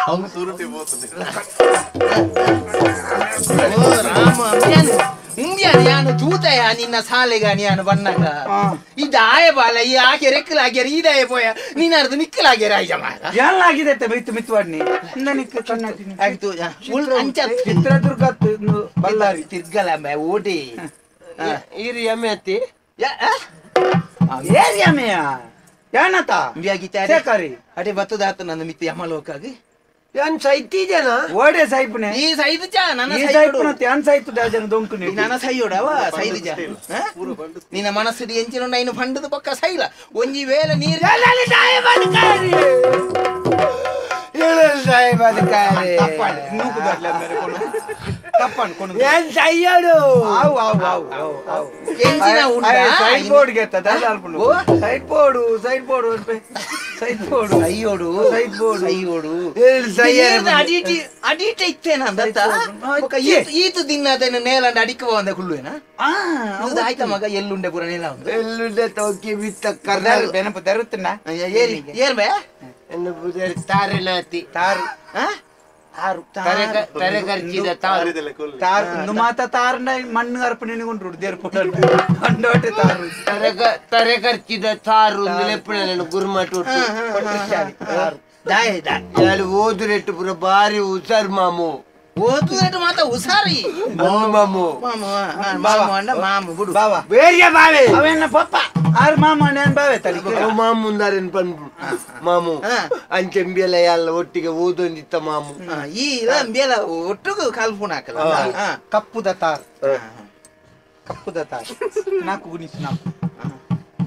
ಅವ್ನು ಸುರುಟಿ పోతుంది ಓ ರಾಮ ಇಂದ್ಯಾನ ಯಾನು ತೂತಯ ನಿನ್ನ ಸಾಲೆಗ ಯಾನು ಬಣ್ಣಗ ಈ ದಾಯ ಬಾಲ ಈ ಆಕೆ ರೆಕ್ಕಲಾಗ್ಯಾರ ಈ ದಾಯ ಪೋಯ ನೀನಾರ್ದು ನಿಕ್ಕಲಾಗ್ಯಾರ ಆಯ್ಯ ಮಾರ ಏನಾಗಿದೆ ಮಿತ್ತು ಮಿತ್ತುವಾಡ್ನಿ ನಿಕ್ಕ ಕನ್ನಡಿ ಆಯ್ತು ಅಂಚ ಚಿತ್ರದುರ್ಗ ಬಳ್ಳಾರಿ ತಿರ್ಗಲ ಓಟಿ ಈರಿ ಎಮ್ಮೆ ಅತ್ತಿ ಏರಿ ಎಮ್ಮೆಯ ಏನತ ಸೇಕಾರಿ ಅಡೆ ಬತ್ತದಾತ ನನ್ನ ಮಿತ್ತು ಯಮಲೋಕಾಗಿ ಏನ್ ಸೈತಿ ಜನ ಓಡೆ ಸೈಪುನೆ ಈ ಸೈದು ಚಾ ನನ್ನ ಈ ಸೈಪುನ ತ್ಯಾನ್ ಸೈತು ಜನ ದೊಂಕು ನೀ ನನ್ನ ಸೈಯೋಡವ ಸೈದು ಜ ನಿನ್ನ ಮನಸ್ಸು ಎಂಚಿನ ನೈನು ಫಂಡದ ಪಕ್ಕ ಸೈಲ ಒಂಜಿ ವೇಳೆ ನೀರು side board side board side board ಸೈಪೋಡು ಅಯ್ಯೋಡು ಸೈಪೋಡು ಅಯ್ಯೋಡು ಸೈಯರ ಅಡಿಟಿ ಅಡಿಟ ಇತ್ತೇನ ಅಂದತ್ತ ಬೊಕ ಈತು ದಿನ ನೇಲಂಡ ಅಡಿಕ ಬಂದ ಕುಳ್ಳುವೇನಾ ಇದು ಆಯ್ತಾ ಮಗ ಎಲ್ಲುಂಡೆ ಪೂರ ನೇಲ ಉಂಡು ಎಲ್ಲುಂಡೆ ತೋಕಿ ಬಿತ್ತ ಕರ್ನಾಟಕ ಬೆನಪು ದರುತ್ತನ ಏರಿ ಏರ್ ಬೇ ಎನ್ನ ಪುದರ್ ತಾರನಾತಿ ತಾರು ತಾರು ತರೆ ಕರ್ಚಿದ ತಾರು ತಾರು ಇಂದು ಮಾತ ತಾರನ ಮಣ್ಣು ಅರ್ಪಣೆ ನಿಗೊಂಡ್ರು ದೇರ್ಪುಟ ಅಂಡೋಟೆ ತಾರು ತರೆ ಕರ್ಚಿದ ತಾರು ಲೆಪ್ಪಣ ಗುರುಮಠ ತಾರು ದಾಯ ದಾಯ ಯಾರು ಓದುರೆಟ್ಟು ಪೂರ ಬಾರಿ ಹುಷಾರ್ ಮಾಮು ಓದುರೆಟ್ಟು ಮಾತ ಹುಷಾರಿ ಮಾಮು ಮಾಮು ಮಾಮು ಅಂಡ ಮಾಮು ಬಿಡು ಬಾವಾ ಬೇರೆ ಬಾವೆ ಅವೇನ ಪಪ್ಪ ಆರು ಮಾಮ ನೇನ್ ಬಾವೆ ತಲಿ ಮಾಮು ಅಂದಾರೇನ್ ಪನ್ಪು ಮಾಮು ಅಂಚೆಂಬಿಯಲ ಎಲ್ಲ ಒಟ್ಟಿಗೆ ಓದೊಂದಿತ್ತ ಮಾಮು ಈ ಅಂಬಿಯಲ ಒಟ್ಟಿಗೆ ಕಾಲ್ಪುಣ ಹಾಕಲ್ಲ ಕಪ್ಪುದ ತಾರು ಕಪ್ಪುದ ತಾರು ನಾಲ್ಕು ಗುಣಿಸು ನಾಲ್ಕು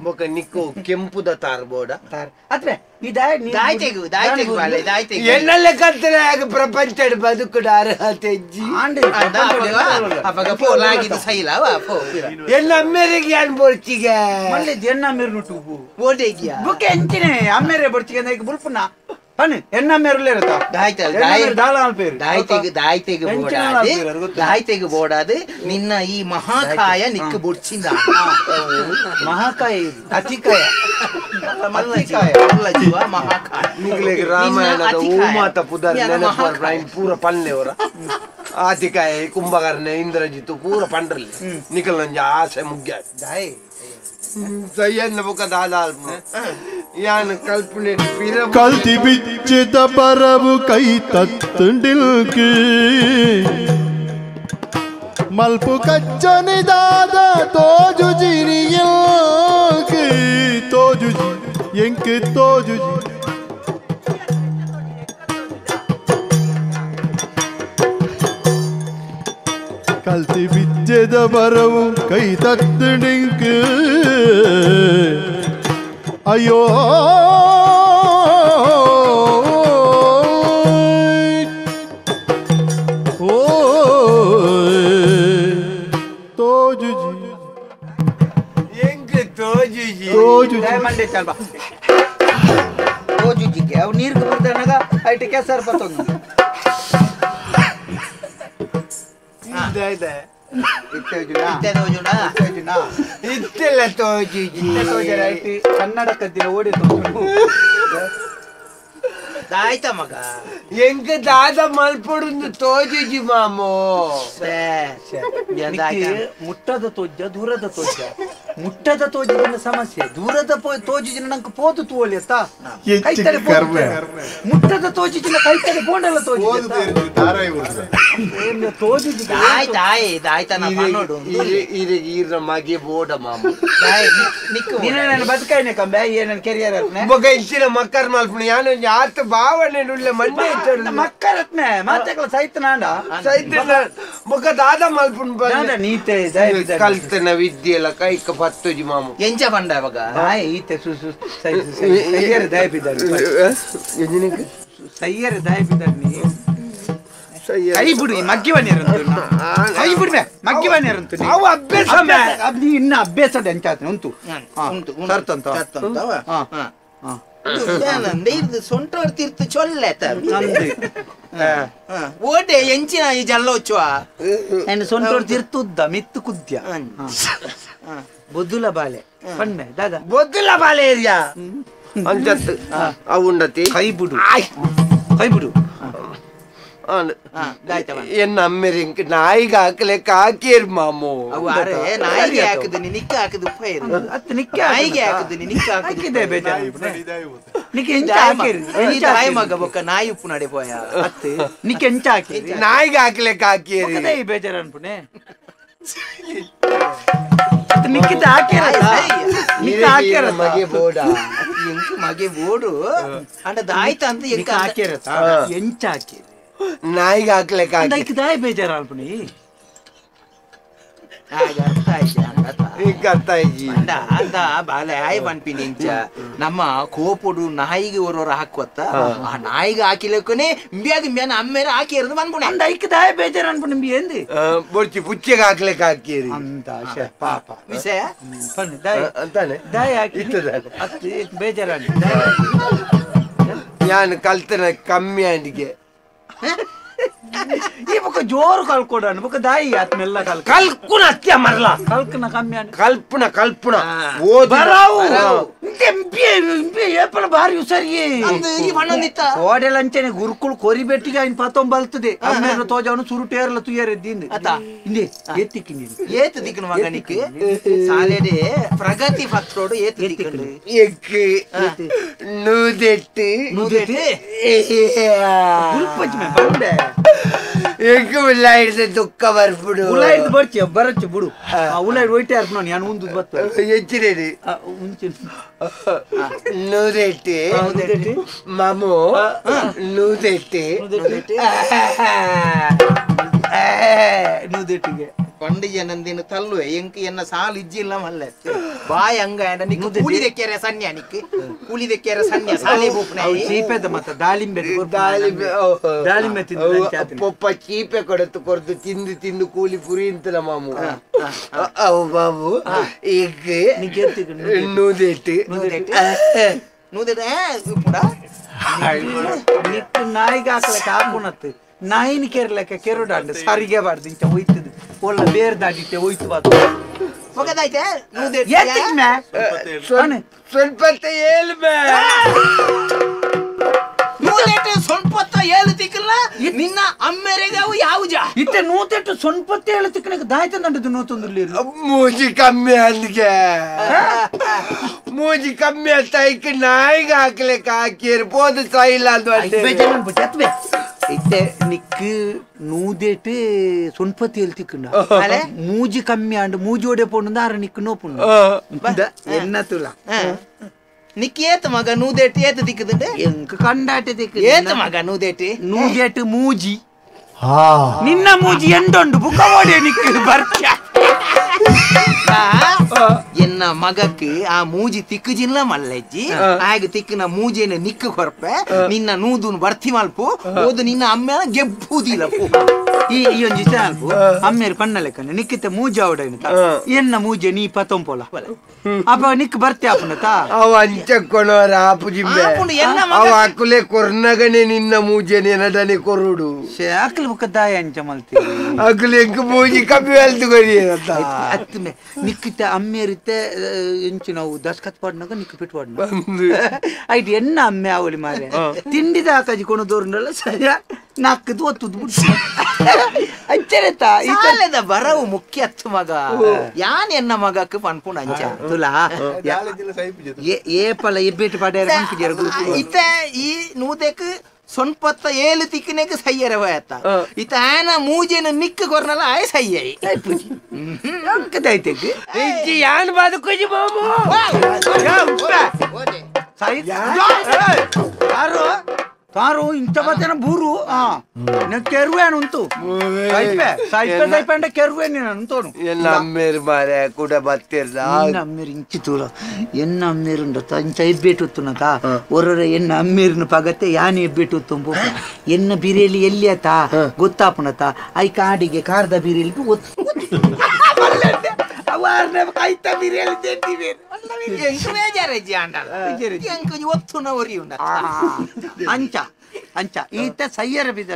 ಬೊಕ ನಿಕ್ಕು ಕೆಂಪುದ ತಾರು ಬೋಡ ತಾರು ಅತ್ರೆ ಈ ದಾಯ ದಾಯ್ತೆಗು ದಾಯ್ತೆಗು ಬಾಲೆ ದಾಯ್ತೆಗು ಎನ್ನಲ್ಲ ಕಲ್ತರೆ ಆಗ ಪ್ರಪಂಚ ಬದುಕುಡ ಅರ್ಹತೆ ಅಜ್ಜಿ ಅಪಗ ಪೋ ಲಾಗಿದ್ದು ಸೈಲವ ಪೋ ಎಲ್ಲ ಅಮ್ಮೇರಿಗೆ ಏನ್ ಬೋಡ್ಚಿಗೆ ಮಲ್ಲೆ ಎನ್ನ ಅಮ್ಮೇರು ಟೂಬು ಓಡೇಗಿಯ ಬುಕ್ಕೆ ಎಂಚಿನೆ ಅಮ್ಮೇರೆ ಬೊಡ್ಚಿಗೆ ಅಂದ್ರೆ ಬುಲ್ಪುನ ಪನ್ ಎನ್ನ ಅಮ್ಮೇರುಲ್ಲೇ ಇರುತ್ತಾ ದಾಯ್ತ ದಾಳ ಅಲ್ಪೇರು ದಾಯ್ತೆಗು ದಾಯ್ತೆಗು ಬೋಡಾದು ದಾಯ್ತೆಗು ಬೋಡಾದು ನಿನ್ನ ಈ ಮಹಾಕಾಯ ನಿಕ್ಕು ಬೊಡ್ಚಿಂದ ಮಹಾಕಾಯ ಅತಿಕಾಯ ಮಲ್ಲ ಜೀವ ಮಹಾಕಾಯ ನಿಕ್ಲೆಗ್ ರಾಮಾಯಣದ ಓಮಾತ ಪುದರ್ ನೆನಪು ಪೂರ ಪಲ್ಲೆವರ ಆತಿಕಾಯ ಕುಂಭಕರ್ಣ ಇಂದ್ರಜಿತ್ತು ಪೂರ ಪಂಡ್ರಲ್ಲಿ ನಿಕಲ್ ನಂಜ ಆಸೆ ಮುಗ್ಯ ದಾಯ್ ಸಯ್ಯನ್ನ ಬೊಕ ದಾದ ಯಾನ್ ಕಲ್ಪನೆ ಕಲ್ತಿ ಬಿಚ್ಚಿದ ಬರವು ಕೈ ತತ್ತುಂಡಿಲ್ಕಿ ಮಲ್ಪು ಕಚ್ಚನಿದಾದ ತೋಜು ಜಿರಿಯಲ್ಕಿ ತೋಜುಜಿ ಎಂಕ್ ತೋಜುಜಿ ಕಲ್ತಿ ಬಿಚ್ಚದ ಬರವು ಕೈ ತತ್ತುಂಡಿಲ್ಕಿ ಅಯ್ಯೋ ಓ ತೋಜುಜಿ ಎಂಕ್ ತೋಜುಜಿ ತೋಜುಜಿ ಮಂಡೆ ಚಲ್ಬಾ ತೋಜುಜಿಗೆ ಅವು ನೀರು ಬರ್ತಾನಾಗ ಐಟ ಕೆಸರು ಬತ್ತೊಂದು ಇತ್ತೆಲ್ಲ ತೋಜುಜಿ ಕನ್ನಡ ಕದ್ದಿನ ಓಡಿ ತೋಜು ದಾಯ್ತ ಮಗ ಎಂಕ್ ದಾದ ಮಲ್ಪೊಡುಂದು ತೋಜುಜಿ ಮಾಮು ಮುಟ್ಟದ ತೋಜ ದೂರದ ತೋಜ ಮುಟ್ಟದ ತೋಜಿನ ಸಮಸ್ಯೆ ದೂರದ ತೋಜಿನ ನಂಗೆ ಪೋದು ತೋಲಿ ಅತ್ತ ಕೈತಡೆ ಮುಟ್ಟದ ತೋಜಿನ ಕೈತಡೆ ಬೋಂಡಲ್ಲ ತೋಜಿ ತೋಜುಜಿ ಈರ ಮಗೆ ಬೋಡ ಮಾಮು ನೀನು ನನ್ನ ಬದುಕಾಯ್ನೆ ಕಂಬೆ ಏನ ಕೆರಿಯರ್ ಬೊಕ ಇಂಚಿನ ಮಕ್ಕರ್ ಮಲ್ಪುಣ ಯಾನು ಆತ ಭಾವನೆ ಉಳ್ಳ ಮಂಡೆ ಮಕ್ಕರತ್ನೆ ಮಾತೆಗಳ ಸೈತ ನಾಂಡ ಸೈತ ಬೊಕ ದಾದ ಮಲ್ಪುಣ ನೀತೆ ಕಲ್ತನ ವಿದ್ಯೆಲ್ಲ ಕೈಕ ಪತ್ತುಜಿ ಮಾಮು ಎಂಚ ಪಂಡ ಅವಾಗ ಈತೆ ಸು ಸೈಯರ್ ದಯಪಿದ್ದಾರೆ ಸೈಯರ್ ದಯಪಿದ್ದಾರೆ ನೀ ಕೈ ಬಿಡು ಮಗ್ಗಿ ಬನ್ನಿರಂತು ಕೈ ಬಿಡ್ಬೆ ಮಗ್ಗಿ ಬನ್ನಿರಂತು ಅವು ಅಭ್ಯಾಸ ನೀ ಇನ್ನ ಅಭ್ಯಾಸ ಎಂಚಾತ್ನೆ ಉಂಟು ಉಂಟು ಸರ್ತಂತ ಸೊಂಟ ತೀರ್ತು ಚೊಲ್ಲೆ ಓಟೆ ಎಂಚಿನ ಈ ಜಲ್ಲೋಚ್ಚುವ ಸೊಂಟ ತೀರ್ತುದ್ದ ಮಿತ್ತು ಕುದ್ಯ ಬೊದ್ದುಲ ಬಾಲೆ ಪಣ್ಮೆ ದಾದಾ ಬೊದ್ದುಲ ಬಾಲೆ ಏರಿಯಾ ಅಂಚತ್ತು ಅವು ಉಂಡತಿ ಕೈ ಬಿಡು ಕೈ ಬಿಡು ಎನ್ನ ಅಮ್ಮೇರಿ ನಾಯಿಗೆ ಹಾಕಲೆಕ್ಕ ಹಾಕಿರ್ ಮಾಮು ನಾಯಿಗೆ ಹಾಕುದು ನಿಕ್ಕ ಹಾಕುದು ಅತ್ತು ನಿಕ್ಕೆ ನಾಯಿಗೆ ಹಾಕುದು ನಿಕ್ಕ ಹಾಕಿದೆ ನಿಕ್ಕೆ ಎಂಚ ಹಾಕಿರಿ ತಾಯಿ ಮಗ ಬೊಕ್ಕ ನಾಯಿ ಉಪ್ಪು ನಡೆ ಪೋಯ ಅತ್ತು ನಿಕ್ಕೆ ಎಂಚ ಹಾಕಿರಿ ನಾಯಿಗೆ ಹಾಕ್ಲೆಕ್ಕ ಹಾಕಿರಿ ಬೇಜಾರು ಅನ್ಪುಣೆ ಅತ್ತು ನಿಕ್ಕಿತ ಹಾಕಿರ ನಿಕ್ಕ ಹಾಕಿರ ಮಗೆ ಬೋಡ ಎಂಕ್ ಮಗೆ ಬೋಡು ಅಂಡ ದಾಯ್ತ ಅಂತ ಎಂಕ ಹಾಕಿರ ಎಂಚ ಹಾಕಿರಿ ನಾಯಿಗೆ ಹಾಕ್ಲೆಕ್ಕ ದಾಯ ಬೇಜಾರು ಅನ್ಪುಣಿ ಹಾಗೆ ಅರ್ಥ ಆಯ್ತು. ಅರ್ಥ ಅಂದ ಬಾಲೆ ಆಯ್ ಪನ್ಪಿನಿ ಇಂಚ ನಮ್ಮ ಕೋಪುಡು ನಾಯಿಗೆ ಒರೋರ ಹಾಕುವತ್ತ ಆ ನಾಯಿಗೆ ಹಾಕಿಲಕ್ಕನೆ ಇಂಬಿಯಾಗ ಇಂಬಿಯಾನ ಅಮ್ಮೇರ ಹಾಕಿರೋದು ಬಂದ್ಬಿಡ ಅಂದ ಐಕ್ ದಾಯ ಬೇಜಾರು ಅನ್ಪು ನಿಂಬಿ ಎಂದಿ ಬೊರ್ಚಿ ಪುಚ್ಚೆಗೆ ಹಾಕ್ಲಿಕ್ಕೆ ಹಾಕಿರಿ ಅಂತ ಪಾಪ ವಿಷಯ ಅಂತಾನೆ ದಾಯ ಹಾಕಿ ಅತ್ತಿ ಬೇಜಾರ ನಾನು ಕಲ್ತನ ಕಮ್ಮಿ ಅಂಡಿಗೆ ಈ ಬೊಕ್ಕ ಜೋರು ಕಲ್ಕೊಡಣ ಬೊಕ್ಕ ದಾಯಿ ಆತ್ಮೆಲ್ಲ ಕಲ್ ಕಲ್ಕುನ ಅತ್ಯ ಮರ್ಲ ಕಲ್ಕನ ಕಮ್ಮಿ ಅನ್ ಕಲ್ಪನ ಕಲ್ಪನ ಓದು ಬರಾವು ಇಂಪಿ ಇಂಪಿ ಏಪಲ ಬಾರಿ ಉಸರಿಯೇ ಈ ಬಣ್ಣೊಂದಿತ್ತ ಓಡೆಲ ಅಂಚನೆ ಗುರುಕುಲ್ ಕೊರಿ ಬೆಟ್ಟಿಗೆ ಐನ್ ಪತೊಂ ಬಲ್ತದೆ ಅಮ್ಮೇರ ತೋಜವನು ಸುರುಟೇರ್ಲ ತುಯರೆದ್ದಿಂದು ಅತ್ತ ಇಂದೆ ಏತಿಕ್ಕಿನಿ ಏತು ದಿಕ್ಕನು ಮಗನಿಗೆ ಸಾಲೆಡೆ ಪ್ರಗತಿ ಪತ್ರೋಡು ಏತು ದಿಕ್ಕನು ಎಕ್ಕು ನೂದೆಟ್ಟು ನೂದೆಟ್ಟು ಗುಲ್ಪಜ್ಮೆ ಬಂಡೆ ಎಕ್ಕು ಉಳ್ಳಾಯ್ದ ದುಃಖ ಬರ್ಬಿಡು ಉಳ್ಳಾಯ್ದು ಬರ್ಚಿ ಬರಚ್ಚು ಬಿಡು ಉಳ್ಳಾಯ್ದು ಒಯ್ಟೆ ಅರ್ಪಣ ನಾನು ಉಂದು ಬತ್ತು ಹೆಚ್ಚಿರೇರಿ ನೂದೆಟ್ಟು ಮಾಮು ನೂದೆಟ್ಟು ನೂದೆಟ್ಟಿಗೆ ಪಂಡಿಜ ನಂದಿನ ತಲ್ಲುವೆ ಎಂಕ್ ಎನ್ನ ಸಾಲು ಇಜ್ಜಿಲ್ಲ ಮಲ್ಲೆ ಬಾಯ್ ಅಂಗ ನಿಕ್ಕು ಕೂಲಿ ದೆಕ್ಕೆರೆ ಸನ್ಯ ನಿಕ್ಕು ಕೂಲಿ ದೆಕ್ಕೆರೆ ಸನ್ಯ ಸಾಲೆ ಬೂಪ್ನ ಚೀಪೆದ ಮತ್ತ ದಾಳಿಂಬೆ ದಾಳಿಂಬೆ ದಾಳಿಂಬೆ ತಿಂದು ಪೊಪ್ಪ ಚೀಪೆ ಕೊಡತ್ತು ಕೊರತು ತಿಂದು ತಿಂದು ಕೂಲಿ ಪುರಿ ಅಂತಲ ಮಾಮು ಅವು ಬಾಬು ಈಗ ನೂದೆಟ್ಟು ನೂದೆಟ್ಟು ಪುಡ ನಿಕ್ಕು ನಾಯಿಗೆ ಹಾಕ್ಲಕ್ಕೆ ಹಾಕುಣತ್ತು ನಾಯಿನ ಕೆರ್ಲಕ್ಕೆ ಕೆರುಡಾಂಡ ಸಾರಿಗೆ ಬಾರ್ದು ಇಂಚ ಹೋಯ್ತದ ಒಳ್ಳೆ ಬೇರೆ ದಾಟಿಟ್ಟೆ ಹೋಯ್ತು ಬಾತು ಒಗದಾಯ್ತೆ ಸ್ವಲ್ಪ ಏಳು ನೂದೆಟ್ಟು ಸೊನ್ಪತ್ತ ಏಳು ತಿಕ್ಕಲ್ಲ ನಿನ್ನ ಅಮ್ಮೆರೆಗೆ ಅವು ಯಾವುಜ ಇತ್ತೆ ನೂತೆಟ್ಟು ಸೊನ್ಪತ್ತ ಏಳು ತಿಕ್ಕನಕ್ಕೆ ದಾಯ್ತ ನಂಡದು ನೂತೊಂದುರ್ಲಿ ಮೂಜಿ ಕಮ್ಮಿ ಅಲ್ಲಿಗೆ ಮೂಜಿ ಕಮ್ಮಿ ಅಂತ ಐಕ್ ನಾಯಿಗೆ ಹಾಕ್ಲಿಕ್ಕೆ ಹಾಕಿರ್ಬೋದು ಸೈಲ ಅದು ಇತ್ತೆ ನಿಕ್ಕು ನೂದೆಟ್ಟು ಸೊನ್ಪತ್ತಿ ಏಳು ತಿಕ್ಕಂಡ ಮೂಜಿ ಕಮ್ಮಿ ಆಂಡ್ ಮೂಜಿ ಒಡೆ ಪೋಂಡು ಆರ ನಿಕ್ಕು ನೋಪುಂಡು ಎನ್ನ ತುಲ ನಿಕ್ ಏತ ಮಗ ನೂದೆಟ್ಟು ಏತ ದಿಕ್ಕದಂಡೆ ಎಂಕ್ ಕಂಡಾಟೆ ದಿಕ್ಕ ಏತ ಮಗ ನೂದೆಟ್ಟು ನೂದೆಟ್ಟು ಮೂಜಿ ನಿನ್ನ ಮೂಜಿ ಎಂಡೊಂಡು ಬುಕ್ಕ ಓಡೆ ನಿಕ್ಕು ಬರ್ಚ ಎನ್ನ ಮಗಕ್ಕೆ ಆ ಮೂಜಿ ತಿಕ್ಕುಜಿಲ್ಲ ಮಲ್ಲಜ್ಜಿ ಆಗ ತಿಕ್ಕನ ಮೂಜೆನ ನಿಕ್ಕು ಕೊರ್ಪೆ ನಿನ್ನ ನೂದುನ್ ಬರ್ತಿ ಮಲ್ಪು ಓದು ನಿನ್ನ ಅಮ್ಮೇನ ಗೆಬ್ಬುದಿಲ್ಲ ಈ ಈ ಒಂಜಿ ಅಲ್ಪ ಅಮ್ಮೇರು ಪಣ್ಣ ಲೆಕ್ಕನೆ ನಿಕ್ಕಿತ್ತ ಮೂಜೆ ಅವಡ ಎನ್ನ ಮೂಜೆ ನೀ ಪತೊಂಪೋಲ ಅಪ್ಪ ನಿಕ್ ಬರ್ತಿ ಆಪುನತ ಅವ ಅಂಚ ಕೊನೋರ ಆಪುಜಿಂಬೆ ಅವ ಅಕುಲೆ ಕೊರ್ನಗನೆ ನಿನ್ನ ಮೂಜೆ ನೆನಡನೆ ಕೊರುಡು ಅಕಲ್ ಬುಕ್ಕ ದಾಯ ಅಂಚ ಮಲ್ತಿ ಅಕುಲೆ ಎಂಕ್ ಮೂಜಿ ಕಮ್ಮಿ ಅಲ್ತು ಕೊರಿ ಅತ್ತಮೆ ನಿಕ್ಕಿತ್ತ ಅಮ್ಮೇರಿತ್ತೆ ಎಂಚು ನಾವು ದಸ್ಕತ್ ಪಾಡ್ನಾಗ ನಿಕ್ಕು ಪಿಟ್ ಪಾಡ್ನ ಐಟ್ ಎನ್ನ ಅಮ್ಮೆ ಅವಳಿ ಮಾರೆ ತಿಂಡಿದ ಆಕಾಜಿ ಕೊಣ ದೋರ್ನಲ್ಲ ಸರಿಯಾ ನಾಲ್ಕದು ಒತ್ತುದು ಬಿಟ್ಟು ಅಂಚೆರೆತ ಸಾಲೆದ ಬರವು ಮುಖ್ಯ ಅತ್ತು ಮಗ ಯಾನ್ ಎನ್ನ ಮಗಕ್ಕೆ ಪನ್ಪುಣ ಅಂಚ ತುಲಾ ಏಪಲ ಎಬ್ಬೇಟು ಪಾಡ್ಯಾರ ಇತ್ತೆ ಈ ನೂದೆಕ್ ಸೊನ್ಪತ್ತ ಏಳು ತಿಕ್ಕನೆಗೆ ಸಯ್ಯರ ಹೋಯತ್ತ ಇತ್ತ ಆನ ಮೂಜೆನ ನಿಕ್ಕ ಕೊರ್ನಲ್ಲ ಆಯ್ ಸಯ್ಯೈ ಅಂಕದೈತೆಗ್ ಯಾನ್ ಬದುಕುಜಿ ಮಾಮು ಯಾರು ತಾರು ಇಂಥ ಬತ್ತೇನ ಬೂರು ಕೆರುವೇನು ಉಂಟು ಸೈಪೆ ಸೈಪೆ ಸೈಪೆ ಅಂಡ ಕೆರುವೆ ನೀನು ಅಂತೋನು ಎನ್ನ ಅಮ್ಮೇರು ಮಾರೆ ಕೂಡ ಬತ್ತಿರ್ದ ಎನ್ನ ಅಮ್ಮೇರು ಇಂಚಿ ತೂಲ ಎನ್ನ ಅಮ್ಮೇರುಂಡ ಇಂಚ ಎಬ್ಬೇಟು ಉತ್ತುನತ ಒರೊರ ಎನ್ನ ಅಮ್ಮೇರಿನ ಪಗತ್ತೆ ಯಾನ್ ಎಬ್ಬೇಟು ಉತ್ತುಂಬು ಎನ್ನ ಬಿರಿಯಲಿ ಎಲ್ಲಿ ಆತ ಗೊತ್ತಾಪುನತ I ಕಾಡಿಗೆ ಕಾರ್ದ ಬಿರಿಯಲಿಗೆ ಒತ್ತು ಕೈತ ಬಿರಿಯಲಿ ಅಂಚ ಅಂಚ ಈತ ಸಯ್ಯರ ಬಿದ್ದ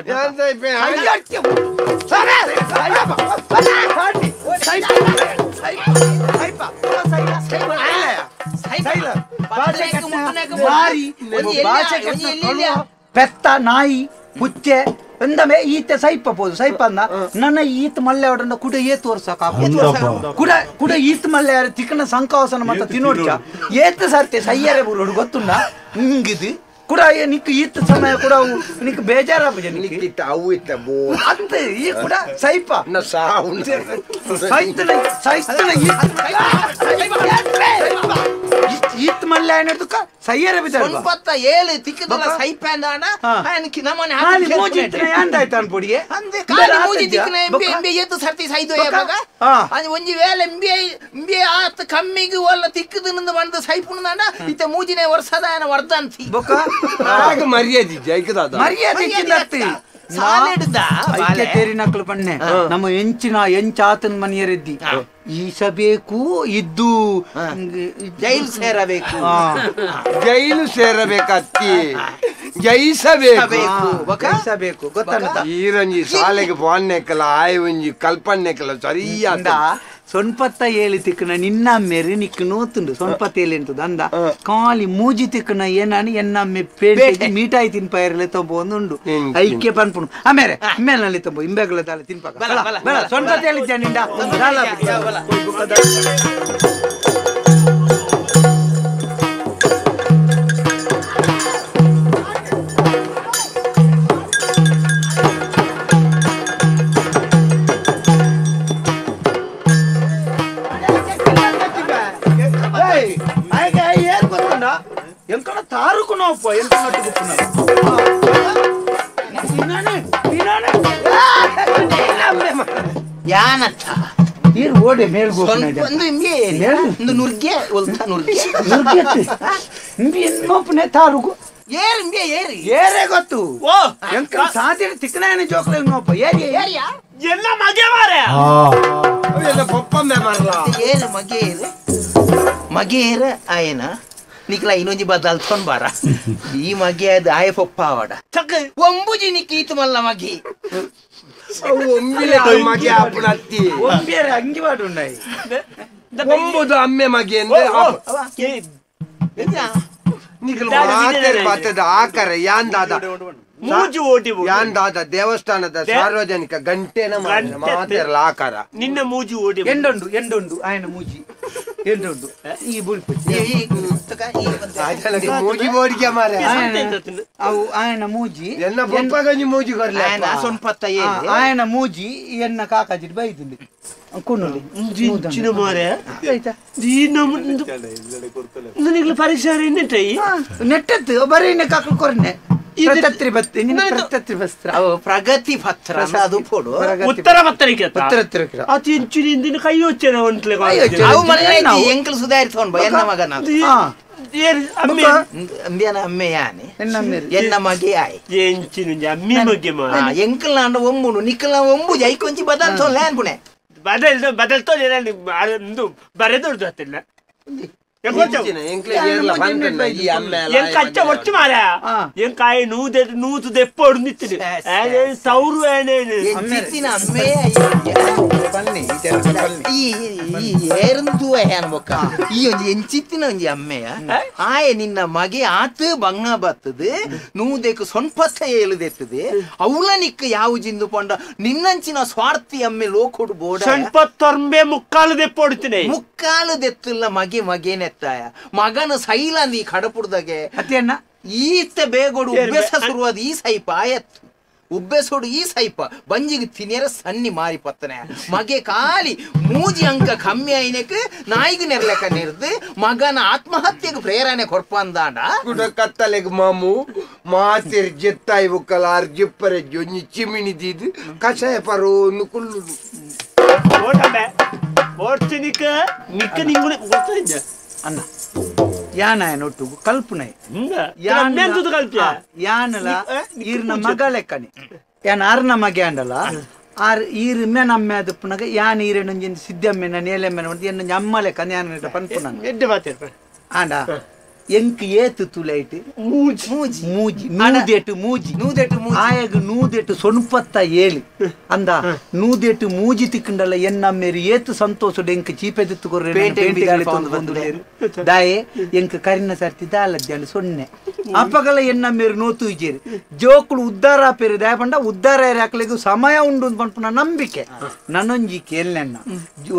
ಪೆತ್ತ ನಾಯಿ ಪುಚ್ಚೆ ಎಂದಮೆ ಈತ ಸೈಪ ಪೋದು ಸೈಪ ಅಂದ ನನ್ನ ಈತ ಮಲ್ಲೆ ಅವಡನ್ನ ಕುಡ ಏತು ವರ್ಷ ಕುಡ ಕುಡ ಈತ ಮಲ್ಲೆ ಯಾರು ತಿಕ್ಕನ ಸಂಕವಸನ ಮತ್ತ ತಿನ್ನೋಡ್ಚ ಏತ ಸರ್ತೆ ಸಯ್ಯರೆ ಬುರೋಡು ಗೊತ್ತುಂಡ ಹಿಂಗಿದು ಕೂಡ ನಿಕ್ ಈತ ಸಮಯ ಕೂಡ ನಿಕ್ ಬೇಜಾರಾಪುಜ ನಿಕ್ಕಿತ್ತ ಅವು ಇತ್ತ ಬೋ ಅಂತ ಈ ಕೂಡ ಸೈಪ ನ ಸಾವು ಸೈತನ ಸೈತನ ಈತ್ ಮಲ್ಲ ಏನದಕ್ಕ ಸೈಯರ ಬಿದ್ದಾರ ಒಂಬತ್ತ ಏಳು ತಿಕ್ಕದಲ್ಲ ಸೈಪ ಅಂದಾನ ಆಯನ ನಮನೆ ಖಾಲಿ ಮೂಜಿ ಇತ್ತನ ಯಾಂದಾಯ್ತ ಅನ್ಪುಡಿಗೆ ಅಂದೆ ಖಾಲಿ ಮೂಜಿ ತಿಕ್ಕನ ಎಂಬಿ ಎಂಬಿ ಏತು ಸರ್ತಿ ಸೈದು ಯಾವಾಗ ಅದು ಒಂಜಿ ವೇಳೆ ಎಂಬಿ ಎಂಬಿ ಆತ ಕಮ್ಮಿಗೆ ಒಲ್ಲ ತಿಕ್ಕದನಿಂದ ಬಂದು ಸೈಪುಣದಾನ ಇತ್ತ ಮೂಜಿನೇ ವರ್ಷದ ಆಯನ ವರ್ಧಂತಿ ಬೊಕ್ಕ ಆಗ ಮರ್ಯಾದೆ ಜೈಕದಾದ ಮರ್ಯಾದೆ ಇಚ್ಚಿಂದತ್ತಿ ಸಾಲೆಡ್ದ ಐಕೆ ತೇರಿನಕ್ಲು ಪಣ್ಣೆ ನಮ್ಮ ಎಂಚಿನ ಎಂಚಾತನ ಮನೆಯರಿದ್ದಿ ಈಸಬೇಕು ಇದ್ದು ಜೈಲು ಸೇರಬೇಕು ಜೈಲು ಸೇರಬೇಕತ್ತಿ ಜಯಿಸಬೇಕು ಜಯಿಸಬೇಕು ಗೊತ್ತಲ್ಲ ಈರಂಜಿ ಶಾಲೆಗೆ ಪೋನ್ನೆಕ್ಕಲ ಆಯ್ ಒಂಜಿ ಕಲ್ಪನೆಕ್ಕಲ ಸರಿಯಾದ ಸೊನ್ಪತ್ತ ಏಳು ತಿಕ್ಕನ ನಿನ್ನ ಮೇರೆ ನಿಕ್ಕ ನೋತುಂಡು ಸೊನ್ಪತ್ತ ಏಳು ಎಂತದ ಅಂದ ಖಾಲಿ ಮೂಜಿ ತಿಕ್ಕನ ಏನಾನು ಎನ್ನಮ್ಮೆ ಪೇಟೆಗೆ ಮೀಟಾಯಿ ತಿನ್ಪಾಯರ್ಲೆ ತೊಂಬ ಒಂದುಂಡು ಐಕ್ಯ ಪನ್ಪುಣು ಆಮೇಲೆ ಮೇಲಲ್ಲಿ ತೊಂಬ ಇಂಬೆಗಳ ದಾಲ ತಿನ್ಪಾಕ ಬಲ ಸೊನ್ಪತ್ತ ಹೇಳಿದ್ದೆ ನಿಂಡ ಎಂಕಣ ತಾರುಕು ನೋಪ್ಪ ಎಂತ ನಟ್ಟು ಯಾನತ್ತ ನೀರು ಓಡೆ ಮೇಲ್ ಒಂದು ಇಂಬಿ ಒಂದು ನುರ್ಗೆ ಒಲ್ತ ನುರ್ಗೆ ಇಂಬಿ ನೋಪನೆ ತಾರುಕು ಏರ್ ಇಂಬಿ ಏರಿ ಏರೇ ಗೊತ್ತು ಎಂಕಣ ಸಾಧ್ಯ ತಿಕ್ಕನ ಜೋಕ್ಲೆ ನೋಪ ಏರಿ ಏರಿಯಾ ಎಲ್ಲ ಮಗೆ ಮಾರೆ ಎಲ್ಲ ಪೊಪ್ಪಮ್ಮೆ ಮಾರಲ ಏರು ಮಗೇರು ಮಗೇರ ಆಯನ ನಿಕ್ಲ ಇನ್ನೊಂಜಿ ಬದಲ್ತೊಂಡ್ ಬಾರ ಈ ಮಗೆ ಅದು ಆಯ ಪೊಪ್ಪ ಆವಡ ಒಂಬುಜಿ ನಿಕ್ಕೀತು ಮಲ್ಲ ಮಗಿ ಒಂಬಿಲೆ ಮಗೆ ಅಪ್ಪನತ್ತಿ ಒಂಬಿಯರ ಅಂಗಿ ವಾಡುಂಡಾಯಿ ಒಂಬುದು ಅಮ್ಮೆ ಮಗೆ ಅಂದ್ರೆ ನಿಕ್ಲ ಮಾತೇರ್ ಬಾತದ ಆಕರ ಯಾಂದಾದ ಮೂಜು ಓಟಿ ಯಾಂದಾದ ದೇವಸ್ಥಾನದ ಸಾರ್ವಜನಿಕ ಗಂಟೆನ ಮಾತೇರ್ಲ ಆಕಾರ ನಿನ್ನ ಮೂಜು ಓಟಿ ಎಂಡುಂಡು ಎಂಡುಂಡು ಆಯನ ಮೂಜಿ ಎಂಡುಂಡು ಈ ಬುಲ್ಪು ಮೂಜಿ ಬೋಡಿಗೆ ಮಾರೆ ಅವು ಆಯನ ಮೂಜಿ ಎನ್ನ ಪೊಪ್ಪಗಂಜಿ ಮೂಜಿ ಕೊರ್ಲೆ ಆಯನ ಸೊನ್ಪತ್ತ ಏಳು ಆಯನ ಮೂಜಿ ಎನ್ನ ಕಾಕಾಜಿಡ್ ಬೈದುಂಡು ಕುನ್ನುಲಿ ಚಿನ್ನ ಮಾರೆ ಈ ನಮ್ಮ ನಿನಗೆ ಪರೀಕ್ಷೆ ನೆಟ್ಟೈ ನೆಟ್ಟತ್ತು ಬರೀ ಕಾಕಲ್ ಕೊರ್ನೆ ಪ್ರಗತಿ ಪತ್ರ ಅದು ಪೋಡು ಉತ್ತರ ಪತ್ರಿಕೆ ಉತ್ತರ ಅತಿ ಹೆಚ್ಚು ನಿಂದಿನ ಕೈ వచ్చేನ ఒంట్లే ಅವು ಮಲ್ಲ ಎಂಕಲ್ ಸುಧಾರಿಸ್ಕೊಂಡು ಬಾ ಎನ್ನ ಮಗನ ಅಮ್ಮೆ ಅಂಬಿಯನ ಅಮ್ಮೆ ಯಾನೆ ಎನ್ನ ಮಗೆ ಆಯ್ ಎಂಚಿನ ಅಮ್ಮಿ ಮಗೆ ಮಾ ಎಂಕಲ್ ನಾಂಡ ಒಂಬುನು ನಿಕ್ಕಲ್ ಒಂಬು ಜೈಕೊಂಚಿ ಬದಲ್ತೋನ್ ಲ್ಯಾನ್ ಪುಣೆ ಬದಲ್ ಬದಲ್ತೋ ಬರೆದೊಡ್ದು ಅತ್ತಿಲ್ಲ ಎಂಕಚ್ಚ ಒಚ್ಚು ಮಾರ ಎಂಕಾಯ ನೂದೆ ನೂತು ದೆಪ್ಪೋಡು ನಿತ್ತಿಡು ಸೌರು ಅಮ್ಮೆ ಏರಂತೂ ಬೊಕ್ಕ ಈ ಒಂಜಿ ಎಂಚಿತ್ತಿನ ಒಂಜಿ ಅಮ್ಮೆಯ ಆಯ ನಿನ್ನ ಮಗೆ ಆತು ಬಂಗ ಬತ್ತದು ನೂದೆಕ್ ಸೊನ್ಪತ್ತ ಏಳುದೆತ್ತದೆ ಅವಳ ನಿಕ್ಕ ಯಾವ ಜಿಂದು ಪಂಡ ನಿನ್ನಂಚಿನ ಸ್ವಾರ್ಥಿ ಅಮ್ಮೆ ಲೋಕೊಡು ಬೋಡ ಸೊನ್ಪತ್ತೊಂಬೆ ಮುಕ್ಕಾಲು ದೆಪ್ಪೋಡುತ್ತಿನಿ ಮುಕ್ಕಾಲು ದೆತ್ತಲ್ಲ ಮಗೆ ಮಗೇನೆತ್ತಾಯ ಮಗನ ಸೈಲಂದ ಈ ಕಡಪುಡ್ದಾಗೆ ಅತ್ಯನ್ನ ಈತ ಬೇಗೋಡು ಉಬ್ಬೆಸ ಶುರುವಾದ ಈ ಸೈಪ ಆಯತ್ತು ಉಬ್ಬೆಸೋಡು ಈ ಸೈಪ ಬಂಜಿಗೆ ತಿನ್ಯರ ಸನ್ನಿ ಮಾರಿ ಪತ್ತನೆ ಮಗೆ ಖಾಲಿ ಮೂಜಿ ಅಂಕ ಕಮ್ಮಿ ಐನಕ್ ನಾಯಿಗೆ ನೆರ್ಲೆಕ ನೆರ್ದು ಮಗನ ಆತ್ಮಹತ್ಯೆಗೆ ಪ್ರೇರಣೆ ಕೊರ್ಪಂದಾಂಡ ಕುಡ ಕತ್ತಲೆಗ್ ಮಾಮು ಮಾತಿರ್ ಜೆತ್ತಾಯಿ ಬುಕ್ಕಲ ಅರ್ಜಿಪ್ಪರೆ ಜೊಂಜಿ ಚಿಮಿಣಿ ದೀದು ಕಷಾಯ ಪರೋ ಕುಲ್ಲು ಓಡ್ತಿನಿಕ ನಿಕ್ಕ ನಿಂಗುನೆ ಗೊತ್ತಿದ್ದೆ ಅನ್ನ ಯಾನಾಯ ಒಟ್ಟು ಕಲ್ಪನೆ ಯಾನಲ ಈರ್ನ ಮಗ ಲೆಕ್ಕನೆ ಯಾನ್ ಆರ್ನ ಮಗೆ ಅಂಡಲ ಆರ್ ಈರ್ ನಮ್ಮೆ ಅದಪ್ಪನಾಗ ಯಾನ್ ಈರೆನೊಂಜಿ ಸಿದ್ದಮ್ಮೆನ ನೇಲೆಮ್ಮೆನ ಉಂಟು ಎನ್ನೊಂಜಿ ಅಮ್ಮ ಲೆಕ್ಕ ಯಾನ ಪನ್ಪುನ ಆಂಡ ಎಂಕ್ ಏತು ತುಲೈಟ್ ಮೂಜಿ ಮೂಜಿ ಮೂಜಿ ನೂದೆಟು ಮೂಜಿ ನೂದೆಟು ಮೂಜಿ ಆಯಗ್ ನೂದೆಟು ಸೊನ್ಪತ್ತ ಏಳು ಅಂದ ನೂದೆಟು ಮೂಜಿ ತಿಕ್ಕಂಡಲ್ಲ ಎನ್ನಮ್ಮೇರು ಏತು ಸಂತೋಷ ಎಂಕ್ ಚೀಪೆದಿತ್ತು ಕೊರ್ರೆ ದಾಯೆ ಎಂಕ್ ಕರಿನ ಸರ್ತಿ ದಾಲದ್ಯಾಂಡು ಸೊನ್ನೆ ಅಪ್ಪಗಲ ಎನ್ನ ಮೇರು ನೋತು ಇಜೇರು ಜೋಕುಳು ಉದ್ದಾರ ಪೇರು ದಯಪಂಡ ಉದ್ದಾರ ಹಾಕ್ಲಿಗೂ ಸಮಯ ಉಂಡು ಪನ್ಪುನ ನಂಬಿಕೆ ನನೊಂಜಿ ಕೇಳ್ನೆನ್ನ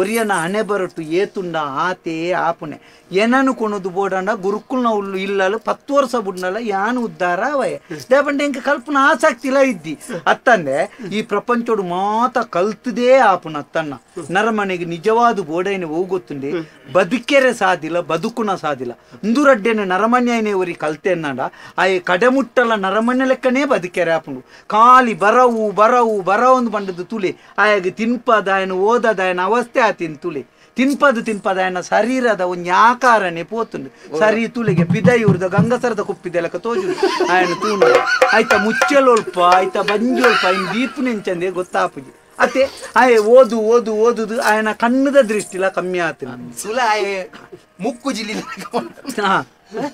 ಒರಿಯನ ಹಣೆ ಬರಟು ಏತುಂಡ ಆತೇ ಆಪುನೆ ಏನನು ಕೊನದು ಬೋಡಂಡ ಗುರುಕುಲ್ನ ಉಳ್ಳು ಇಲ್ಲಲು 10 ವರ್ಷ ಬುಡ್ನಲ್ಲ ಯಾನು ಉದ್ದಾರ ಅವಯ ದಯಪಂಡ ಎಂಕ ಕಲ್ಪನ ಆಸಕ್ತಿ ಇಲ್ಲ ಇದ್ದಿ ಅತ್ತಂದೆ ಈ ಪ್ರಪಂಚೋಡು ಮಾತ ಕಲ್ತದೇ ಆಪುನ ಅತ್ತನ್ನ ನರಮನೆಗೆ ನಿಜವಾದ ಬೋಡೈನೆ ಹೋಗೊತ್ತುಂಡೆ ಬದುಕೆರೆ ಸಾದಿಲ್ಲ ಬದುಕುನ ಸಾದಿಲ್ಲ ಇಂದುರಡ್ಡೆನೆ ನರಮನ್ಯನೇ ಒರಿ ಕಲ್ತೆನ್ನಡ ಆಯೆ ಕಡೆಮುಟ್ಟಲ ನರಮನ್ಯ ಲೆಕ್ಕನೇ ಬದುಕೆರೆ ಆಪುಂಡು ಖಾಲಿ ಬರವು ಬರವು ಬರವೊಂದು ಬಂಡದು ತುಲೆ ಆಯಾಗ ತಿನ್ಪದ ಆಯನ ಓದದ ಆಯನ ಅವಸ್ಥೆ ಆತಿನ್ ತುಲೆ ತಿನ್ಪದು ತಿನ್ಪದ ಆಯನ ಶರೀರದ ಒಂದು ಆಕಾರನೆ ಪೋತುಂಡು ಸರಿ ತುಲೆಗೆ ಪಿದಯೂರ್ದ ಗಂಗಸರದ ಕುಪ್ಪಿದೆಲಕ ತೋಜು ಆಯನ ತೂನು ಆಯ್ತಾ ಮುಚ್ಚಲೊಲ್ಪ ಆಯ್ತಾ ಬಂಜೊಲ್ಪ ಇನ್ ದೀಪು ನೆಂಚಂದೆ ಗೊತ್ತಾಪುಜಿ ಅತ್ತೆ ಆಯೆ ಓದು ಓದು ಓದುದು ಆಯನ ಕಣ್ಣದ ದೃಷ್ಟಿಲ ಕಮ್ಮಿ ಆತನ ಸುಲ ಆಯೆ ಮುಕ್ಕು ಜಿಲ್ಲಿ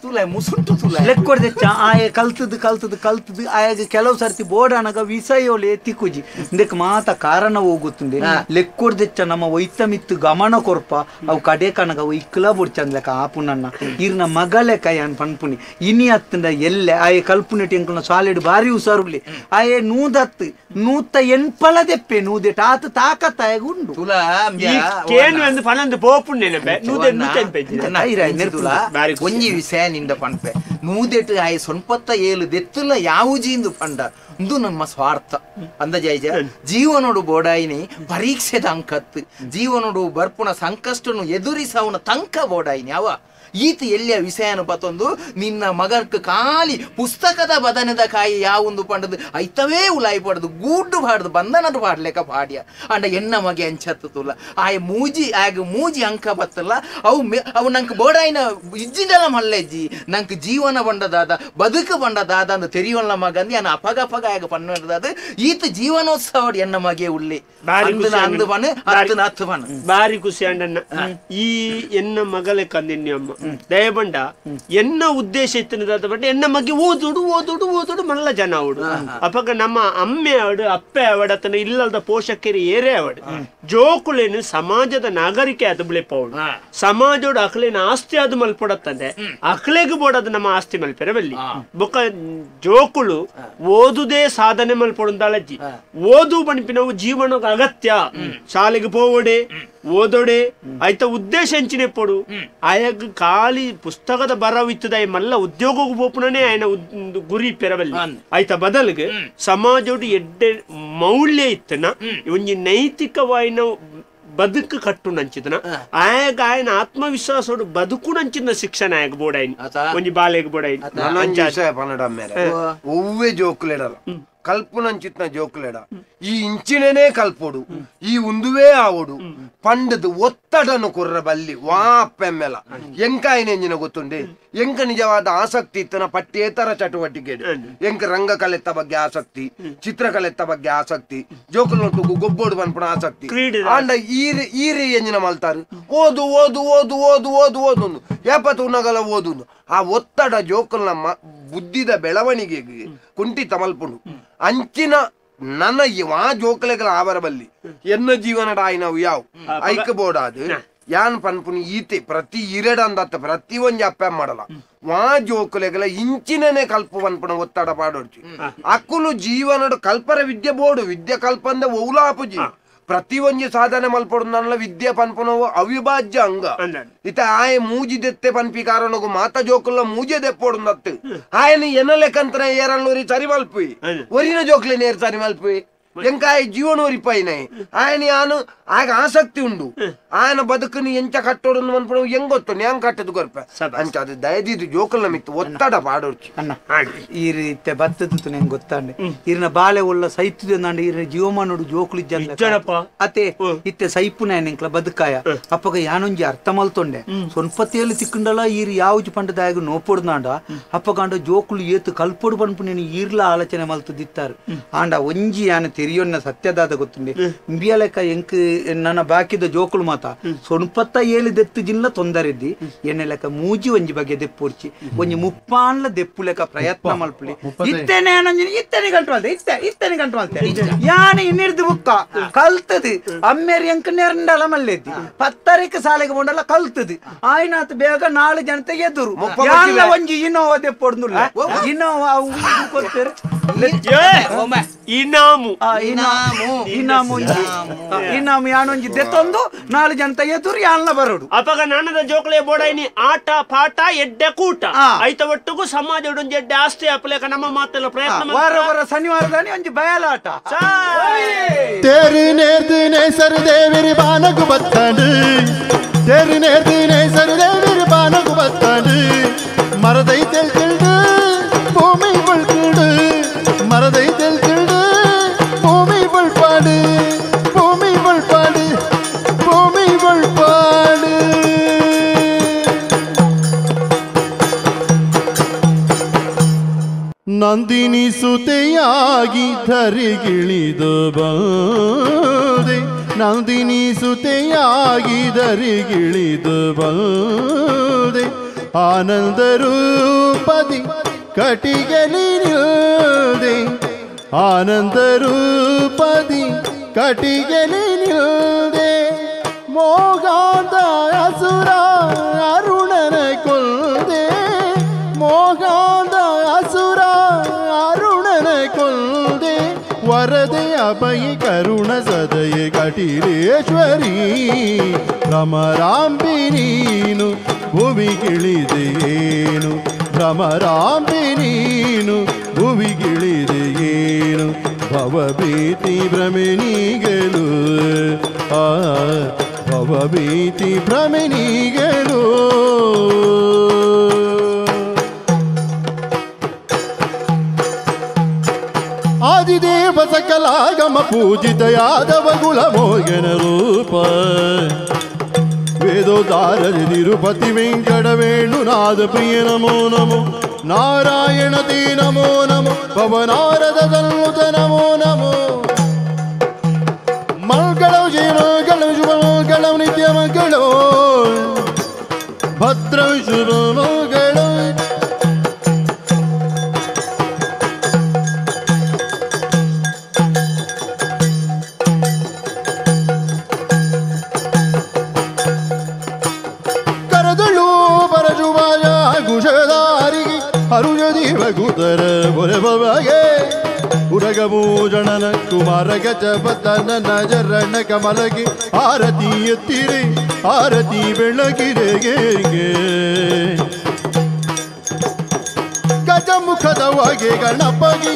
ತುಲ ಮುಸುಂಟು ತುಲ ಲೆಕ್ಕೊಡ್ದೆಚ್ಚ ಆಯೆ ಕಲ್ತದು ಕಲ್ತದು ಕಲ್ತದು ಆಯಾಗ ಕೆಲವು ಸರ್ತಿ ಬೋರ್ಡ್ ಅನಗ ವಿಸಯೋಲೆ ತಿಕ್ಕುಜಿ ಇಂದಕ್ಕೆ ಮಾತ ಕಾರಣ ಹೋಗುತ್ತುಂಡೆ ಲೆಕ್ಕೊಡ್ದೆಚ್ಚ ನಮ್ಮ ವೈತಮಿತ್ತು ಗಮನ ಕೊರ್ಪ ಅವು ಕಡೆ ಕನಗ ಇಕ್ಕಲ ಬುಡ್ಚಂದ್ಲೆಕ್ಕ ಆಪುನನ್ನ ಇರ್ನ ಮಗಲೆ ಕೈಯನ್ ಪನ್ಪುನಿ ಇನಿ ಅತ್ತಂಡ ಎಲ್ಲೆ ಆಯೆ ಕಲ್ಪುನೆಟ್ ಎಂಕುನ ಸಾಲೆಡ್ ಬಾರಿ ಹುಷಾರುಲಿ ಆಯೆ ನೂದತ್ತು 108 ದೆಪ್ಪೆ ನೂದೆಟ್ ಆತ ತಾಕತ್ತ ಆಯಗ ಉಂಡು ತುಲ ಕೇನು ಎಂದು ಪನಂದು ಪೋಪುಣ್ಣೆ ನೂದೆ ಒಂಜಿ ವಿಷಯ ನಿಂದ ಪನ್ಪೆ ನೂದೆಟ್ ಆಯ್ 97 ದೆತ್ತುಲ ಯಾವುಜಿಂದು ಪಂಡ ಇಂದು ನಮ್ಮ ಸ್ವಾರ್ಥ ಅಂದಜಾಯ್ಜ ಜೀವನೋಡು ಬೋಡಾಯಿನಿ ಪರೀಕ್ಷೆದ ಅಂಕತ್ತು ಜೀವನೋಡು ಬರ್ಪುಣ ಸಂಕಷ್ಟನು ಎದುರಿಸವನ ತಂಕ ಬೋಡಾಯಿನಿ ಅವ ಈತ ಎಲ್ಲಿಯ ವಿಷಯನು ಬತ್ತೊಂದು ನಿನ್ನ ಮಗಕ್ಕೆ ಖಾಲಿ ಪುಸ್ತಕದ ಬದನದ ಕಾಯಿ ಯಾವೊಂದು ಪಂಡದು ಐತವೇ ಉಲಾಯಿ ಪಡದು ಗೂಡು ಪಾಡ್ದು ಬಂಧನದು ಪಾಡ್ಲೆಕ ಪಾಡ್ಯ ಅಂಡ ಎನ್ನ ಮಗೆ ಅಂಚತ್ತು ತುಲ ಆಯ ಮೂಜಿ ಆಗ ಮೂಜಿ ಅಂಕ ಬತ್ತಲ್ಲ ಅವು ಅವು ನಂಗೆ ಬೋಡಾಯಿನ ಇಜ್ಜಿಂದಲ ಮಲ್ಲೆಜ್ಜಿ ನಂಗೆ ಜೀವನ ಬಂಡದಾದ ಬದುಕು ಬಂಡದಾದ ಅಂದ ತೆರಿಯೋಲ್ಲ ಮಗಂದು ಯಾನ ಅಪಗ ಅಪಗ ಆಗ ಪನ್ನದಾದ ಈತ ಜೀವನೋತ್ಸವ ಎನ್ನ ಮಗೆ ಉಳ್ಳಿ ಅಂದು ಬಣ್ಣ ಹತ್ತು ಹತ್ತು ಬಣ್ಣ ಬಾರಿ ಖುಷಿ ಅಂಡಣ್ಣ ಈ ಎನ್ನ ಮಗಲೆ ಕಂದಿನ್ಯಮ್ಮ ದಯಬಂಡ ಎನ್ನ ಉದ್ದೇಶ ಇತ್ತಿನದಾದ ಬಟ್ ಎನ್ನ ಬಗ್ಗೆ ಓದುಡು ಓದುಡು ಓದುಡು ಮಲ್ಲ ಜನ ಅವಡು ಅಪಗ ನಮ್ಮ ಅಮ್ಮೆ ಅವಡು ಅಪ್ಪೆ ಅವಡತನ ಇಲ್ಲದ ಪೋಷಕರು ಏರೇ ಅವಡು ಜೋಕುಲೇನು ಸಮಾಜದ ನಾಗರಿಕೆ ಅದು ಬಿಳಿಪವಡು ಸಮಾಜೋಡು ಅಕ್ಲೇನ ಆಸ್ತಿ ಅದು ಮಲ್ಪಡತ್ತಂದೆ ಅಕ್ಲೆಗೆ ಬೋಡದು ನಮ್ಮ ಆಸ್ತಿ ಮಲ್ಪೆರ ಬಲ್ಲಿ ಬೊಕ್ಕ ಜೋಕುಳು ಓದುದೇ ಸಾಧನೆ ಮಲ್ಪಡುಂದಾಳಜ್ಜಿ ಓದು ಬಣಿಪಿನವು ಜೀವನಕ್ಕೆ ಅಗತ್ಯ ಶಾಲೆಗೆ ಪೋವಡೆ ಓದೋಡೆ ಆಯ್ತ ಉದ್ದೇಶ ಎಂಚಿನೆ ಪೊಡು ಆಯಾಗ ಖಾಲಿ ಪುಸ್ತಕದ ಬರವಿತ್ತದ ಮಲ್ಲ ಉದ್ಯೋಗಕ್ಕೆ ಪೋಪುನೇ ಆಯನ ಗುರಿ ಪೆರವಲ್ಲಿ ಆಯ್ತ ಬದಲಿಗೆ ಸಮಾಜೋಡು ಎಡ್ಡೆ ಮೌಲ್ಯ ಇತ್ತನ ಒಂಜಿ ನೈತಿಕವಾಯಿನ ಬದುಕು ಕಟ್ಟು ನಂಚಿದನ ಆಯಾಗ ಆಯನ ಆತ್ಮವಿಶ್ವಾಸೋಡು ಬದುಕು ನಂಚಿನ ಶಿಕ್ಷಣ ಆಯಾಗ ಬೋಡಾಯಿನಿ ಒಂಜಿ ಬಾಲೆಗ್ ಬೋಡಾಯಿನಿ ಒವ್ವೇ ಜೋಕುಲೆಡಲ ಕಲ್ಪುನಂಚಿತ್ನ ಜೋಕುಲೆಡ ಈ ಇಂಚಿನೇ ಕಲ್ಪೋಡು ಈ ಉಂದುವೇ ಆವೋಡು ಪಂಡದು ಒತ್ತಡನು ಕೊರ್ರ ಬಲ್ಲಿ ವಾ ಅಪ್ಪೆಮ್ಮೆಲ ಎಂಕಾಯಿನ ಎಂಜಿನ ಗೊತ್ತುಂಡೆ ಎಂಕ ನಿಜವಾದ ಆಸಕ್ತಿ ಇತ್ತನ ಪಠ್ಯೇತರ ಚಟುವಟಿಕೆ ಎಂಕ ರಂಗಕಲೆತ್ತ ಬಗ್ಗೆ ಆಸಕ್ತಿ ಚಿತ್ರಕಲೆತ್ತ ಬಗ್ಗೆ ಆಸಕ್ತಿ ಜೋಕುಲೊಟ್ಟುಗು ಗೊಬ್ಬೋಡು ಪನ್ಪುನ ಆಸಕ್ತಿ ಆಂಡ ಈರೆ ಎಂಜಿನ ಮಲ್ತಾರು ಓದು ಓದು ಓದು ಓದು ಓದು ಓದು ಏಪತ್ತು ಉನ್ನಗಲ ಓದು ಆ ಒತ್ತಡ ಜೋಕುಲ್ನ ಬುದ್ಧಿದ ಬೆಳವಣಿಗೆಗೆ ಕುಂಠಿತ ಮಲ್ಪುಂಡು ಅಂಚಿನ ನನ್ನ ವಾ ಜೋಕಲೆಗಳ ಆವರ ಬಲ್ಲಿ ಎನ್ನ ಜೀವನದ ಆಯ್ನವು ಯಾವು ಐಕ ಬೋಡಾದು ಯಾನ್ ಪನ್ಪುನಿ ಈತೆ ಪ್ರತಿ ಇರಡ ಅಂದತ್ತ ಪ್ರತಿ ಒಂಜಿ ಅಪ್ಪ ಮಾಡಲ್ಲ ವಾ ಜೋಕುಲೆಗಳ ಇಂಚಿನನೆ ಕಲ್ಪ ಪನ್ಪುನ ಒತ್ತಡ ಪಾಡೋಡ್ಚಿ ಅಕ್ಕುಲು ಜೀವನಡು ಕಲ್ಪರ ವಿದ್ಯೆ ಬೋಡು ವಿದ್ಯೆ ಕಲ್ಪಂದ ಒೌಲಾಪುಜಿ ಪ್ರತಿ ಒಂಜಿ ಸಾಧನೆ ಮಲ್ಪೊಡು ವಿದ್ಯೆ ಪನ್ಪುನವು ಅವಿಭಾಜ್ಯ ಅಂಗ ಇತ ಆಯೆ ಮೂಜಿ ದೆತ್ತೆ ಪನ್ಪಿ ಕಾರಣಗು ಮಾತ ಜೋಕುಲ್ಲ ಮೂಜೆ ದೆಪ್ಪೋಡುಂದತ್ತು ಆಯನ ಎನಲೆಕಂತನ ಏರಲ್ಲೂರಿ ಸರಿ ಮಲ್ಪುಯಿ ಒರಿನ ಜೋಕ್ಲೆ ನೇರ್ ಸರಿ ಮಲ್ಪುಯಿ ಎಂಕಾಯ ಜೀವನ ಒರಿಪಾಯಿನ ಆಯನ ಯಾನು ಆಗ ಆಸಕ್ತಿ ಉಂಡು ಆಯನ ಬದುಕನ್ನು ಎಂಚ ಕಟ್ಟೋಡು ಮನ್ಪುನ ಹೆಂಗ್ ಗೊತ್ತು ನ್ಯಾಂಗ್ ಕಟ್ಟದು ಗೊರ್ಪ ಅಂಚ ಅದು ದಯದಿದ್ದು ಜೋಕುಲ್ ನಮಿತ್ತು ಒತ್ತಡ ಪಾಡೋಡ್ಚಿ ಅಣ್ಣ ಈ ರೀತಿ ಬತ್ತದ್ದು ನಂಗೆ ಗೊತ್ತಾಂಡೆ ಇರ್ನ ಬಾಳೆ ಒಳ್ಳ ಸೈತದೆ ಅಂದಾಂಡೆ ಇರ್ನ ಜೀವಮಾನೋಡು ಜೋಕುಲು ಇಜ್ಜಪ್ಪ ಅತೆ ಇತ್ತೆ ಸೈಪುನ ಎಂಕ್ಲ ಬದುಕಾಯ ಅಪ್ಪಗ ಯಾನೊಂಜಿ ಅರ್ಥ ಮಲ್ತೊಂಡೆ ಸೊನ್ಪತಿಯಲ್ಲಿ ತಿಕ್ಕಂಡಲ ಈರ್ ಯಾವ್ಜು ಪಂಡದಾಗ ನೋಪೊಡ್ದಾಂಡ ಅಪ್ಪಗಾಂಡ ಜೋಕುಲು ಏತು ಕಲ್ಪೊಡು ಪನ್ಪು ನೀನು ಈರ್ಲ ಆಲೋಚನೆ ಮಲ್ತದಿತ್ತಾರೆ ಆಂಡ ಒಂಜಿ ಯಾನ ಹಿರಿಯೊನ್ನ ಸತ್ಯದಾದ ಗೊತ್ತುಂಡೆ ಇಂಬಿಯಲೆಕ್ಕ ಎಂಕ್ ನನ್ನ ಬಾಕಿದ ಜೋಕುಳು ಮಾತ ಸೊಣ್ಪತ್ತ ಏಳು ದೆತ್ತು ಜಿಲ್ಲ ತೊಂದರೆದ್ದಿ ಎಣ್ಣೆ ಲೆಕ್ಕ ಮೂಜಿ ಒಂಜಿ ಬಗೆ ದೆಪ್ಪುರ್ಚಿ ಒಂಜಿ ಮುಪ್ಪಾನ್ಲ ದೆಪ್ಪು ಲೆಕ್ಕ ಪ್ರಯತ್ನ ಮಲ್ಪುಲಿ ಇತ್ತೇನೆ ಇತ್ತನೆ ಗಂಟು ಅಲ್ತೆ ಇತ್ತೆ ಇತ್ತನೆ ಗಂಟು ಅಲ್ತೆ ಯಾನೆ ಇನ್ನಿರ್ದು ಬುಕ್ಕ ಕಲ್ತದು ಅಮ್ಮೇರಿ ಎಂಕ್ ನೆರಂಡಲ ಮಲ್ಲೆದ್ದಿ 10 ಸಾಲೆಗೆ ಬೋಂಡಲ ಕಲ್ತದು ಆಯ್ನಾತ್ ಬೇಗ 4 ಜನತೆ ಎದುರು ಯಾನ್ಲ ಒಂಜಿ ಇನೋವಾ ದೆಪ್ಪೊಡ್ದುಲ್ಲ ಇನೋವಾ ಕೊಡ್ತಾರೆ ಇನಾಮು ಇನಾಮು ಇನಾಮು ಇನಾಮು ಯಾನೊಂಜಿ ದೆತ್ತೊಂದು 4 ಜನತೆ ಎದುರು ಯಾನ್ಲ ಬರೋಡು ಅಪಗ ನಾನದ ಜೋಕುಲೆ ಬೋಡೈನಿ ಆಟ ಪಾಠ ಎಡ್ಡೆ ಕೂಟ ಐತ ಒಟ್ಟುಗು ಸಮಾಜ ಒಂಜಿ ಎಡ್ಡೆ ಆಸ್ತಿ ಅಪ್ಪಲೇಕ ನಮ್ಮ ಮಾತೆಲ್ಲ ಪ್ರಯತ್ನ ವಾರ ವಾರ ಶನಿವಾರದಾನಿ ಒಂಜಿ ಬಯಲಾಟ ತೇರು ನೇರ್ದು ನೇಸರು ದೇವಿರಿ ಬಾನಗು ಬತ್ತಂಡು ತೇರು ನೇರ್ದು ನೇಸರು ದೇವಿರಿ ಬಾನಗು ಬತ್ತಂಡು ಮರದೈ ತೆಲ್ತಿಲ್ಡು ಭೂಮಿ ಬಳ್ತಿಲ್ಡು ಮರದೈ ತೆಲ್ತಿಲ್ಡು ಭೂಮಿ ಬಳ್ಪಾಡು ಭೂಮಿ ಬಳ್ಪಾಡು ಭೂಮಿ ಬಳ್ಪಾಡು ನಂದಿನಿ ಸುತೆಯಾಗಿ ಧರಿಗಿಳಿದು ಬಂದೆ ನಂದಿನಿ ಸುತೆಯಾಗಿ ಧರಿಗಿಳಿದು ಬಂದೆ ಆನಂದ ರೂಪದಿ ಕಟಿಗೆ ನಿಲ್ದೆ ಆನಂದ ರೂಪದಿ ಕಟಿಗೆ ನಿಲ್ದೆ ಮೋಗಾದ ಅಸುರ ಅರುಣನ ಕೊಲ್ದೆ ಮೋಗಾದ ಅಸುರ ಅರುಣನ ಕೊಲ್ದೆ ವರದೆ ಅಭಯ ಕರುಣ ಸದಯ ಕಟೀಲೇಶ್ವರಿ ಭ್ರಮರಾಂಬಿ ನೀನು ಭುವಿಗಿಳಿದೆಯೇನು ಭ್ರಮರಾಂಬಿ ನೀನು ಭುವಿಗಿಳಿದೆಯೇನು ಭವಭೀತಿ ಭ್ರಮೆನೀಗಲು ಆ ಭವಭೀತಿ ಭ್ರಮೆನೀಗಲು ಆದಿದೇವ ಸಕಲಾಗಮ ಪೂಜಿತ ಯಾದವ ಗುಲ ಮೋಗನ ರೂಪ ವೇದೋದಾರ ತಿರುಪತಿ ವೆಂಕಟ ವೇಣುನಾಥ ಪ್ರಿಯ ನಮೋ ನಮೋ ನಾರಾಯಣ ತೇ ನಮೋ ನಮೋ ಪವನಾರದ ತನ್ನುತ ನಮೋ ನಮೋ ಮಂಗಳಂ ಜಯ ಮಂಗಳಂ ಶುಭ ಮಂಗಳಂ ನಿತ್ಯ ಮಂಗಳೋ ಭದ್ರಂ ಶುಭ ಮಂಗಳಂ ಅರುಜದೀವ ಗುದರ ಉರಗಭೂಷಣನ ಕುಮಾರ ಗಜಪತನ ನಜರಣ ಕಮಲಗೆ ಆರತಿ ಎತ್ತಿರೆ ಆರತಿ ಬೆಳಗಿರೆಗೆ ಗಜಮುಖದ ಹೊಗೆ ಗಣಪಗಿ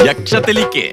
ಯಕ್ಷ ತೆಲಿಕೆ.